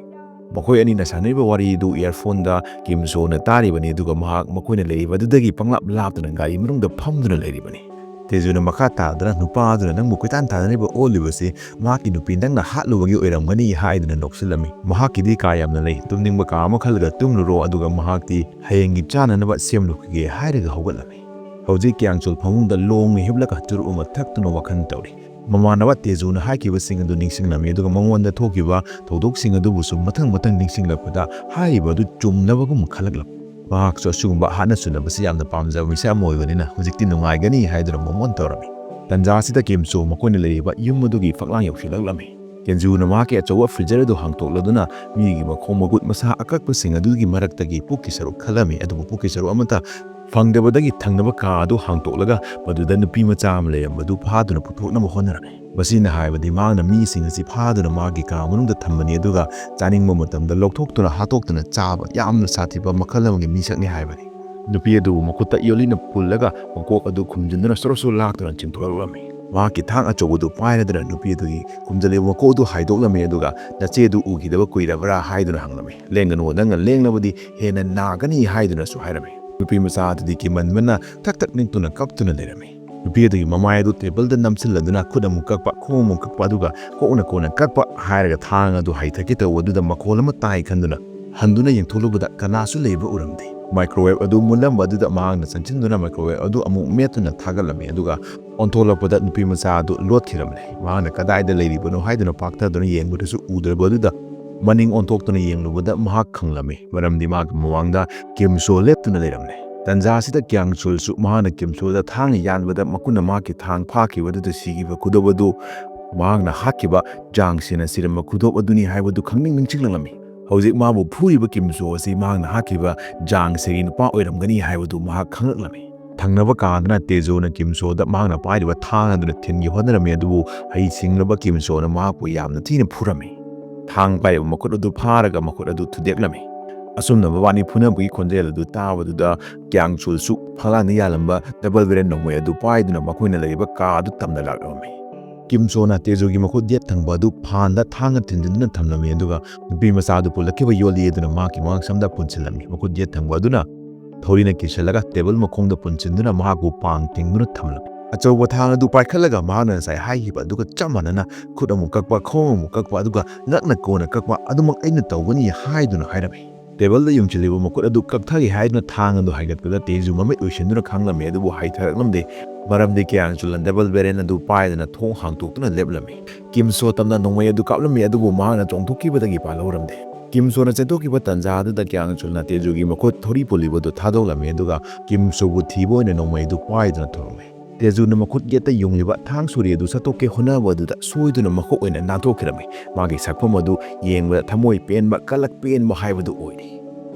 ꯃꯈꯣꯏ ꯑꯅꯤꯅ ꯁꯥꯟꯅꯔꯤꯕ ꯋꯥꯔꯤ ꯑꯗꯨ ꯏꯌꯥꯔꯐꯣꯟꯗ ꯀꯤꯝ ꯁꯣꯅ ꯇꯥꯔꯤꯕꯅꯤ, ꯑꯗꯨꯒ ꯃꯍꯥꯛ ꯃꯈꯣꯏꯅ ꯂꯩꯔꯤꯕ ꯑꯗꯨꯗꯒꯤ ꯄꯪꯂꯥꯞ ꯂꯥꯞꯇꯨꯅ ꯒꯥꯔꯤ ꯃꯅꯨꯡꯗ ꯐꯝꯗꯨꯅ ꯂꯩꯔꯤꯕꯅꯤ꯫ ꯇꯦꯖꯨꯅ ꯃꯈꯥ ꯇꯥꯗꯨꯅ "ꯅꯨꯄꯥ ꯑꯗꯨꯅ ꯅꯪꯕꯨ ꯀꯣꯏꯇꯥꯟ ꯇꯥꯟꯅꯔꯤꯕ ꯑꯣꯜꯂꯤꯕꯁꯤ ꯃꯍꯥꯛꯀꯤ ꯅꯨꯄꯤ ꯅꯪꯅ ꯍꯥꯠꯂꯨꯕꯒꯤ ꯑꯣꯏꯔꯝꯒꯅꯤ" ꯍꯥꯏꯗꯨꯅ ꯅꯣꯛꯁꯤꯜꯂꯝꯃꯤ꯫ "ꯃꯍꯥꯛꯀꯤꯗꯤ ꯀꯥ ꯌꯥꯝꯅ ꯂꯩ, ꯇꯨꯝꯅꯤꯡꯕ ꯀꯥ ꯑꯃ ꯈꯜꯂꯒ ꯇꯨꯝꯂꯨꯔꯣ, ꯑꯗꯨꯒ ꯃꯍꯥꯛꯇꯤ ꯍꯌꯦꯡꯒꯤ ꯆꯥꯅꯅꯕ ꯁꯦꯝꯂꯨꯈꯤꯒꯦ" ꯍꯥꯏꯔꯒ ꯍꯧꯒꯠꯂꯝꯃꯤ꯫ ꯍꯧꯖꯤꯛ ꯀ꯭ꯌꯥꯡꯆꯨꯜ ꯐꯃꯨꯡꯗ ꯂꯣꯡꯅ ꯍꯤꯞꯂꯒ ꯆꯨꯔꯨꯞ ꯑꯃ ꯊꯛꯇꯨꯅ ꯋꯥꯈꯜ ꯇꯧꯔꯤ꯫ ꯃꯃꯥꯟꯅꯕ ꯇꯦꯖꯨꯅ ꯍꯥꯏꯈꯤꯕꯁꯤꯡ ꯑꯗꯨ ꯅꯤꯡꯁꯤꯡꯂꯝꯃꯤ, ꯑꯗꯨꯒ ꯃꯉꯣꯟꯗ ꯊꯣꯛꯈꯤꯕ ꯊꯧꯗꯣꯛꯁꯤꯡ ꯑꯗꯨꯕꯨꯁꯨ ꯃꯊꯪ ꯃꯊꯪ ꯅꯤꯡꯁꯤꯡꯂꯛꯄꯗ ꯍꯥꯏꯔꯤꯕ ꯑꯗꯨ ꯆꯨꯝꯂꯕꯒꯨꯝ ꯈꯜꯂꯛꯂꯝꯃꯤ꯫ ꯃꯍꯥꯛꯁꯨ ꯑꯁꯤꯒꯨꯝꯕ ꯍꯥꯠꯅ ꯁꯨꯅꯕꯁꯤ ꯌꯥꯝꯅ ꯄꯥꯝꯖꯕ ꯃꯤꯁꯛ ꯑꯃ ꯑꯣꯏꯕꯅꯤꯅ ꯍꯧꯖꯤꯛꯇꯤ ꯅꯨꯡꯉꯥꯏꯒꯅꯤ ꯍꯥꯏꯗꯨꯅ ꯃꯣꯃꯣꯟ ꯇꯧꯔꯝꯃꯤ꯫ ꯇꯟꯖꯥ ꯑꯁꯤꯗ ꯀꯤꯝꯁꯣ ꯃꯈꯣꯏꯅ ꯂꯩꯔꯤꯕ ꯌꯨꯝ ꯑꯗꯨꯒꯤ ꯐꯛꯂꯥꯡ ꯌꯧꯁꯤꯜꯂꯛꯂꯝꯃꯤ꯫ ꯀꯦꯟꯖꯨꯅ ꯃꯍꯥꯛꯀꯤ ꯑꯆꯧꯕ ꯐ꯭ꯔꯤꯖꯔ ꯑꯗꯨ ꯍꯥꯡꯇꯣꯛꯂꯗꯨꯅ ꯃꯤꯒꯤ ꯃꯈꯣꯡ ꯃꯈꯨꯠ ꯃꯁꯥ ꯑꯀꯛꯄꯁꯤꯡ ꯑꯗꯨꯒꯤ ꯃꯔꯛꯇꯒꯤ ꯄꯨꯛꯀꯤ ꯁꯔꯨꯛ ꯈꯜꯂꯝꯃꯤ, ꯑꯗꯨꯕꯨ ꯄꯨꯛꯀꯤ ꯁꯔꯨꯛ ꯑꯃꯠꯇ ꯐꯪꯗꯕꯗꯒꯤ ꯊꯪꯅꯕ ꯀꯥ ꯑꯗꯨ ꯍꯥꯡꯇꯣꯛꯂꯒ ꯃꯗꯨꯗ ꯅꯨꯄꯤ ꯃꯆꯥ ꯑꯃ ꯂꯩꯔꯝꯕꯗꯨ ꯐꯥꯗꯨꯅ ꯄꯨꯊꯣꯛꯅꯕ ꯍꯣꯠꯅꯔꯝꯃꯤ꯫ ꯃꯁꯤꯅ ꯍꯥꯏꯕꯗꯤ ꯃꯍꯥꯛꯅ ꯃꯤꯁꯤꯡ ꯑꯁꯤ ꯐꯥꯗꯨꯅ ꯃꯍꯥꯛꯀꯤ ꯀꯥ ꯃꯅꯨꯡꯗ ꯊꯝꯕꯅꯤ, ꯑꯗꯨꯒ ꯆꯥꯅꯤꯡꯕ ꯃꯇꯝꯗ ꯂꯧꯊꯣꯛꯇꯨꯅ ꯍꯥꯠꯇꯣꯛꯇꯨꯅ ꯆꯥꯕ ꯌꯥꯝꯅ ꯁꯥꯊꯤꯕ ꯃꯈꯜ ꯑꯃꯒꯤ ꯃꯤꯁꯛꯅꯤ ꯍꯥꯏꯕꯅꯤ꯫ ꯅꯨꯄꯤ ꯑꯗꯨꯕꯨ ꯃꯈꯨꯠꯇ ꯌꯣꯠꯂꯤꯅ ꯄꯨꯜꯂꯒ ꯃꯀꯣꯛ ꯑꯗꯨ ꯈꯨꯝꯖꯤꯟꯗꯨꯅ ꯁꯣꯔꯣ ꯁꯣꯔꯣ ꯂꯥꯛꯇꯨꯅ ꯆꯤꯡꯊꯣꯔꯛꯂꯝꯃꯤ꯫ ꯃꯍꯥꯛꯀꯤ ꯊꯥꯡ ꯑꯆꯧꯕꯗꯨ ꯄꯥꯏꯔꯗꯨꯅ ꯅꯨꯄꯤ ꯑꯗꯨꯒꯤ ꯈꯨꯝꯖꯤꯜꯂꯤꯕ ꯃꯀꯣꯛ ꯑꯗꯨ ꯍꯥꯏꯗꯣꯛꯂꯝꯃꯤ, ꯑꯗꯨꯒ "ꯅꯆꯦ ꯑꯗꯨ ꯎꯈꯤꯗꯕ ꯀꯨꯏꯔꯕ꯭ꯔꯥ?" ꯍꯥꯏꯗꯨꯅ ꯍꯪꯂꯝꯃꯤ꯫ "ꯂꯦꯡꯒꯅꯨ, ꯅꯪꯅ ꯂꯦꯡꯂꯕꯗꯤ ꯍꯦꯟꯅ ꯅꯥꯒꯅꯤ" ꯍꯥꯏꯗꯨꯅꯁꯨ ꯍꯥꯏꯔꯝꯃꯤ꯫ ꯅꯨꯄꯤ ꯃꯆꯥ ꯑꯗꯨꯗꯤ ꯀꯤꯃꯟꯕꯅ ꯊꯛ ꯊꯛ ꯅꯤꯛꯇꯨꯅ ꯀꯞꯇꯨꯅ ꯂꯩꯔꯝꯃꯤ꯫ ꯅꯨꯄꯤ ꯑꯗꯨꯒꯤ ꯃꯃꯥꯏ ꯑꯗꯨ ꯇꯦꯕꯜꯗ ꯅꯝꯁꯤꯜꯂꯗꯨꯅ ꯈꯨꯠ ꯑꯃꯨꯛ ꯀꯛꯄ, ꯈꯣꯡ ꯑꯃꯨꯛ ꯀꯛꯄ, ꯑꯗꯨꯒ ꯀꯣꯛꯅ ꯀꯣꯟꯅ ꯀꯛꯄ ꯍꯥꯏꯔꯒ ꯊꯥꯡ ꯑꯗꯨ ꯍꯩꯊꯒꯦ ꯇꯧꯕ ꯑꯗꯨꯗ ꯃꯈꯣꯜ ꯑꯃ ꯇꯥꯏ ꯈꯟꯗꯨꯅ ꯍꯟꯗꯨꯅ ꯌꯦꯡꯊꯣꯛꯂꯨꯕꯗ ꯀꯅꯥꯁꯨ ꯂꯩꯕ ꯎꯔꯝꯗꯦ꯫ ꯃꯥꯏꯀ꯭ꯔꯣꯋꯦꯕ ꯑꯗꯨ ꯃꯨꯜꯂꯝꯕ ꯑꯗꯨꯗ ꯃꯍꯥꯛꯅ ꯆꯪꯁꯤꯟꯗꯨꯅ ꯃꯥꯏꯀ꯭ꯔꯣꯋꯦꯕ ꯑꯗꯨ ꯑꯃꯨꯛ ꯃꯦꯠꯇꯨꯅ ꯊꯥꯒꯠꯂꯝꯃꯤ, ꯑꯗꯨꯒ ꯑꯣꯟꯊꯣꯛꯂꯛꯄꯗ ꯅꯨꯄꯤ ꯃꯆꯥ ꯑꯗꯨ ꯂꯣꯠꯈꯤꯔꯝꯂꯦ꯫ ꯃꯍꯥꯛꯅ ꯀꯗꯥꯏꯗ ꯂꯩꯔꯤꯕꯅꯣ ꯍꯥꯏꯗꯨꯅ ꯄꯥꯛꯊꯗꯨꯅ ꯌꯦꯡꯕꯗꯁꯨ ꯎꯗ꯭ꯔꯕ ꯑꯗꯨꯗ ꯃꯅꯤꯡ ꯑꯣꯟꯊꯣꯛꯇꯨꯅ ꯌꯦꯡꯂꯨꯕꯗ ꯃꯍꯥꯛ ꯈꯪꯂꯝꯃꯤ, ꯃꯔꯝꯗꯤ ꯃꯍꯥꯛꯀꯤ ꯃꯃꯥꯡꯗ ꯀꯤꯝꯁꯣ ꯂꯦꯞꯇꯨꯅ ꯂꯩꯔꯝꯂꯦ꯫ ꯇꯟꯖꯥ ꯑꯁꯤꯗ ꯀ꯭ꯌꯥꯡ ꯆꯨꯜꯁꯨ ꯃꯍꯥꯛꯅ ꯀꯤꯝꯁꯣꯗ ꯊꯥꯡꯅ ꯌꯥꯟꯕꯗ ꯃꯈꯨꯠꯅ ꯃꯍꯥꯛꯀꯤ ꯊꯥꯡ ꯐꯥꯈꯤꯕ ꯑꯗꯨꯗ ꯁꯤꯈꯤꯕ ꯈꯨꯗꯣꯞ ꯑꯗꯨ ꯃꯍꯥꯛꯅ ꯍꯥꯠꯈꯤꯕ ꯖꯥꯡ ꯁꯦꯅ ꯁꯤꯔꯝꯕ ꯈꯨꯗꯣꯞ ꯑꯗꯨꯅꯤ ꯍꯥꯏꯕꯗꯨ ꯈꯪꯅꯤꯡ ꯅꯤꯡꯁꯤꯡꯂꯛꯂꯝꯃꯤ꯫ ꯍꯧꯖꯤꯛ ꯃꯥꯕꯨ ꯐꯨꯔꯤꯕ ꯀꯤꯝꯁꯣ ꯑꯁꯤ ꯃꯍꯥꯛꯅ ꯍꯥꯠꯈꯤꯕ ꯖꯥꯡ ꯁꯦꯒꯤ ꯅꯨꯄꯥ ꯑꯣꯏꯔꯝꯒꯅꯤ ꯍꯥꯏꯕꯗꯨ ꯃꯍꯥꯛ ꯈꯪꯂꯛꯂꯝꯃꯤ꯫ ꯊꯪꯅꯕ ꯀꯥꯗꯅ ꯇꯦꯖꯣꯅ ꯀꯤꯝꯁꯣꯗ ꯃꯍꯥꯛꯅ ꯄꯥꯏꯔꯤꯕ ꯊꯥꯡ ꯑꯗꯨꯅ ꯊꯤꯟꯒꯦ ꯍꯣꯠꯅꯔꯝꯃꯤ, ꯑꯗꯨꯕꯨ ꯍꯩꯁꯤꯡꯂꯕ ꯀꯤꯝꯁꯣꯅ ꯃꯍꯥꯛꯄꯨ ꯌꯥꯝꯅ ꯊꯤꯅ ꯐꯨꯔꯝꯃꯤ꯫ ꯊꯥꯡ ꯄꯥꯏꯔꯤꯕ ꯃꯈꯨꯠ ꯑꯗꯨ ꯐꯥꯔꯒ ꯃꯈꯨꯠ ꯑꯗꯨ ꯊꯨꯗꯦꯛꯂꯝꯃꯤ꯫ ꯑꯁꯨꯝꯅ ꯃꯕꯥꯅꯤ ꯐꯨꯅꯕꯒꯤ ꯈꯣꯟꯖꯦꯜ ꯑꯗꯨ ꯇꯥꯕꯗꯨꯗ ꯀ꯭ꯌꯥꯡ ꯆꯨꯜꯁꯨ ꯐꯛꯂꯥꯡꯗ ꯌꯥꯜꯂꯝꯕ ꯗꯕꯜ ꯕꯦꯔꯦꯜ ꯅꯣꯡꯃꯩ ꯑꯗꯨ ꯄꯥꯏꯗꯨꯅ ꯃꯈꯣꯏꯅ ꯂꯩꯔꯤꯕ ꯀꯥ ꯑꯗꯨ ꯇꯝꯅ ꯂꯥꯛꯂꯝꯃꯤ꯫ ꯀꯤꯝꯁꯣꯅ ꯇꯦꯖꯨꯒꯤ ꯃꯈꯨꯠ ꯌꯦꯠ ꯊꯪꯕ ꯑꯗꯨ ꯐꯥꯟꯗ ꯊꯥꯡꯅ ꯊꯤꯟꯖꯤꯟꯗꯨꯅ ꯊꯝꯂꯝꯃꯤ, ꯑꯗꯨꯒ ꯅꯨꯄꯤ ꯃꯆꯥ ꯑꯗꯨ ꯄꯨꯜꯂꯛꯈꯤꯕ ꯌꯣꯠꯂꯤ ꯑꯗꯨꯅ ꯃꯍꯥꯛꯀꯤ ꯃꯉꯛꯁꯝꯗ ꯄꯨꯟꯁꯤꯜꯂꯝꯃꯤ꯫ ꯃꯈꯨꯠ ꯌꯦꯠ ꯊꯪꯕ ꯑꯗꯨꯅ ꯊꯧꯔꯤꯅ ꯀꯤꯁꯜꯂꯒ ꯇꯦꯕꯜ ꯃꯈꯣꯡꯗ ꯄꯨꯟꯁꯤꯟꯗꯨꯅ ꯃꯍꯥꯛꯄꯨ ꯄꯥꯡ ꯇꯤꯡꯗꯨꯅ ꯊꯝꯂꯝꯃꯤ꯫ ꯑꯆꯧꯕ ꯊꯥꯡ ꯑꯗꯨ ꯄꯥꯏꯈꯠꯂꯒ ꯃꯍꯥꯛꯅ ꯉꯁꯥꯏ ꯍꯥꯏꯈꯤꯕ ꯑꯗꯨꯒ ꯆꯞ ꯃꯥꯟꯅꯅ ꯈꯨꯠ ꯑꯃꯨꯛ ꯀꯛꯄ, ꯈꯣꯡ ꯑꯃꯨꯛ ꯀꯛꯄ, ꯑꯗꯨꯒ ꯉꯛꯅ ꯀꯣꯟꯅ ꯀꯛꯄ ꯑꯗꯨꯃꯛ ꯑꯩꯅ ꯇꯧꯒꯅꯤ ꯍꯥꯏꯗꯨꯅ ꯍꯥꯏꯔꯝꯃꯤ꯫ ꯇꯦꯕꯜꯗ ꯌꯨꯡꯁꯤꯜꯂꯤꯕ ꯃꯈꯨꯠ ꯑꯗꯨ ꯀꯛꯊꯒꯦ ꯍꯥꯏꯗꯨꯅ ꯊꯥꯡ ꯑꯗꯨ ꯍꯥꯏꯒꯠꯄꯗ ꯇꯦꯖꯨ ꯃꯃꯤꯠ ꯎꯏꯁꯤꯟꯗꯨꯅ ꯈꯪꯂꯝꯃꯤ, ꯑꯗꯨꯕꯨ ꯍꯥꯏꯊꯔꯛꯂꯝꯗꯦ꯫ ꯃꯔꯝꯗꯤ ꯀ꯭ꯌꯥꯡ ꯆꯨꯜꯅ ꯗꯕꯜ ꯕꯦꯔꯦꯜ ꯑꯗꯨ ꯄꯥꯏꯗꯨꯅ ꯊꯣꯡ ꯍꯥꯡꯇꯣꯛꯇꯨꯅ ꯂꯦꯞꯂꯝꯃꯤ꯫ ꯀꯤꯝ ꯁꯣ ꯇꯞꯅ ꯅꯣꯡꯃꯩ ꯑꯗꯨ ꯀꯥꯞꯂꯝꯃꯤ, ꯑꯗꯨꯕꯨ ꯃꯍꯥꯛꯅ ꯆꯣꯡꯊꯣꯛꯈꯤꯕꯗꯒꯤ ꯄꯥꯜꯍꯧꯔꯝꯗꯦ꯫ ꯀꯤꯝ ꯁꯣꯅ ꯆꯦꯟꯊꯣꯛꯈꯤꯕ ꯇꯥꯟꯖꯥ ꯑꯗꯨꯗ ꯀ꯭ꯌꯥꯡ ꯆꯨꯜꯅ ꯇꯦꯖꯨꯒꯤ ꯃꯈꯨꯠ ꯊꯧꯔꯤ ꯄꯨꯜꯂꯤꯕꯗꯨ ꯊꯥꯗꯣꯛꯂꯝꯃꯤ, ꯑꯗꯨꯒ ꯀꯤꯝ ꯁꯣꯕꯨ ꯊꯤꯕ ꯑꯣꯏꯅ ꯅꯣꯡꯃꯩ ꯑꯗꯨ ꯄꯥꯏꯗꯨꯅ ꯊꯣꯔꯛꯂꯝꯃꯤ꯫ ꯇꯦꯖꯨꯅ ꯃꯈꯨꯠ ꯌꯦꯠꯇ ꯌꯨꯡꯂꯤꯕ ꯊꯥꯡ ꯁꯨꯔꯤ ꯑꯗꯨ ꯁꯠꯇꯣꯛꯀꯦ ꯍꯣꯠꯅꯕ ꯑꯗꯨꯗ ꯁꯣꯏꯗꯨꯅ ꯃꯀꯣꯛ ꯑꯣꯏꯅ ꯅꯥꯟꯊꯣꯛꯈꯤꯔꯝꯃꯤ꯫ ꯃꯥꯒꯤ ꯁꯛꯐꯝ ꯑꯗꯨ ꯌꯦꯡꯕꯗ ꯊꯃꯣꯏ ꯄꯦꯟꯕ, ꯀꯂꯛ ꯄꯦꯟꯕ ꯍꯥꯏꯕꯗꯨ ꯑꯣꯏꯔꯤ꯫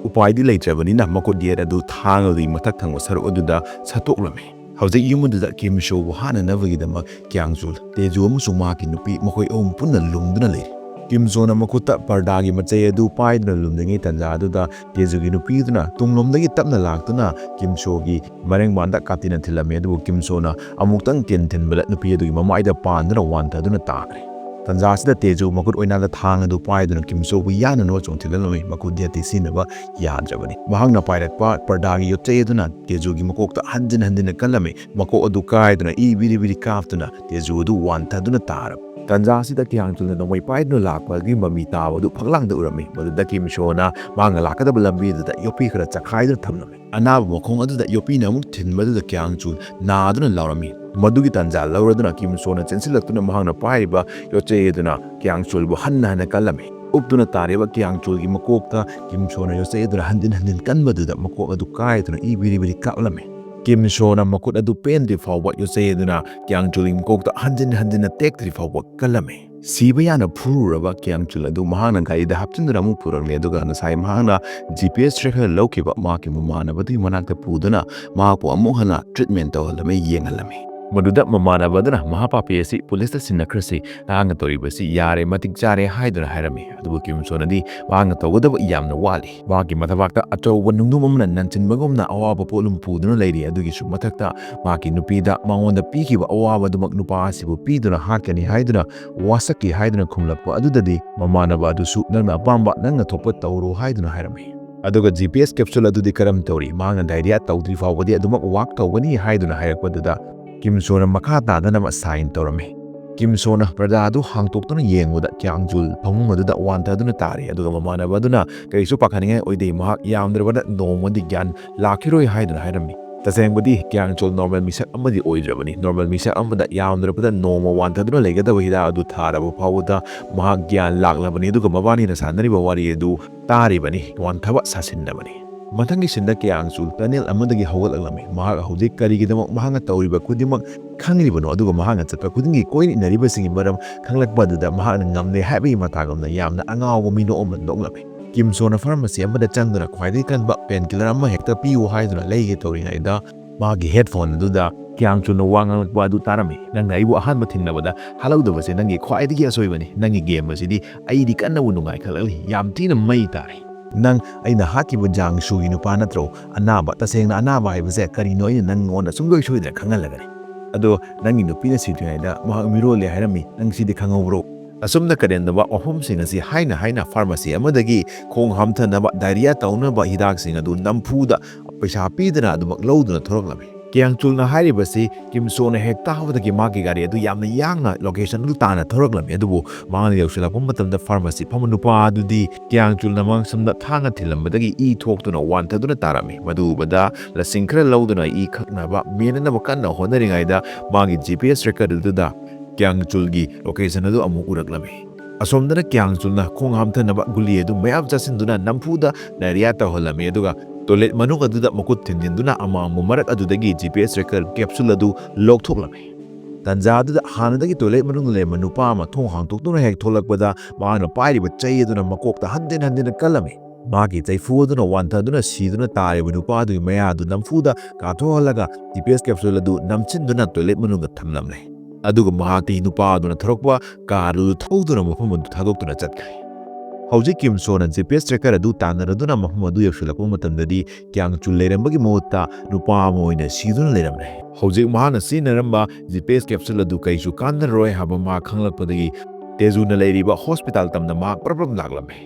ꯎꯄꯥꯏꯗꯤ ꯂꯩꯇ꯭ꯔꯕꯅꯤꯅ ꯃꯈꯨꯠ ꯌꯦꯠ ꯑꯗꯨ ꯊꯥꯡ ꯑꯗꯨꯒꯤ ꯃꯊꯛ ꯊꯪꯕ ꯁꯔꯨꯛ ꯑꯗꯨꯗ ꯁꯠꯇꯣꯛꯂꯝꯃꯤ꯫ ꯍꯧꯖꯤꯛ ꯌꯨꯝ ꯑꯗꯨꯗ ꯀꯤꯝ ꯁꯣꯕꯨ ꯍꯥꯠꯅꯅꯕꯒꯤꯗꯃꯛ ꯀ꯭ꯌꯥꯡ ꯆꯨꯜ, ꯇꯦꯖꯨ ꯑꯃꯁꯨꯡ ꯃꯍꯥꯛꯀꯤ ꯅꯨꯄꯤ ꯃꯈꯣꯏ ꯑꯍꯨꯝ ꯄꯨꯟꯅ ꯂꯨꯝꯗꯨꯅ ꯂꯩꯔꯤ꯫ ꯀꯤꯝ ꯁꯣꯅ ꯃꯈꯨꯠꯇ ꯄꯔꯗꯥꯒꯤ ꯃꯆꯩ ꯑꯗꯨ ꯄꯥꯏꯗꯨꯅ ꯂꯨꯝꯂꯤꯉꯩ ꯇꯥꯟꯖꯥ ꯑꯗꯨꯗ ꯇꯦꯖꯨꯒꯤ ꯅꯨꯄꯤꯗꯨꯅ ꯇꯨꯡꯂꯣꯝꯗꯒꯤ ꯇꯞꯅ ꯂꯥꯛꯇꯨꯅ ꯀꯤꯝ ꯁꯣꯒꯤ ꯃꯔꯦꯡꯕꯥꯟꯗ ꯀꯥꯇꯤꯅ ꯊꯤꯜꯂꯝꯃꯤ, ꯑꯗꯨꯕꯨ ꯀꯤꯝ ꯁꯣꯅ ꯑꯃꯨꯛꯇꯪ ꯇꯦꯟ ꯊꯤꯟꯕꯗ ꯅꯨꯄꯤ ꯑꯗꯨꯒꯤ ꯃꯃꯥꯏꯗ ꯄꯥꯟꯗꯨꯅ ꯋꯥꯟꯊꯗꯨꯅ ꯇꯥꯈ꯭ꯔꯦ꯫ ꯇꯥꯟꯖꯥ ꯑꯁꯤꯗ ꯇꯦꯖꯨ ꯃꯈꯨꯠ ꯑꯣꯏꯅꯥꯗ ꯊꯥꯡ ꯑꯗꯨ ꯄꯥꯏꯗꯨꯅ ꯀꯤꯝ ꯁꯣꯕꯨ ꯌꯥꯟꯅꯅꯕ ꯆꯣꯡꯊꯤꯜꯍꯜꯂꯝꯃꯤ꯫ ꯃꯈꯨꯠ ꯌꯦꯠꯇꯤ ꯁꯤꯖꯤꯟꯅꯕ ꯌꯥꯗ꯭ꯔꯕꯅꯤ꯫ ꯃꯍꯥꯛꯅ ꯄꯥꯏꯔꯛꯄ ꯄꯔꯗꯥꯒꯤ ꯌꯣꯠꯆꯩ ꯑꯗꯨꯅ ꯇꯦꯖꯨꯒꯤ ꯃꯀꯣꯛꯇ ꯍꯟꯖꯤꯟ ꯍꯟꯖꯤꯟꯅ ꯀꯜꯂꯝꯃꯤ꯫ ꯃꯀꯣꯛ ꯑꯗꯨ ꯀꯥꯏꯗꯨꯅ ꯏ ꯕꯤꯔꯤ ꯕꯤꯔꯤ ꯀꯥꯞꯇꯨꯅ ꯇꯦꯖꯨ ꯑꯗꯨ ꯋꯥꯟꯊꯗꯨꯅ ꯇꯥꯔꯕ꯫ ꯇꯥꯟꯖꯥ ꯑꯁꯤꯗ ꯀ꯭ꯌꯥꯡ ꯆꯨꯜꯅ ꯅꯣꯡꯃꯩ ꯄꯥꯏꯗꯨꯅ ꯂꯥꯛꯄꯒꯤ ꯃꯃꯤ ꯇꯥꯕ ꯑꯗꯨ ꯐꯛꯂꯥꯡꯗ ꯎꯔꯝꯃꯤ꯫ ꯃꯗꯨꯗ ꯀꯤꯝ ꯁꯣꯅ ꯃꯍꯥꯛꯅ ꯂꯥꯛꯀꯗꯕ ꯂꯝꯕꯤ ꯑꯗꯨꯗ ꯌꯣꯠꯄꯤ ꯈꯔ ꯆꯈꯥꯏꯗꯨꯅ ꯊꯝꯂꯝꯃꯤ꯫ ꯑꯅꯥꯕ ꯃꯈꯣꯡ ꯑꯗꯨꯗ ꯌꯣꯠꯄꯤꯅ ꯑꯃꯨꯛ ꯊꯤꯟꯕꯗꯨꯗ ꯀ꯭ꯌꯥꯡ ꯆꯨꯜ ꯅꯥꯗꯨꯅ ꯂꯥꯎꯔꯝꯃꯤ꯫ ꯃꯗꯨꯒꯤ ꯇꯥꯟꯖꯥ ꯂꯧꯔꯗꯨꯅ ꯀꯤꯝ ꯁꯣꯅ ꯆꯦꯟꯁꯤꯜꯂꯛꯇꯨꯅ ꯃꯍꯥꯛꯅ ꯄꯥꯏꯔꯤꯕ ꯌꯣꯠꯆꯩ ꯑꯗꯨꯅ ꯀ꯭ꯌꯥꯡ ꯆꯨꯜꯕꯨ ꯍꯟꯅ ꯍꯟꯅ ꯀꯜꯂꯝꯃꯤ꯫ ꯎꯞꯇꯨꯅ ꯇꯥꯔꯤꯕ ꯀ꯭ꯌꯥꯡ ꯆꯨꯜꯒꯤ ꯃꯀꯣꯛꯇ ꯀꯤꯝ ꯁꯣꯅ ꯌꯣꯠꯆꯩ ꯑꯗꯨꯅ ꯍꯟꯖꯤꯟ ꯍꯟꯖꯤꯟ ꯀꯟꯕꯗꯨꯗ ꯃꯀꯣꯛ ꯑꯗꯨ ꯀꯥꯏꯗꯨꯅ ꯏ ꯕꯤꯔꯤ ꯕꯤꯔꯤ ꯀꯥꯞꯂꯝꯃꯤ꯫ ꯀꯤꯝ ꯁꯣꯅ ꯃꯈꯨꯠ ꯑꯗꯨ ꯄꯦꯟꯗ꯭ꯔꯤ ꯐꯥꯎꯕ ꯌꯣꯠꯆꯩ ꯑꯗꯨꯅ ꯀ꯭ꯌꯥꯡ ꯆꯨꯜꯒꯤ ꯃꯀꯣꯛꯇ ꯍꯟꯖꯤꯟ ꯍꯟꯖꯤꯟꯅ ꯇꯦꯛꯇ꯭ꯔꯤ ꯐꯥꯎꯕ ꯀꯜꯂꯝꯃꯤ꯫ ꯁꯤꯕ ꯌꯥꯅ ꯐꯨꯔꯨꯔꯕ ꯀ꯭ꯌꯥꯡ ꯆꯨꯜ ꯑꯗꯨ ꯃꯍꯥꯛꯅ ꯒꯥꯔꯤꯗ ꯍꯥꯞꯆꯤꯟꯗꯨꯅ ꯑꯃꯨꯛ ꯄꯨꯔꯛꯂꯦ, ꯑꯗꯨꯒ ꯉꯁꯥꯏ ꯃꯍꯥꯛꯅ ꯖꯤ ꯄꯤ ꯑꯦꯁ tracker ꯂꯧꯈꯤꯕ ꯃꯍꯥꯛꯀꯤ ꯃꯃꯥꯟꯅꯕꯗꯨꯒꯤ ꯃꯅꯥꯛꯇ ꯄꯨꯗꯨꯅ ꯃꯍꯥꯛꯄꯨ ꯑꯃꯨꯛ ꯍꯟꯅ treatment ꯇꯧꯍꯜꯂꯝꯃꯤ, ꯌꯦꯡꯍꯜꯂꯝꯃꯤ꯫ ꯃꯗꯨꯗ ꯃꯃꯥꯟꯅꯕ ꯑꯗꯨꯅ ꯃꯍꯥꯛ ꯄꯥꯄꯤ ꯑꯁꯤ ꯄꯨꯂꯤꯁꯇ ꯁꯤꯟꯅꯈ꯭ꯔꯁꯤ, ꯅꯍꯥꯛꯅ ꯇꯧꯔꯤꯕꯁꯤ ꯌꯥꯔꯦ, ꯃꯇꯤꯛ ꯆꯥꯔꯦ ꯍꯥꯏꯗꯨꯅ ꯍꯥꯏꯔꯝꯃꯤ꯫ ꯑꯗꯨꯕꯨ ꯀꯤꯝ ꯁꯣꯅꯗꯤ ꯃꯍꯥꯛꯅ ꯇꯧꯒꯗꯕ ꯌꯥꯝꯅ ꯋꯥꯠꯂꯤ꯫ ꯃꯍꯥꯛꯀꯤ ꯃꯊꯕꯥꯛꯇ ꯑꯆꯧꯕ ꯅꯨꯡꯗꯨꯝ ꯑꯃꯅ ꯅꯟꯁꯤꯟꯕꯒꯨꯝꯅ ꯑꯋꯥꯕ ꯄꯣꯠꯂꯨꯝ ꯄꯨꯗꯨꯅ ꯂꯩꯔꯤ꯫ ꯑꯗꯨꯒꯤꯁꯨ ꯃꯊꯛꯇ ꯃꯍꯥꯛꯀꯤ ꯅꯨꯄꯤꯗ ꯃꯉꯣꯟꯗ ꯄꯤꯈꯤꯕ ꯑꯋꯥꯕ ꯑꯗꯨꯃꯛ ꯅꯨꯄꯥ ꯑꯁꯤꯕꯨ ꯄꯤꯗꯨꯅ ꯍꯥꯠꯀꯅꯤ ꯍꯥꯏꯗꯨꯅ ꯋꯥꯁꯛꯀꯦ ꯍꯥꯏꯗꯨꯅ ꯈꯨꯝꯂꯛꯄ ꯑꯗꯨꯗꯗꯤ ꯃꯃꯥꯟꯅꯕ ꯑꯗꯨꯁꯨ ꯅꯪꯅ ꯑꯄꯥꯝꯕ ꯅꯪꯅ ꯊꯣꯛꯄ ꯇꯧꯔꯣ ꯍꯥꯏꯗꯨꯅ ꯍꯥꯏꯔꯝꯃꯤ꯫ ꯑꯗꯨꯒ ꯖꯤ ꯄꯤ ꯑꯦꯁ capsule ꯑꯗꯨꯗꯤ ꯀꯔꯝ ꯇꯧꯔꯤ? ꯃꯍꯥꯛꯅ diarrhea ꯇꯧꯗ꯭ꯔꯤ ꯐꯥꯎꯕꯗꯤ ꯑꯗꯨꯃꯛ work ꯇꯧꯒꯅꯤ ꯍꯥꯏꯗꯨꯅ ꯍꯥꯏꯔꯛꯄꯗꯨꯗ ꯀꯤꯝ ꯁꯣꯅ ꯃꯈꯥ ꯇꯥꯗꯅꯕ sign ꯇꯧꯔꯝꯃꯤ꯫ ꯀꯤꯝ ꯁꯣꯅ ꯄ꯭ꯔꯗꯥꯗꯨ ꯍꯥꯡꯇꯣꯛꯇꯨꯅ ꯌꯦꯡꯕꯗ ꯀ꯭ꯌꯥꯡ ꯆꯨꯜ ꯐꯃꯨꯡ ꯑꯗꯨꯗ ꯋꯥꯟꯊꯗꯨꯅ ꯇꯥꯔꯤ꯫ ꯑꯗꯨꯒ ꯃꯃꯥꯟꯅꯕ ꯑꯗꯨꯅ ꯀꯔꯤꯁꯨ ꯄꯥꯈꯠꯅꯤꯡꯉꯥꯏ ꯑꯣꯏꯗꯦ, ꯃꯍꯥꯛ ꯌꯥꯝꯗ꯭ꯔꯕꯗ ꯅꯣꯡꯃꯗꯤ ꯒ꯭ꯌꯥꯟ ꯂꯥꯛꯈꯤꯔꯣꯏ ꯍꯥꯏꯗꯨꯅ ꯍꯥꯏꯔꯝꯃꯤ꯫ ꯇꯁꯦꯡꯕꯗꯤ ꯀ꯭ꯌꯥꯡ ꯆꯨꯜ ꯅꯣꯔꯃꯦꯜ ꯃꯤꯁꯛ ꯑꯃꯗꯤ ꯑꯣꯏꯗ꯭ꯔꯕꯅꯤ꯫ ꯅꯣꯔꯃꯦꯜ ꯃꯤꯁꯛ ꯑꯃꯗ ꯌꯥꯝꯗ꯭ꯔꯕꯗ ꯅꯣꯡꯃ ꯋꯥꯟꯊꯗꯨꯅ ꯂꯩꯒꯗꯕ ꯍꯤꯗꯥꯛ ꯑꯗꯨ ꯊꯥꯔꯕ ꯐꯥꯎꯕꯗ ꯃꯍꯥꯛ ꯒ꯭ꯌꯥꯟ ꯂꯥꯛꯂꯕꯅꯤ꯫ ꯑꯗꯨꯒ ꯃꯕꯥꯅꯤꯅ ꯁꯥꯟꯅꯔꯤꯕ ꯋꯥꯔꯤ ꯑꯗꯨ ꯇꯥꯔꯤꯕꯅꯤ, ꯋꯥꯟꯊꯕ ꯁꯥꯁꯤꯟꯅꯕꯅꯤ꯫ ꯃꯊꯪꯒꯤ ꯁꯤꯟꯗ ꯀ꯭ꯌꯥꯡ ꯆꯨꯜ ꯇꯅꯦꯜ ꯑꯃꯗꯒꯤ ꯍꯧꯒꯠꯂꯛꯂꯝꯃꯤ꯫ ꯃꯍꯥꯛ ꯍꯧꯖꯤꯛ ꯀꯔꯤꯒꯤꯗꯃꯛ ꯃꯍꯥꯛꯅ ꯇꯧꯔꯤꯕ ꯈꯨꯗꯤꯡꯃꯛ ꯈꯪꯂꯤꯕꯅꯣ, ꯑꯗꯨꯒ ꯃꯍꯥꯛꯅ ꯆꯠꯄ ꯈꯨꯗꯤꯡꯒꯤ ꯀꯣꯏꯅ ꯏꯟꯅꯔꯤꯕꯁꯤꯡꯒꯤ ꯃꯔꯝ ꯈꯪꯂꯛꯄ ꯑꯗꯨꯗ ꯃꯍꯥꯛꯅ ꯉꯝꯂꯦ ꯍꯥꯏꯕꯒꯤ ꯃꯇꯥꯒꯨꯝꯅ ꯌꯥꯝꯅ ꯑꯉꯥꯎꯕ ꯃꯤꯅꯣꯛ ꯑꯃ ꯅꯣꯛꯂꯝꯃꯤ꯫ ꯀꯤꯝ ꯁꯣꯅ ꯐꯥꯔꯃꯥꯁꯤ ꯑꯃꯗ ꯆꯪꯗꯨꯅ ꯈ꯭ꯋꯥꯏꯗꯒꯤ ꯀꯟꯕ ꯄꯦꯟ ꯀꯤꯂꯔ ꯑꯃ ꯍꯦꯛꯇ ꯄꯤꯌꯨ ꯍꯥꯏꯗꯨꯅ ꯂꯩꯒꯦ ꯇꯧꯔꯤꯉꯩꯗ ꯃꯥꯒꯤ ꯍꯦꯗꯐꯣꯟ ꯑꯗꯨꯗ ꯀ꯭ꯌꯥꯡ ꯆꯨꯜꯅ ꯋꯥ ꯉꯥꯡꯂꯛꯄ ꯑꯗꯨ ꯇꯥꯔꯝꯃꯤ꯫ "ꯅꯪꯅ ꯑꯩꯕꯨ ꯑꯍꯥꯟꯕ ꯊꯦꯡꯅꯕꯗ ꯍꯔꯥꯎꯗꯕꯁꯦ ꯅꯪꯒꯤ ꯈ꯭ꯋꯥꯏꯗꯒꯤ ꯑꯁꯣꯏꯕꯅꯤ꯫ ꯅꯪꯒꯤ ꯒꯦꯝ ꯑꯁꯤꯗꯤ ꯑꯩꯗꯤ ꯀꯟꯅꯕꯨ ꯅꯨꯡꯉꯥꯏꯈꯠꯂꯛꯂꯤ꯫ ꯌꯥꯝ ꯊꯤꯅ ꯃꯩ ꯇꯥꯔꯦ꯫ ꯅꯪ ꯑꯩꯅ ꯍꯥꯠꯈꯤꯕ ꯖꯥꯡ ꯁꯨꯒꯤ ꯅꯨꯄꯥ ꯅꯠꯇ꯭ꯔꯣ? ꯑꯅꯥꯕ, ꯇꯁꯦꯡꯅ ꯑꯅꯥꯕ ꯍꯥꯏꯕꯁꯦ ꯀꯔꯤꯅꯣ ꯑꯩꯅ ꯅꯪꯉꯣꯟꯗ ꯁꯨꯡꯁꯣꯏ ꯁꯣꯏꯗꯅ ꯈꯪꯍꯜꯂꯒꯅꯤ꯫ ꯑꯗꯣ ꯅꯪꯒꯤ ꯅꯨꯄꯤꯅ ꯁꯤꯗ꯭ꯔꯤꯉꯩꯗ ꯃꯍꯥꯛ ꯃꯤꯔꯣꯜꯂꯦ ꯍꯥꯏꯔꯝꯃꯤ꯫ ꯅꯪ ꯁꯤꯗꯤ ꯈꯪꯍꯧꯕ꯭ꯔꯣ?" ꯑꯁꯨꯝꯅ ꯀꯔꯦꯝꯅꯕ ꯋꯥꯐꯝꯁꯤꯡ ꯑꯁꯤ ꯍꯥꯏꯅ ꯍꯥꯏꯅ ꯐꯥꯔꯃꯥꯁꯤ ꯑꯃꯗꯒꯤ ꯈꯣꯡ ꯍꯥꯝꯊꯅꯕ ꯗꯥꯏꯔꯤꯌꯥ ꯇꯧꯅꯕ ꯍꯤꯗꯥꯛꯁꯤꯡ ꯑꯗꯨ ꯅꯝꯐꯨꯗ ꯄꯩꯁꯥ ꯄꯤꯗꯅ ꯑꯗꯨꯃꯛ ꯂꯧꯗꯨꯅ ꯊꯣꯔꯛꯂꯝꯃꯤ꯫ ꯀ꯭ꯌꯥꯡ ꯆꯨꯜꯅ ꯍꯥꯏꯔꯤꯕꯁꯤ ꯀꯤꯝ ꯁꯣꯅ ꯍꯦꯛ ꯇꯥꯕꯗꯒꯤ ꯃꯥꯒꯤ ꯒꯥꯔꯤ ꯑꯗꯨ ꯌꯥꯝꯅ ꯌꯥꯡꯅ ꯂꯣꯀꯦꯁꯟ ꯑꯗꯨ ꯇꯥꯟꯅ ꯊꯣꯔꯛꯂꯝꯃꯤ꯫ ꯑꯗꯨꯕꯨ ꯃꯍꯥꯛꯅ ꯌꯧꯁꯤꯜꯂꯛꯄ ꯃꯇꯝꯗ ꯐꯥꯔꯃꯥꯁꯤ ꯐꯝꯕ ꯅꯨꯄꯥ ꯑꯗꯨꯗꯤ ꯀ꯭ꯌꯥꯡ ꯆꯨꯜꯅ ꯃꯥꯡꯁꯝꯗ ꯊꯥꯡꯅ ꯊꯤꯜꯂꯝꯕꯗꯒꯤ ꯏ ꯊꯣꯛꯇꯨꯅ ꯋꯥꯟꯊꯗꯨꯅ ꯇꯥꯔꯝꯃꯤ꯫ ꯃꯗꯨ ꯎꯕꯗ ꯂꯁꯤꯡ ꯈꯔ ꯂꯧꯗꯨꯅ ꯏ ꯈꯛꯅꯕ ꯃꯦꯟꯅꯅꯕ ꯀꯟꯅ ꯍꯣꯠꯅꯔꯤꯉꯩꯗ ꯃꯥꯒꯤ ꯖꯤ ꯄꯤ ꯑꯦꯁ ꯔꯦꯀꯔꯠ ꯑꯗꯨꯗ ꯀ꯭ꯌꯥꯡ ꯆꯨꯜꯒꯤ ꯂꯣꯀꯦꯁꯟ ꯑꯗꯨ ꯑꯃꯨꯛ ꯎꯔꯛꯂꯝꯃꯤ꯫ ꯑꯁꯣꯝꯗꯅ ꯀ꯭ꯌꯥꯡ ꯆꯨꯜꯅ ꯈꯣꯡ ꯍꯥꯝꯊꯅꯕ ꯒꯨꯂꯤ ꯑꯗꯨ ꯃꯌꯥꯝ ꯆꯥꯁꯤꯟꯗꯨꯅ ꯅꯝꯐꯨꯗ ꯗꯥꯏꯔꯤꯌꯥ ꯇꯧꯍꯜꯂꯝꯃꯤ, ꯑꯗꯨꯒ ꯇꯣꯏꯂꯦꯠ ꯃꯅꯨꯡ ꯑꯗꯨꯗ ꯃꯈꯨꯠ ꯊꯤꯟꯖꯤꯟꯗꯨꯅ ꯑꯃꯥꯡꯕ ꯃꯔꯛ ꯑꯗꯨꯗꯒꯤ ꯖꯤ ꯄꯤ ꯑꯦꯁ ꯔꯦꯀꯔ ꯀꯦꯞꯁꯨꯜ ꯑꯗꯨ ꯂꯧꯊꯣꯛꯂꯝꯃꯤ꯫ ꯇꯟꯖꯥ ꯑꯗꯨꯗ ꯍꯥꯟꯅꯗꯒꯤ ꯇꯣꯏꯂꯦꯠ ꯃꯅꯨꯡꯗ ꯂꯩꯔꯝꯕ ꯅꯨꯄꯥ ꯑꯃ ꯊꯣꯡ ꯍꯥꯡꯗꯣꯛꯇꯨꯅ ꯍꯦꯛ ꯊꯣꯛꯂꯛꯄꯗ ꯃꯍꯥꯛꯅ ꯄꯥꯏꯔꯤꯕ ꯆꯩ ꯑꯗꯨꯅ ꯃꯀꯣꯛꯇ ꯍꯟꯖꯤꯟ ꯍꯟꯖꯤꯟꯅ ꯀꯜꯂꯝꯃꯤ꯫ ꯃꯍꯥꯛꯀꯤ ꯆꯩꯐꯨ ꯑꯗꯨꯅ ꯋꯥꯟꯊꯗꯨꯅ ꯁꯤꯗꯨꯅ ꯇꯥꯔꯤꯕ ꯅꯨꯄꯥ ꯑꯗꯨꯒꯤ ꯃꯌꯥ ꯑꯗꯨ ꯅꯝꯐꯨꯗ ꯀꯥꯊꯣꯛꯍꯜꯂꯒ ꯖꯤ ꯄꯤ ꯑꯦꯁ ꯀꯦꯞꯁꯨꯜ ꯑꯗꯨ ꯅꯝꯁꯤꯟꯗꯨꯅ ꯇꯣꯏꯂꯦꯠ ꯃꯅꯨꯡꯗ ꯊꯝꯂꯝꯂꯦ꯫ ꯑꯗꯨꯒ ꯃꯍꯥꯛꯇꯤ ꯅꯨꯄꯥ ꯑꯗꯨꯅ ꯊꯧꯔꯛꯄ ꯀꯥꯔ ꯑꯗꯨ ꯊꯧꯗꯨꯅ ꯃꯐꯝ ꯑꯗꯨ ꯊꯥꯗꯣꯛꯇꯨꯅ ꯆꯠꯈ꯭ꯔꯦ꯫ ꯍꯧꯖꯤꯛ ꯀꯤꯝ ꯁꯣꯅ ꯖꯤ ꯄꯤ ꯑꯦꯁ ꯇ꯭ꯔꯦꯀꯔ ꯑꯗꯨ ꯇꯥꯟꯅꯔꯗꯨꯅ ꯃꯐꯝ ꯑꯗꯨ ꯌꯧꯁꯤꯜꯂꯛꯄ ꯃꯇꯝꯗꯗꯤ ꯀ꯭ꯌꯥꯡ ꯆꯨꯜ ꯂꯩꯔꯝꯕꯒꯤ ꯃꯍꯨꯠꯇ ꯅꯨꯄꯥ ꯑꯃ ꯑꯣꯏꯅ ꯁꯤꯗꯨꯅ ꯂꯩꯔꯝꯂꯦ꯫ ꯍꯧꯖꯤꯛ ꯃꯍꯥꯛꯅ ꯁꯤꯖꯤꯟꯅꯔꯝꯕ ꯖꯤ ꯄꯤ ꯑꯦꯁ ꯀꯦꯞꯁꯨꯜ ꯑꯗꯨ ꯀꯩꯁꯨ ꯀꯥꯟꯅꯔꯣꯏ ꯍꯥꯏꯕ ꯃꯍꯥꯛ ꯈꯪꯂꯛꯄꯗꯒꯤ ꯇꯦꯖꯨꯅ ꯂꯩꯔꯤꯕ ꯍꯣꯁꯄꯤꯇꯥꯜ ꯇꯝꯅ ꯃꯍꯥꯛ ꯄ꯭ꯔꯞ ꯄ꯭ꯔꯞ ꯂꯥꯛꯂꯝꯃꯤ꯫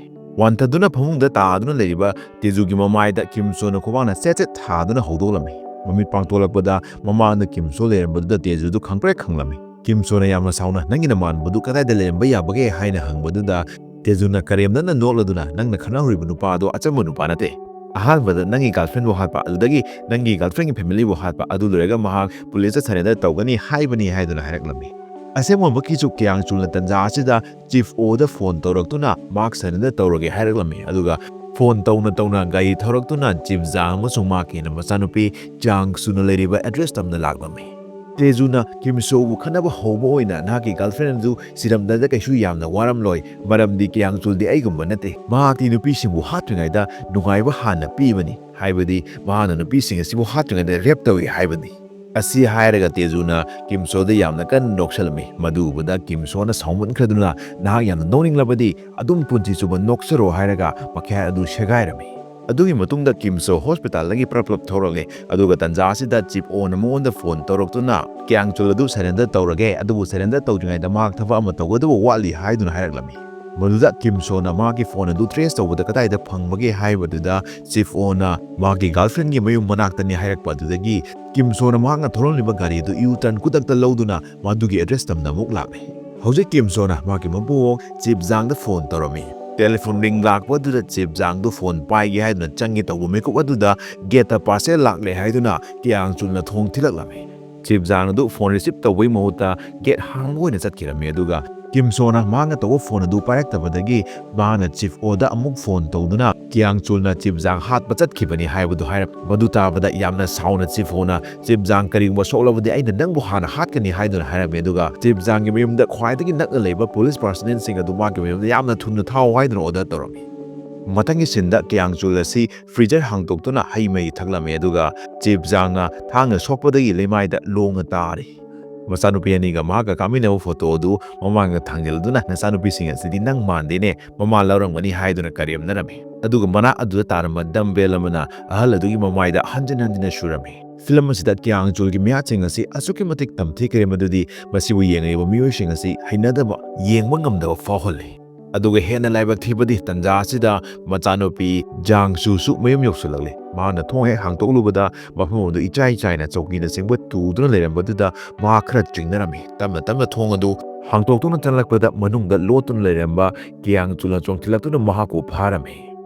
ꯋꯥꯟꯊꯗꯨꯅ ꯐꯃꯨꯡꯗ ꯇꯥꯗꯨꯅ ꯂꯩꯔꯤꯕ ꯇꯦꯖꯨꯒꯤ ꯃꯃꯥꯏꯗ ꯀꯤꯝ ꯁꯣꯅ ꯈꯨꯕꯥꯛꯅ ꯆꯦꯠ ꯆꯦꯠ ꯊꯥꯗꯨꯅ ꯍꯧꯗꯣꯛꯂꯝꯃꯤ꯫ ꯃꯃꯤꯠ ꯄꯥꯡꯊꯣꯛꯂꯛꯄꯗ ꯃꯃꯥꯡꯗ ꯀꯤꯝ ꯁꯣ ꯂꯩꯔꯝꯕꯗꯨꯗ ꯇꯦꯖꯨꯗꯨ ꯈꯪꯄ꯭ꯔꯦꯛ ꯈꯪꯂꯝꯃꯤ꯫ ꯀꯤꯝ ꯁꯣꯅ ꯌꯥꯝꯅ ꯁꯥꯎꯅ, "ꯅꯪꯒꯤ ꯅꯃꯥꯟꯅꯕꯗꯨ ꯀꯗꯥꯏꯗ ꯂꯩꯔꯝꯕ ꯌꯥꯕꯒꯦ?" ꯍꯥꯏꯅ ꯍꯪꯕꯗꯨꯗ, ꯇꯦꯖꯨꯅ ꯀꯔꯦꯝꯅꯅ ꯅꯣꯛꯂꯗꯨꯅ, "ꯅꯪꯅ ꯈꯠꯅꯍꯧꯔꯤꯕ ꯅꯨꯄꯥ ꯑꯗꯣ ꯑꯆꯝꯕ ꯅꯨꯄꯥ ꯅꯠꯇꯦ꯫ ꯑꯍꯥꯟꯕꯗ ꯅꯪꯒꯤ ꯒꯥꯔꯜꯐ꯭ꯔꯦꯟꯕꯨ ꯍꯥꯠꯄ, ꯑꯗꯨꯗꯒꯤ ꯅꯪꯒꯤ ꯒꯥꯔꯜꯐ꯭ꯔꯦꯟꯒꯤ ꯐꯦꯃꯤꯂꯤꯕꯨ ꯍꯥꯠꯄ, ꯑꯗꯨ ꯂꯣꯏꯔꯒ ꯃꯍꯥꯛ ꯄꯨꯂꯤꯁꯇ ꯁꯔꯦꯟꯗꯔ ꯇꯧꯒꯅꯤ ꯍꯥꯏꯕꯅꯤ" ꯍꯥꯏꯗꯨꯅ ꯍꯥꯏꯔꯛꯂꯝꯃꯤ꯫ ꯑꯁꯦꯡꯕꯃꯛꯀꯤꯁꯨ ꯀꯤꯌꯥꯡ ꯆꯨꯜꯅ ꯇꯟꯖꯥ ꯑꯁꯤꯗ ꯆꯤꯐ ꯑꯣꯗ ꯐꯣꯟ ꯇꯧꯔꯛꯇꯨꯅ ꯃꯍꯥꯛ ꯁꯔꯦꯟꯗꯔ ꯇꯧꯔꯒꯦ ꯍꯥꯏꯔꯛꯂꯝꯃꯤ꯫ ꯑꯗꯨꯒ ꯐꯣꯟ ꯇꯧꯅ ꯇꯧꯅ ꯒꯥꯔꯤ ꯊꯧꯔꯛꯇꯨꯅ ꯆꯤꯐ ꯖꯥꯡ ꯑꯃꯁꯨꯡ ꯃꯍꯥꯛꯀꯤ ꯍꯦꯟꯅ ꯃꯆꯥꯅꯨꯄꯤ ꯆꯤꯌꯥꯡ ꯁꯨꯅ ꯂꯩꯔꯤꯕ ꯑꯦꯗ꯭ꯔꯦꯁ ꯇꯝꯅ ꯂꯥꯛꯂꯝꯃꯤ꯫ ꯇꯦꯖꯨꯅ ꯀꯤꯝ ꯁꯣꯕꯨ ꯈꯠꯅꯕ ꯍꯧꯕ ꯑꯣꯏꯅ, "ꯅꯍꯥꯛꯀꯤ ꯒꯥꯔꯜꯐ꯭ꯔꯦꯟ ꯑꯗꯨ ꯁꯤꯔꯝꯗꯗ ꯀꯩꯁꯨ ꯌꯥꯝꯅ ꯋꯥꯔꯝꯂꯣꯏ, ꯃꯔꯝꯗꯤ ꯀꯤꯌꯥꯡ ꯆꯨꯜꯗꯤ ꯑꯩꯒꯨꯝꯕ ꯅꯠꯇꯦ꯫ ꯃꯍꯥꯛꯇꯤ ꯅꯨꯄꯤꯁꯤꯡꯕꯨ ꯍꯥꯠꯇ꯭ꯔꯤꯉꯩꯗ ꯅꯨꯡꯉꯥꯏꯕ ꯍꯥꯟꯅ ꯄꯤꯕꯅꯤ, ꯍꯥꯏꯕꯗꯤ ꯃꯍꯥꯛꯅ ꯅꯨꯄꯤꯁꯤꯡ ꯑꯁꯤꯕꯨ ꯍꯥꯠꯇ꯭ꯔꯤꯉꯩꯗ ꯔꯦꯞ ꯇꯧꯏ ꯍꯥꯏꯕꯅꯤ"꯫ ꯑꯁꯤ ꯍꯥꯏꯔꯒ ꯇꯦꯖꯨꯅ ꯀꯤꯝ ꯁꯣꯗ ꯌꯥꯝꯅ ꯀꯟꯅ ꯅꯣꯛꯁꯜꯂꯝꯃꯤ꯫ ꯃꯗꯨ ꯎꯕꯗ ꯀꯤꯝ ꯁꯣꯅ ꯁꯥꯎꯃꯟꯈ꯭ꯔꯗꯨꯅ, "ꯅꯍꯥꯛ ꯌꯥꯝꯅ ꯅꯣꯛꯅꯤꯡꯂꯕꯗꯤ ꯑꯗꯨꯝ ꯄꯨꯟꯁꯤ ꯆꯨꯞꯄ ꯅꯣꯛꯆꯔꯣ" ꯍꯥꯏꯔꯒ ꯃꯈꯌꯥꯠ ꯑꯗꯨ ꯁꯦꯒꯥꯏꯔꯝꯃꯤ꯫ ꯑꯗꯨꯒꯤ ꯃꯇꯨꯡꯗ ꯀꯤꯝ ꯁꯣ ꯍꯣꯁꯄꯤꯇꯥꯜꯗꯒꯤ ꯄ꯭ꯔꯞ ꯄ꯭ꯔꯞ ꯊꯣꯔꯛꯂꯦ, ꯑꯗꯨꯒ ꯇꯟꯖꯥ ꯑꯁꯤꯗ ꯆꯤꯐ ꯑꯣꯅ ꯃꯉꯣꯟꯗ ꯐꯣꯟ ꯇꯧꯔꯛꯇꯨꯅ, "ꯀꯤꯌꯥꯡ ꯆꯨꯜ ꯑꯗꯨ ꯁꯔꯦꯟꯗꯔ ꯇꯧꯔꯒꯦ, ꯑꯗꯨꯕꯨ ꯁꯔꯦꯟꯗꯔ ꯇꯧꯗ꯭ꯔꯤꯉꯩꯗ ꯃꯍꯥꯛ ꯊꯕꯛ ꯑꯃ ꯇꯧꯒꯗꯕ ꯋꯥꯠꯂꯤ" ꯍꯥꯏꯗꯨꯅ ꯍꯥꯏꯔꯛꯂꯝꯃꯤ꯫ ꯃꯗꯨꯗ ꯀꯤꯝ ꯁꯣꯅ ꯃꯍꯥꯛꯀꯤ ꯐꯣꯟ ꯑꯗꯨ ꯇ꯭ꯔꯦꯁ ꯇꯧꯕꯗ ꯀꯗꯥꯏꯗ ꯐꯪꯕꯒꯦ ꯍꯥꯏꯕꯗꯨꯗ, ꯆꯤꯐ ꯑꯣꯅ ꯃꯍꯥꯛꯀꯤ ꯒꯥꯔꯜꯐ꯭ꯔꯦꯟꯒꯤ ꯃꯌꯨꯝ ꯃꯅꯥꯛꯇꯅꯤ ꯍꯥꯏꯔꯛꯄ ꯑꯗꯨꯗꯒꯤ, ꯀꯤꯝ ꯁꯣꯅ ꯃꯍꯥꯛꯅ ꯊꯧꯔꯝꯂꯤꯕ ꯒꯥꯔꯤ ꯑꯗꯨ ꯌꯨ ꯇꯔꯟ ꯈꯨꯗꯛꯇ ꯂꯧꯗꯨꯅ ꯃꯗꯨꯒꯤ ꯑꯦꯗ꯭ꯔꯦꯁ ꯇꯝꯅ ꯑꯃꯨꯛ ꯂꯥꯛꯂꯦ꯫ ꯍꯧꯖꯤꯛ ꯀꯤꯝ ꯁꯣꯅ ꯃꯍꯥꯛꯀꯤ ꯃꯄꯨꯋꯣꯡ ꯆꯤꯞ ꯖꯥꯡꯗ ꯐꯣꯟ ꯇꯧꯔꯝꯃꯤ꯫ ꯇꯦꯂꯤꯐꯣꯟ ꯔꯤꯡ ꯂꯥꯛꯄ ꯑꯗꯨꯗ ꯆꯤꯞ ꯖꯥꯡꯗꯨ ꯐꯣꯟ ꯄꯥꯏꯒꯦ ꯍꯥꯏꯗꯨꯅ ꯆꯪꯒꯦ ꯇꯧꯕ ꯃꯤꯀꯨꯞ ꯑꯗꯨꯗ ꯒꯦꯠꯇ ꯄꯥꯔꯁꯦꯜ ꯂꯥꯛꯂꯦ ꯍꯥꯏꯗꯨꯅ ꯀꯤꯌꯥꯡ ꯆꯨꯜꯅ ꯊꯣꯡ ꯊꯤꯜꯂꯛꯂꯝꯃꯤ꯫ ꯆꯤꯞ ꯖꯥꯡ ꯑꯗꯨ ꯐꯣꯟ ꯔꯤꯁꯤꯞ ꯇꯧꯕꯒꯤ ꯃꯍꯨꯠꯇ ꯒꯦꯠ ꯍꯥꯡꯕ ꯑꯣꯏꯅ ꯆꯠꯈꯤꯔꯝꯃꯤ꯫ ꯑꯗꯨꯒ ꯀꯤꯝ ꯁꯣꯅ ꯃꯍꯥꯛꯅ ꯇꯧꯕ ꯐꯣꯟ ꯑꯗꯨ ꯄꯥꯏꯔꯛꯇꯕꯗꯒꯤ ꯃꯍꯥꯛꯅ ꯆꯤꯞ ꯑꯣꯗ ꯑꯃꯨꯛ ꯐꯣꯟ ꯇꯧꯗꯨꯅ ꯀꯤꯌꯥꯡ ꯆꯨꯜꯅ ꯆꯤꯞ ꯖꯥꯡ ꯍꯥꯠꯄ ꯆꯠꯈꯤꯕꯅꯤ ꯍꯥꯏꯕꯗꯨ ꯍꯥꯏꯔꯛ-, ꯃꯗꯨ ꯇꯥꯕꯗ ꯌꯥꯝꯅ ꯁꯥꯎꯅ ꯆꯤꯞ ꯑꯣꯅ, "ꯆꯤꯞ ꯖꯥꯡ ꯀꯔꯤꯒꯨꯝꯕ ꯁꯣꯛꯂꯕꯗꯤ ꯑꯩꯅ ꯅꯪꯕꯨ ꯍꯥꯟꯅ ꯍꯥꯠꯀꯅꯤ" ꯍꯥꯏꯗꯨꯅ ꯍꯥꯏꯔꯝꯃꯤ꯫ ꯑꯗꯨꯒ ꯆꯤꯞ ꯖꯥꯡꯒꯤ ꯃꯌꯨꯝꯗ ꯈ꯭ꯋꯥꯏꯗꯒꯤ ꯅꯛꯅ ꯂꯩꯕ ꯄꯨꯂꯤꯁ ꯄꯥꯔꯁꯅꯦꯜꯁꯤꯡ ꯑꯗꯨ ꯃꯍꯥꯛꯀꯤ ꯃꯌꯨꯝꯗ ꯌꯥꯝꯅ ꯊꯨꯅ ꯊꯥꯎ ꯍꯥꯏꯗꯨꯅ ꯑꯣꯔꯗꯔ ꯇꯧꯔꯝꯃꯤ꯫ ꯃꯊꯪꯒꯤ ꯁꯤꯟꯗ ꯀꯤꯌꯥꯡ ꯆꯨꯜ ꯑꯁꯤ ꯐ꯭ꯔꯤꯖꯔ ꯍꯥꯡꯗꯣꯛꯇꯨꯅ ꯍꯩ ꯃꯍꯤ ꯊꯛꯂꯝꯃꯤ, ꯑꯗꯨꯒ ꯆꯤꯞ ꯖꯥꯡꯅ ꯊꯥꯡꯅ ꯁꯣꯛꯄꯗꯒꯤ ꯂꯩꯃꯥꯏꯗ ꯂꯣꯡꯅ ꯇꯥꯔꯤ꯫ ꯃꯆꯥꯅꯨꯄꯤ ꯑꯅꯤꯒ ꯃꯍꯥꯛꯀ ꯀꯥꯞꯃꯤꯟꯅꯕ ꯐꯣꯇꯣ ꯑꯗꯨ ꯃꯃꯥꯡꯗ ꯊꯥꯡꯖꯤꯜꯂꯗꯨꯅ, "ꯅꯆꯥꯅꯨꯄꯤꯁꯤꯡ ꯑꯁꯤꯗꯤ ꯅꯪ ꯃꯥꯟꯗꯦꯅꯦ, ꯃꯃꯥ ꯂꯧꯔꯝꯒꯅꯤ" ꯍꯥꯏꯗꯨꯅ ꯀꯔꯦꯝꯅꯔꯝꯃꯤ꯫ ꯑꯗꯨꯒ ꯃꯅꯥꯛ ꯑꯗꯨꯗ ꯇꯥꯔꯝꯕ ꯗꯝꯕꯦꯜ ꯑꯃꯅ ꯑꯍꯜ ꯑꯗꯨꯒꯤ ꯃꯃꯥꯏꯗ ꯍꯟꯖꯤꯟ ꯍꯟꯖꯤꯟꯅ ꯁꯨꯔꯝꯃꯤ꯫ ꯐꯤꯂꯝ ꯑꯁꯤꯗ ꯀꯤꯌꯥꯡ ꯆꯨꯜꯒꯤ ꯃꯤꯍꯥꯠꯁꯤꯡ ꯑꯁꯤ ꯑꯁꯨꯛꯀꯤ ꯃꯇꯤꯛ ꯇꯝꯊꯤꯈ꯭ꯔꯦ, ꯃꯗꯨꯗꯤ ꯃꯁꯤꯕꯨ ꯌꯦꯡꯂꯤꯕ ꯃꯤꯑꯣꯏꯁꯤꯡ ꯑꯁꯤ ꯍꯩꯅꯗꯕ, ꯌꯦꯡꯕ ꯉꯝꯗꯕ ꯐꯥꯎꯍꯜꯂꯤ꯫ ꯑꯗꯨꯒ ꯍꯦꯟꯅ ꯂꯥꯏꯕꯛ ꯊꯤꯕꯗꯤ ꯇꯟꯖꯥ ꯑꯁꯤꯗ ꯃꯆꯥꯅꯨꯄꯤ ꯖꯥꯡꯁꯨꯁꯨ ꯃꯌꯨꯝ ꯌꯧꯁꯤꯜꯂꯛꯂꯦ꯫ ꯃꯍꯥꯛꯅ ꯊꯣꯡ ꯍꯦꯛ ꯍꯥꯡꯗꯣꯛꯂꯨꯕꯗ ꯃꯐꯝ ꯑꯗꯨ ꯏꯆꯥꯏ ꯆꯥꯏꯅ ꯆꯧꯀꯤꯅꯆꯤꯡꯕ ꯇꯨꯗꯨꯅ ꯂꯩꯔꯝꯕꯗꯨꯗ ꯃꯍꯥꯛ ꯈꯔ ꯆꯤꯡꯅꯔꯝꯃꯤ꯫ ꯇꯞꯅ ꯇꯞꯅ ꯊꯣꯡ ꯑꯗꯨ ꯍꯥꯡꯗꯣꯛꯇꯨꯅ ꯆꯪꯂꯛꯄꯗ ꯃꯅꯨꯡꯗ ꯂꯣꯠꯇꯨꯅ ꯂꯩꯔꯝꯕ ꯀꯤꯌꯥꯡ ꯆꯨꯜꯅ ꯆꯣꯡꯁꯤꯜꯂꯛꯇꯨꯅ ꯃꯍꯥꯛꯄꯨ ꯐꯥꯔꯝꯃꯤ꯫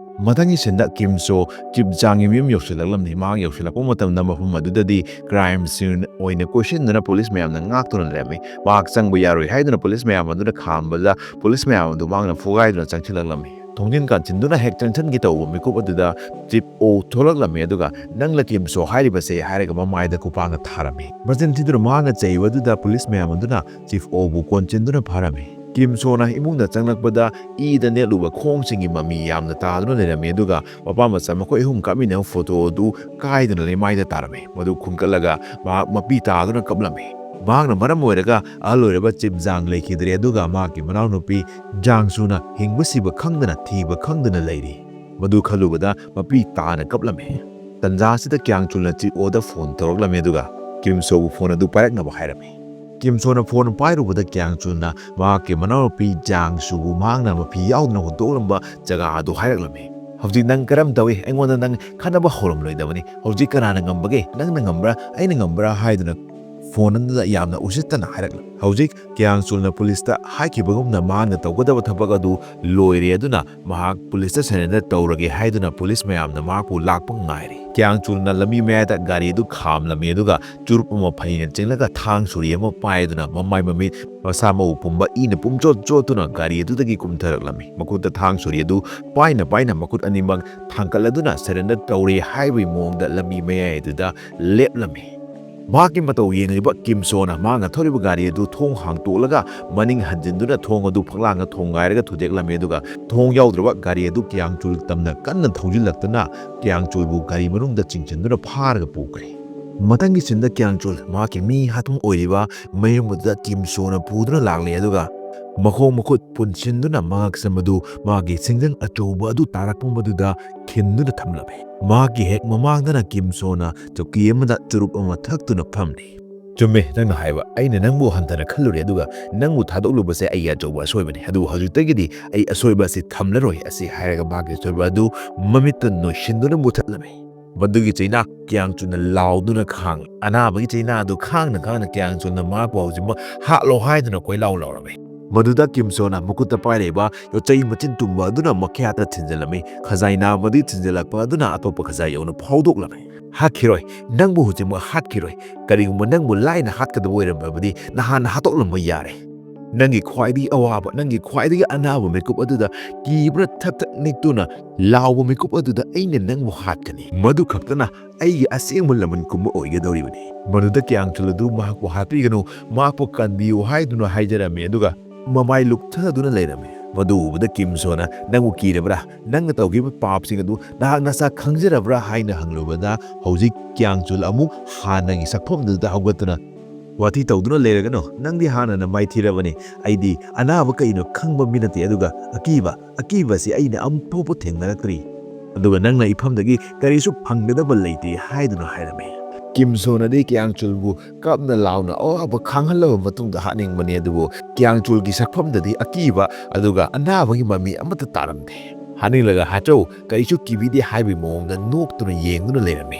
ꯃꯊꯪꯒꯤ ꯁꯤꯟꯗ ꯀꯤꯝ ꯁꯣ ꯆꯤꯞ ꯖꯥꯡꯒꯤ ꯃꯌꯨꯝ ꯌꯧꯁꯤꯜꯂꯛꯂꯝꯃꯤ꯫ ꯃꯍꯥꯛ ꯌꯧꯁꯤꯜꯂꯛꯄ ꯃꯇꯝꯗ ꯃꯐꯝ ꯑꯗꯨꯗꯗꯤ ꯀ꯭ꯔꯥꯏꯝ ꯁꯤꯟ ꯑꯣꯏꯅ ꯀꯣꯏꯁꯤꯟꯗꯨꯅ ꯄꯨꯂꯤꯁ ꯃꯌꯥꯝꯅ ꯉꯥꯛꯇꯨꯅ ꯂꯩꯔꯝꯃꯤ꯫ ꯃꯍꯥꯛ ꯆꯪꯕ ꯌꯥꯔꯣꯏ ꯍꯥꯏꯗꯨꯅ ꯄꯨꯂꯤꯁ ꯃꯌꯥꯝ ꯑꯗꯨꯅ ꯈꯥꯝꯕꯗ ꯄꯨꯂꯤꯁ ꯃꯌꯥꯝ ꯑꯗꯨ ꯃꯍꯥꯛꯅ ꯐꯨꯒꯥꯏꯗꯨꯅ ꯆꯪꯁꯤꯜꯂꯛꯂꯝꯃꯤ꯫ ꯊꯣꯡꯖꯤꯟ ꯀꯥꯟꯁꯤꯟꯗꯨꯅ ꯍꯦꯛ ꯆꯪꯁꯤꯟꯒꯦ ꯇꯧꯕ ꯃꯤꯀꯨꯞ ꯑꯗꯨꯗ ꯆꯤꯞ ꯑꯣ ꯊꯣꯛꯂꯛꯂꯝꯃꯤ, ꯑꯗꯨꯒ "ꯅꯪꯂ ꯀꯤꯝ ꯁꯣ ꯍꯥꯏꯔꯤꯕꯁꯦ?" ꯍꯥꯏꯔꯒ ꯃꯃꯥꯏꯗ ꯈꯨꯄꯥꯛꯅ ꯊꯥꯔꯝꯃꯤ꯫ ꯃꯆꯤꯟ ꯊꯤꯗꯨꯅ ꯃꯍꯥꯛꯅ ꯆꯩꯕ ꯑꯗꯨꯗ ꯄꯨꯂꯤꯁ ꯃꯌꯥꯝ ꯑꯗꯨꯅ ꯆꯤꯞ ꯑꯣꯕꯨ ꯀꯣꯟꯁꯤꯟꯗꯨꯅ ꯐꯥꯔꯝꯃꯤ꯫ ꯀꯤꯝ ꯁꯣꯅ ꯏꯃꯨꯡꯗ ꯆꯪꯂꯛꯄꯗ ꯏꯗ ꯅꯦꯠꯂꯨꯕ ꯈꯣꯡꯁꯤꯡꯒꯤ ꯃꯃꯤ ꯌꯥꯝꯅ ꯇꯥꯗꯨꯅ ꯂꯩꯔꯝꯃꯤ, ꯑꯗꯨꯒ ꯃꯄꯥ ꯃꯆꯥ ꯃꯈꯣꯏ ꯑꯍꯨꯝ ꯀꯥꯞꯃꯤꯟꯅꯕ ꯐꯣꯇꯣ ꯑꯗꯨ ꯀꯥꯏꯗꯨꯅ ꯂꯩꯃꯥꯏꯗ ꯇꯥꯔꯝꯃꯤ꯫ ꯃꯗꯨ ꯈꯨꯟꯒꯠꯂꯒ ꯃꯍꯥꯛ ꯃꯄꯤ ꯇꯥꯗꯨꯅ ꯀꯞꯂꯝꯃꯤ꯫ ꯃꯍꯥꯛꯅ ꯃꯔꯝ ꯑꯣꯏꯔꯒ ꯑꯍꯜ ꯑꯣꯏꯔꯕ ꯆꯤꯞ ꯖꯥꯡ ꯂꯩꯈꯤꯗ꯭ꯔꯦ, ꯑꯗꯨꯒ ꯃꯍꯥꯛꯀꯤ ꯃꯅꯥꯎꯅꯨꯄꯤ ꯖꯥꯡꯁꯨꯅ ꯍꯤꯡꯕ ꯁꯤꯕ ꯈꯪꯗꯅ, ꯊꯤꯕ ꯈꯪꯗꯅ ꯂꯩꯔꯤ꯫ ꯃꯗꯨ ꯈꯜꯂꯨꯕꯗ ꯃꯄꯤ ꯇꯥꯅ ꯀꯞꯂꯝꯃꯤ꯫ ꯇꯟꯖꯥ ꯑꯁꯤꯗ ꯀ꯭ꯌꯥꯡ ꯆꯨꯜꯅ ꯆꯤꯞ ꯑꯣꯗ ꯐꯣꯟ ꯇꯧꯔꯛꯂꯝꯃꯤ, ꯑꯗꯨꯒ ꯀꯤꯝ ꯁꯣꯕꯨ ꯐꯣꯟ ꯑꯗꯨ ꯄꯥꯏꯔꯛꯅꯕ ꯍꯥꯏꯔꯝꯃꯤ꯫ ꯀꯤꯝ ꯁꯣꯅ ꯐꯣꯟ ꯄꯥꯏꯔꯨꯕꯗ ꯀ꯭ꯌꯥꯡ ꯆꯨꯜꯅ ꯃꯍꯥꯛꯀꯤ ꯃꯅꯥꯎꯅꯨꯄꯤ ꯖꯥꯡ ꯁꯨꯕꯨ ꯃꯍꯥꯛꯅ ꯃꯄꯤ ꯌꯥꯎꯗꯅ ꯍꯨꯟꯗꯣꯛꯂꯝꯕ ꯖꯒꯥ ꯑꯗꯨ ꯍꯥꯏꯔꯛꯂꯝꯃꯤ꯫ "ꯍꯧꯖꯤꯛ ꯅꯪ ꯀꯔꯝ ꯇꯧꯏ? ꯑꯩꯉꯣꯟꯗ ꯅꯪ ꯈꯠꯅꯕ ꯍꯧꯔꯝꯂꯣꯏꯗꯕꯅꯤ꯫ ꯍꯧꯖꯤꯛ ꯀꯅꯥꯅ ꯉꯝꯕꯒꯦ? ꯅꯪꯅ ꯉꯝꯕ꯭ꯔꯥ? ꯑꯩꯅ ꯉꯝꯕ꯭ꯔꯥ?" ꯍꯥꯏꯗꯨꯅ ꯐꯣꯟ ꯑꯗꯨꯗ ꯌꯥꯝꯅ ꯎꯁꯤꯠꯇꯅ ꯍꯥꯏꯔꯛꯂꯝꯃꯤ꯫ ꯍꯧꯖꯤꯛ ꯀ꯭ꯌꯥꯡ ꯆꯨꯜꯅ ꯄꯨꯂꯤꯁꯇ ꯍꯥꯏꯈꯤꯕꯒꯨꯝꯅ ꯃꯍꯥꯛꯅ ꯇꯧꯒꯗꯕ ꯊꯕꯛ ꯑꯗꯨ ꯂꯣꯏꯔꯦ, ꯑꯗꯨꯅ ꯃꯍꯥꯛ ꯄꯨꯂꯤꯁꯇ ꯁꯔꯦꯟꯗꯔ ꯇꯧꯔꯒꯦ ꯍꯥꯏꯗꯨꯅ ꯄꯨꯂꯤꯁ ꯃꯌꯥꯝꯅ ꯃꯍꯥꯛꯄꯨ ꯂꯥꯛꯄ ꯉꯥꯏꯔꯤ꯫ ꯀ꯭ꯌꯥꯡ ꯆꯨꯜꯅ ꯂꯝꯕꯤ ꯃꯌꯥꯏꯗ ꯒꯥꯔꯤ ꯑꯗꯨ ꯈꯥꯝꯂꯝꯃꯤ, ꯑꯗꯨꯒ ꯆꯨꯔꯨꯞ ꯑꯃ ꯐꯩꯅ ꯆꯤꯡꯂꯒ ꯊꯥꯡ ꯁꯨꯔꯤ ꯑꯃ ꯄꯥꯏꯗꯨꯅ ꯃꯃꯥꯏ ꯃꯃꯤꯠ ꯃꯁꯥ ꯃꯎ ꯄꯨꯝꯕ ꯏꯅ ꯄꯨꯝꯆꯣꯠ ꯆꯣꯠꯇꯨꯅ ꯒꯥꯔꯤ ꯑꯗꯨꯗꯒꯤ ꯀꯨꯝꯊꯔꯛꯂꯝꯃꯤ꯫ ꯃꯈꯨꯠꯇ ꯊꯥꯡ ꯁꯨꯔꯤ ꯑꯗꯨ ꯄꯥꯏꯅ ꯄꯥꯏꯅ ꯃꯈꯨꯠ ꯑꯅꯤꯃꯛ ꯊꯥꯡꯒꯠꯂꯗꯨꯅ ꯁꯔꯦꯟꯗꯔ ꯇꯧꯔꯦ ꯍꯥꯏꯕꯒꯤ ꯃꯑꯣꯡꯗ ꯂꯝꯕꯤ ꯃꯌꯥꯏ ꯑꯗꯨꯗ ꯂꯦꯞꯂꯝꯃꯤ꯫ ꯃꯍꯥꯛꯀꯤ ꯃꯇꯧ ꯌꯦꯡꯂꯤꯕ ꯀꯤꯝ ꯁꯣꯅ ꯃꯍꯥꯛꯅ ꯊꯧꯔꯤꯕ ꯒꯥꯔꯤ ꯑꯗꯨ ꯊꯣꯡ ꯍꯥꯡꯇꯣꯛꯂꯒ ꯃꯅꯤꯡ ꯍꯟꯖꯤꯟꯗꯨꯅ ꯊꯣꯡ ꯑꯗꯨ ꯐꯛꯂꯥꯡꯗ ꯊꯣꯡ ꯉꯥꯏꯔꯒ ꯊꯨꯗꯦꯛꯂꯝꯃꯤ, ꯑꯗꯨꯒ ꯊꯣꯡ ꯌꯥꯎꯗ꯭ꯔꯕ ꯒꯥꯔꯤ ꯑꯗꯨ ꯀ꯭ꯌꯥꯡ ꯆꯨꯜ ꯇꯝꯅ ꯀꯟꯅ ꯊꯧꯖꯤꯜꯂꯛꯇꯨꯅ ꯀ꯭ꯌꯥꯡ ꯆꯨꯜꯕꯨ ꯒꯥꯔꯤ ꯃꯅꯨꯡꯗ ꯆꯤꯡꯁꯤꯟꯗꯨꯅ ꯐꯥꯔꯒ ꯄꯨꯈ꯭ꯔꯦ꯫ ꯃꯊꯪꯒꯤ ꯁꯤꯟꯗ ꯀ꯭ꯌꯥꯡ ꯆꯨꯜ ꯃꯍꯥꯛꯀꯤ ꯃꯤ ꯍꯥꯠꯐꯝ ꯑꯣꯏꯔꯤꯕ ꯃꯌꯨꯝ ꯑꯗꯨꯗ ꯀꯤꯝ ꯁꯣꯅ ꯄꯨꯗꯨꯅ ꯂꯥꯛꯂꯦ, ꯑꯗꯨꯒ ꯃꯈꯣꯡ ꯃꯈꯨꯠ ꯄꯨꯟꯁꯤꯟꯗꯨꯅ ꯃꯉꯛꯁꯝ ꯑꯗꯨ ꯃꯥꯒꯤ ꯁꯤꯡꯖꯪ ꯑꯆꯧꯕ ꯑꯗꯨ ꯇꯥꯔꯛꯄ ꯑꯗꯨꯗ ꯈꯤꯟꯗꯨꯅ ꯊꯝꯂꯝꯃꯤ꯫ ꯃꯍꯥꯛꯀꯤ ꯍꯦꯛ ꯃꯃꯥꯡꯗꯅ ꯀꯤꯝ ꯁꯣꯅ ꯆꯧꯀꯤ ꯑꯃꯗ ꯆꯨꯔꯨꯞ ꯑꯃ ꯊꯛꯇꯨꯅ ꯐꯝꯂꯤ꯫ "ꯆꯨꯝꯃꯦ ꯅꯪꯅ ꯍꯥꯏꯕ, ꯑꯩꯅ ꯅꯪꯕꯨ ꯍꯟꯊꯅ ꯈꯜꯂꯨꯔꯦ, ꯑꯗꯨꯒ ꯅꯪꯕꯨ ꯊꯥꯗꯣꯛꯂꯨꯕꯁꯦ ꯑꯩꯒꯤ ꯑꯆꯧꯕ ꯑꯁꯣꯏꯕꯅꯤ, ꯑꯗꯨꯕꯨ ꯍꯧꯖꯤꯛꯇꯒꯤꯗꯤ ꯑꯩ ꯑꯁꯣꯏꯕ ꯑꯁꯤ ꯊꯝꯂꯔꯣꯏ" ꯑꯁꯤ ꯍꯥꯏꯔꯒ ꯃꯥꯒꯤ ꯑꯁꯣꯏꯕ ꯑꯗꯨ ꯃꯃꯤꯠꯇ ꯅꯣꯏꯁꯤꯟꯗꯨꯅ ꯃꯨꯊꯠꯂꯝꯃꯤ꯫ ꯃꯗꯨꯒꯤ ꯆꯩꯅꯥ ꯀ꯭ꯌꯥꯡꯆꯨꯟꯅ ꯂꯥꯎꯗꯨꯅ ꯈꯥꯡ, ꯑꯅꯥꯕꯒꯤ ꯆꯩꯅꯥ ꯑꯗꯨ ꯈꯥꯡꯅ ꯈꯥꯡꯅ ꯀ꯭ꯌꯥꯡꯆꯨꯟꯅ ꯃꯍꯥꯛꯄꯨ ꯍꯧꯖꯤꯛꯃꯛ ꯍꯥꯠꯂꯣ ꯍꯥꯏꯗꯨꯅ ꯀꯣꯏꯂꯥꯎ ꯂꯥꯎꯔꯝꯃꯤ꯫ ꯃꯗꯨꯗ ꯀꯤꯝ ꯁꯣꯅ ꯃꯈꯨꯠꯇ ꯄꯥꯏꯔꯤꯕ ꯌꯣꯠꯆꯩ ꯃꯆꯤꯟ ꯇꯨꯝꯕ ꯑꯗꯨꯅ ꯃꯈ꯭ꯌꯥꯠꯇ ꯊꯤꯟꯖꯤꯜꯂꯝꯃꯤ꯫ ꯈꯖꯥꯏ ꯅꯥꯝꯃꯗꯤ ꯊꯤꯟꯖꯤꯜꯂꯛꯄ ꯑꯗꯨꯅ ꯑꯇꯣꯞꯄ ꯈꯖꯥꯏ ꯌꯧꯅ ꯐꯥꯎꯗꯣꯛꯂꯝꯃꯤ꯫ "ꯍꯥꯠꯈꯤꯔꯣꯏ, ꯅꯪꯕꯨ ꯍꯧꯖꯤꯛꯃꯛ ꯍꯥꯠꯈꯤꯔꯣꯏ꯫ ꯀꯔꯤꯒꯨꯝꯕ ꯅꯪꯕꯨ ꯂꯥꯏꯅ ꯍꯥꯠꯀꯗꯕ ꯑꯣꯏꯔꯝꯂꯕꯗꯤ ꯅꯍꯥꯟꯅ ꯍꯥꯠꯇꯣꯛꯂꯝꯕ ꯌꯥꯔꯦ꯫ ꯅꯪꯒꯤ ꯈ꯭ꯋꯥꯏꯗꯒꯤ ꯑꯋꯥꯕ, ꯅꯪꯒꯤ ꯈ꯭ꯋꯥꯏꯗꯒꯤ ꯑꯅꯥꯕ ꯃꯤꯀꯨꯞ ꯑꯗꯨꯗ ꯀꯤꯕꯅ ꯊꯛ ꯊꯛ ꯅꯤꯛꯇꯨꯅ ꯂꯥꯎꯕ ꯃꯤꯀꯨꯞ ꯑꯗꯨꯗ ꯑꯩꯅ ꯅꯪꯕꯨ ꯍꯥꯠꯀꯅꯤ꯫ ꯃꯗꯨ ꯈꯛꯇꯅ ꯑꯩꯒꯤ ꯑꯁꯦꯡꯕ ꯂꯃꯟ ꯀꯨꯝꯕ ꯑꯣꯏꯒꯗꯧꯔꯤꯕꯅꯤ"꯫ ꯃꯗꯨꯗ ꯀ꯭ꯌꯥꯡꯆꯨꯜ ꯑꯗꯨ ꯃꯍꯥꯛꯄꯨ ꯍꯥꯠꯄꯤꯒꯅꯨ, ꯃꯍꯥꯛꯄꯨ ꯀꯟꯕꯤꯌꯨ ꯍꯥꯏꯗꯨꯅ ꯍꯥꯏꯖꯔꯝꯃꯤ, ꯑꯗꯨꯒ ꯃꯃꯥꯏ ꯂꯨꯞꯊꯗꯨꯅ ꯂꯩꯔꯝꯃꯤ꯫ ꯃꯗꯨ ꯎꯕꯗ ꯀꯤꯝ ꯁꯣꯅ, "ꯅꯪꯕꯨ ꯀꯤꯔꯕ꯭ꯔꯥ? ꯅꯪꯅ ꯇꯧꯈꯤꯕ ꯄꯥꯞꯁꯤꯡ ꯑꯗꯨ ꯅꯍꯥꯛ ꯅꯁꯥ ꯈꯪꯖꯔꯕ꯭ꯔꯥ?" ꯍꯥꯏꯅ ꯍꯪꯂꯨꯕꯗ, ꯍꯧꯖꯤꯛ ꯀ꯭ꯌꯥꯡꯆꯨꯜ ꯑꯃꯨꯛ ꯍꯥꯟꯅꯒꯤ ꯁꯛꯐꯝꯗꯨꯗ ꯍꯧꯒꯠꯇꯨꯅ, "ꯋꯥꯊꯤ ꯇꯧꯗꯨꯅ ꯂꯩꯔꯒꯅꯨ, ꯅꯪꯗꯤ ꯍꯥꯟꯅꯅ ꯃꯥꯏꯊꯤꯔꯕꯅꯤ꯫ ꯑꯩꯗꯤ ꯑꯅꯥꯕ ꯀꯩꯅꯣ ꯈꯪꯕ ꯃꯤ ꯅꯠꯇꯦ, ꯑꯗꯨꯒ ꯑꯀꯤꯕ, ꯑꯀꯤꯕꯁꯤ ꯑꯩꯅ ꯑꯃꯨꯛ ꯐꯥꯎꯕ ꯊꯦꯡꯅꯔꯛꯇ꯭ꯔꯤ꯫ ꯑꯗꯨꯒ ꯅꯪꯅ ꯏꯐꯝꯗꯒꯤ ꯀꯔꯤꯁꯨ ꯐꯪꯒꯗꯕ ꯂꯩꯇꯦ" ꯍꯥꯏꯗꯨꯅ ꯍꯥꯏꯔꯝꯃꯤ꯫ ꯀꯤꯝ ꯁꯣꯅꯗꯤ ꯀ꯭ꯌꯥꯡꯆꯨꯜꯕꯨ ꯀꯞꯅ ꯂꯥꯎꯅ ꯑꯋꯥꯕ ꯈꯥꯡꯍꯜꯂꯕ ꯃꯇꯨꯡꯗ ꯍꯥꯠꯅꯤꯡꯕꯅꯤ, ꯑꯗꯨꯕꯨ ꯀ꯭ꯌꯥꯡꯆꯨꯜꯒꯤ ꯁꯛꯐꯝꯗꯗꯤ ꯑꯀꯤꯕ ꯑꯗꯨꯒ ꯑꯅꯥꯕꯒꯤ ꯃꯃꯤ ꯑꯃꯠꯇ ꯇꯥꯔꯝꯗꯦ꯫ ꯍꯥꯠꯅꯤꯡꯂꯒ ꯍꯥꯠꯆꯧ, ꯀꯔꯤꯁꯨ ꯀꯤꯕꯤꯗꯦ ꯍꯥꯏꯕꯒꯤ ꯃꯑꯣꯡꯗ ꯅꯣꯛꯇꯨꯅ ꯌꯦꯡꯗꯨꯅ ꯂꯩꯔꯝꯃꯤ꯫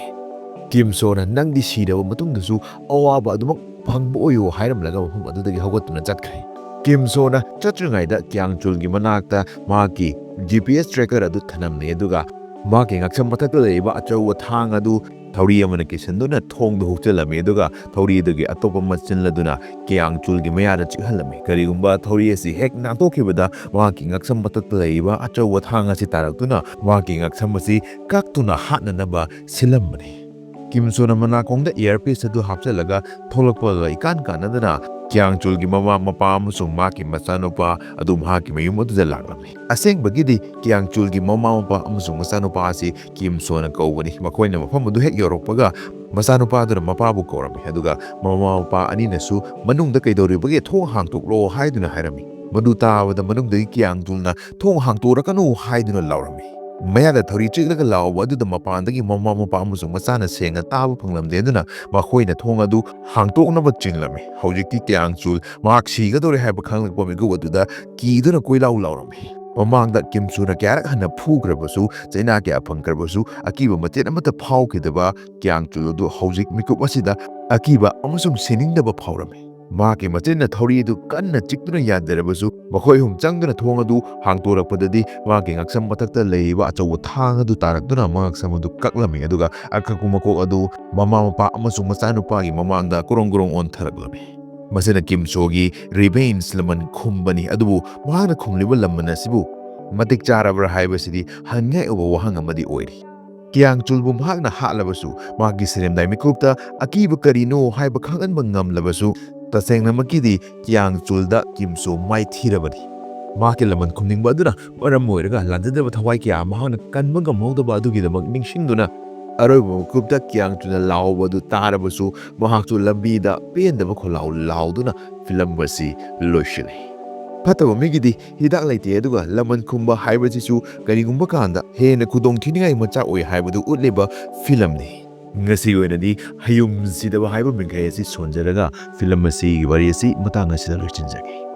ꯀꯤꯝ ꯁꯣꯅ ꯅꯪꯗꯤ ꯁꯤꯔꯕ ꯃꯇꯨꯡꯗꯁꯨ ꯑꯋꯥꯕ ꯑꯗꯨꯃꯛ ꯐꯪꯕ ꯑꯣꯏꯌꯨ ꯍꯥꯏꯔꯝꯂꯒ ꯃꯐꯝ ꯑꯗꯨꯗꯒꯤ ꯍꯧꯒꯠꯇꯨꯅ ꯆꯠꯈ꯭ꯔꯦ꯫ ꯀꯤꯝ ꯁꯣꯅ ꯆꯠꯇ꯭ꯔꯤꯉꯩꯗ ꯀ꯭ꯌꯥꯡꯆꯨꯜꯒꯤ ꯃꯅꯥꯛꯇ ꯃꯍꯥꯛꯀꯤ G P S tracker ꯑꯗꯨ ꯊꯅꯝꯃꯤ, ꯑꯗꯨꯒ ꯃꯍꯥꯛꯀꯤ ꯉꯛꯁꯝ ꯃꯊꯛꯇ ꯂꯩꯔꯤꯕ ꯑꯆꯧꯕ ꯊꯥꯡ ꯑꯗꯨ ꯊꯧꯔꯤ ꯑꯃꯅ ꯀꯤꯁꯤꯟꯗꯨꯅ ꯊꯣꯡꯗ ꯍꯨꯛꯆꯜꯂꯝꯃꯤ, ꯑꯗꯨꯒ ꯊꯧꯔꯤ ꯑꯗꯨꯒꯤ ꯑꯇꯣꯞꯄ ꯃꯆꯤꯟ ꯑꯗꯨꯅ ꯀ꯭ꯌꯥꯡꯆꯨꯜꯒꯤ ꯃꯌꯥꯗ ꯆꯤꯛꯍꯜꯂꯝꯃꯤ꯫ ꯀꯔꯤꯒꯨꯝꯕ ꯊꯧꯔꯤ ꯑꯁꯤ ꯍꯦꯛ ꯅꯥꯟꯊꯣꯛꯈꯤꯕꯗ ꯃꯍꯥꯛꯀꯤ ꯉꯛꯁꯝ ꯃꯊꯛꯇ ꯂꯩꯔꯤꯕ ꯑꯆꯧꯕ ꯊꯥꯡ ꯑꯁꯤ ꯇꯥꯔꯛꯇꯨꯅ ꯃꯍꯥꯛꯀꯤ ꯉꯛꯁꯝ ꯑꯁꯤ ꯀꯛꯇꯨꯅ ꯍꯥꯠꯅꯅꯕ ꯁꯤꯜꯂꯝꯕꯅꯤ꯫ ꯀꯤꯝ ꯁꯣꯅ ꯃꯅꯥꯀꯣꯡꯗ earpiece ꯑꯗꯨ ꯍꯥꯞꯆꯤꯜꯂꯒ ꯊꯣꯛꯂꯛꯄꯒ ꯏꯀꯥꯟ ꯀꯥꯟꯅꯗꯅ ꯀ꯭ꯌꯥꯡꯆꯨꯜꯒꯤ ꯃꯃꯥ ꯃꯄꯥ ꯑꯃꯁꯨꯡ ꯃꯍꯥꯛꯀꯤ ꯃꯆꯥꯅꯨꯄꯥ ꯑꯗꯨ ꯃꯍꯥꯛꯀꯤ ꯃꯌꯨꯝ ꯑꯗꯨꯗ ꯂꯥꯛꯂꯝꯃꯤ꯫ ꯑꯁꯦꯡꯕꯒꯤꯗꯤ ꯀ꯭ꯌꯥꯡꯆꯨꯜꯒꯤ ꯃꯃꯥ ꯃꯄꯥ ꯑꯃꯁꯨꯡ ꯃꯆꯥꯅꯨꯄꯥ ꯑꯁꯤ ꯀꯤꯝ ꯁꯣꯅ ꯀꯧꯕꯅꯤ꯫ ꯃꯈꯣꯏꯅ ꯃꯐꯝ ꯑꯗꯨ ꯍꯦꯛ ꯌꯧꯔꯛꯄꯒ ꯃꯆꯥꯅꯨꯄꯥꯗꯨꯅ ꯃꯄꯥꯕꯨ ꯀꯧꯔꯝꯃꯤ, ꯑꯗꯨꯒ ꯃꯃꯥ ꯃꯄꯥ ꯑꯅꯤꯅꯁꯨ "ꯃꯅꯨꯡꯗ ꯀꯩꯗꯧꯔꯤꯕꯒꯦ? ꯊꯣꯡ ꯍꯥꯡꯇꯣꯛꯂꯣ" ꯍꯥꯏꯗꯨꯅ ꯍꯥꯏꯔꯝꯃꯤ꯫ ꯃꯗꯨ ꯇꯥꯕꯗ ꯃꯅꯨꯡꯗꯒꯤ ꯀ꯭ꯌꯥꯡꯆꯨꯜꯅ "ꯊꯣꯡ ꯍꯥꯡꯇꯣꯔꯛꯀꯅꯨ" ꯍꯥꯏꯗꯨꯅ ꯂꯥꯎꯔꯝꯃꯤ꯫ ꯃꯌꯥꯗ ꯊꯧꯔꯤ ꯆꯤꯛꯂꯒ ꯂꯥꯎꯕ ꯑꯗꯨꯗ ꯃꯄꯥꯟꯗꯒꯤ ꯃꯃꯥ ꯃꯄꯥ ꯑꯃꯁꯨꯡ ꯃꯆꯥꯅ ꯁꯦꯡꯅ ꯇꯥꯕ ꯐꯪꯂꯝꯗꯦ꯫ ꯑꯗꯨꯅ ꯃꯈꯣꯏꯅ ꯊꯣꯡ ꯑꯗꯨ ꯍꯥꯡꯇꯣꯛꯅꯕ ꯆꯤꯡꯂꯝꯃꯤ꯫ ꯍꯧꯖꯤꯛꯇꯤ ꯀ꯭ꯌꯥꯡꯆꯨꯜ ꯃꯍꯥꯛ ꯁꯤꯒꯗꯧꯔꯦ ꯍꯥꯏꯕ ꯈꯪꯂꯛꯄ ꯃꯤꯀꯨꯞ ꯑꯗꯨꯗ ꯀꯤꯗꯨꯅ ꯀꯣꯏꯂꯥꯎ ꯂꯥꯎꯔꯝꯃꯤ꯫ ꯃꯃꯥꯡꯗ ꯀꯤꯝꯁꯨꯅ ꯀꯌꯥꯔꯛ ꯍꯟꯅ ꯐꯨꯈ꯭ꯔꯕꯁꯨ, ꯆꯩꯅꯥ ꯀꯌꯥ ꯐꯪꯈ꯭ꯔꯕꯁꯨ, ꯑꯀꯤꯕ ꯃꯆꯦꯠ ꯑꯃꯠꯇ ꯐꯥꯎꯈꯤꯗꯕ ꯀ꯭ꯌꯥꯡꯆꯨꯜ ꯑꯗꯨ ꯍꯧꯖꯤꯛ ꯃꯤꯀꯨꯞ ꯑꯁꯤꯗ ꯑꯀꯤꯕ ꯑꯃꯁꯨꯡ ꯁꯤꯅꯤꯡꯗꯕ ꯐꯥꯎꯔꯝꯃꯤ꯫ ꯃꯍꯥꯛꯀꯤ ꯃꯆꯤꯟꯅ ꯊꯧꯔꯤ ꯑꯗꯨ ꯀꯟꯅ ꯆꯤꯛꯇꯨꯅ ꯌꯥꯟꯊꯔꯕꯁꯨ, ꯃꯈꯣꯏ ꯑꯍꯨꯝ ꯆꯪꯗꯨꯅ ꯊꯣꯡ ꯑꯗꯨ ꯍꯥꯡꯗꯣꯔꯛꯄꯗꯗꯤ ꯃꯍꯥꯛꯀꯤ ꯉꯛꯁꯝ ꯃꯊꯛꯇ ꯂꯩꯔꯤꯕ ꯑꯆꯧꯕ ꯊꯥꯡ ꯑꯗꯨ ꯇꯥꯔꯛꯇꯨꯅ ꯃꯉꯛꯁꯝ ꯑꯗꯨ ꯀꯛꯂꯝꯃꯤ, ꯑꯗꯨꯒ ꯑꯀꯛꯄ ꯃꯀꯣꯛ ꯑꯗꯨ ꯃꯃꯥ ꯃꯄꯥ ꯑꯃꯁꯨꯡ ꯃꯆꯥꯅꯨꯄꯥꯒꯤ ꯃꯃꯥꯡꯗ ꯀꯣꯔꯣꯡ ꯀꯣꯔꯣꯡ ꯑꯣꯟꯊꯔꯛꯂꯝꯃꯤ꯫ ꯃꯁꯤꯅ ꯀꯤꯝ ꯁꯣꯒꯤ ꯔꯤꯚꯦꯟꯖ ꯂꯃꯟ ꯈꯨꯝꯕꯅꯤ, ꯑꯗꯨꯕꯨ ꯃꯍꯥꯛꯅ ꯈꯨꯝꯂꯤꯕ ꯂꯃꯟ ꯑꯁꯤꯕꯨ ꯃꯇꯤꯛ ꯆꯥꯔꯕ꯭ꯔꯥ ꯍꯥꯏꯕꯁꯤꯗꯤ ꯍꯪꯅꯤꯡꯉꯥꯏ ꯑꯣꯏꯕ ꯋꯥꯍꯪ ꯑꯃꯗꯤ ꯑꯣꯏꯔꯤ꯫ ꯀ꯭ꯌꯥꯡꯆꯨꯜꯕꯨ ꯃꯍꯥꯛꯅ ꯍꯥꯠꯂꯕꯁꯨ, ꯃꯍꯥꯛꯀꯤ ꯁꯤꯔꯦꯝꯗꯥꯏ ꯃꯤꯀꯨꯞꯇ ꯑꯀꯤꯕ ꯀꯔꯤꯅꯣ ꯍꯥꯏꯕ ꯈꯪꯍꯟꯕ ꯉꯝꯂꯕꯁꯨ, ꯇꯁꯦꯡꯅꯃꯛꯀꯤꯗꯤ ꯀ꯭ꯌꯥꯡꯆꯨꯜꯗ ꯀꯤꯝꯁꯣ ꯃꯥꯏꯊꯤꯔꯕꯅꯤ꯫ ꯃꯍꯥꯛꯀꯤ ꯂꯃꯟ ꯈꯨꯝꯅꯤꯡꯕ ꯑꯗꯨꯅ ꯃꯔꯝ ꯑꯣꯏꯔꯒ ꯂꯥꯟꯖꯗꯕ ꯊꯋꯥꯏ ꯀꯌꯥ ꯃꯍꯥꯛꯅ ꯀꯟꯕ ꯉꯝꯍꯧꯗꯕ ꯑꯗꯨꯒꯤꯗꯃꯛ ꯅꯤꯡꯁꯤꯡꯗꯨꯅ, ꯑꯔꯣꯏꯕ ꯃꯤꯀꯨꯞꯇ ꯀ꯭ꯌꯥꯡꯆꯨꯜꯅ ꯂꯥꯎꯕ ꯑꯗꯨ ꯇꯥꯔꯕꯁꯨ, ꯃꯍꯥꯛꯁꯨ ꯂꯝꯕꯤꯗ ꯄꯦꯟꯗꯕ ꯈꯣꯜꯂꯥꯎ ꯂꯥꯎꯗꯨꯅ ꯐꯤꯂꯝ ꯑꯁꯤ ꯂꯣꯏꯁꯤꯜꯂꯤ꯫ ꯐꯠꯇꯕ ꯃꯤꯒꯤꯗꯤ ꯍꯤꯗꯥꯛ ꯂꯩꯇꯦ, ꯑꯗꯨꯒ ꯂꯃꯟ ꯈꯨꯝꯕ ꯍꯥꯏꯕꯁꯤꯁꯨ ꯀꯔꯤꯒꯨꯝꯕ ꯀꯥꯟꯗ ꯍꯦꯟꯅ ꯈꯨꯗꯣꯡ ꯊꯤꯅꯤꯡꯉꯥꯏ ꯃꯆꯥꯛ ꯑꯣꯏ ꯍꯥꯏꯕꯗꯨ ꯎꯠꯂꯤꯕ ꯐꯤꯂꯝꯅꯤ꯫ ꯉꯁꯤꯒꯤ ꯑꯣꯏꯅꯗꯤ ꯍꯌꯨꯝ ꯁꯤꯗꯕ ꯍꯥꯏꯕ ꯃꯤꯡꯈꯩ ꯑꯁꯤ ꯁꯣꯟꯖꯔꯒ ꯐꯤꯂꯝ ꯑꯁꯤꯒꯤ ꯋꯥꯔꯤ ꯑꯁꯤ ꯃꯇꯥꯡ ꯑꯁꯤꯗ ꯂꯣꯏꯁꯤꯟꯖꯒꯦ꯫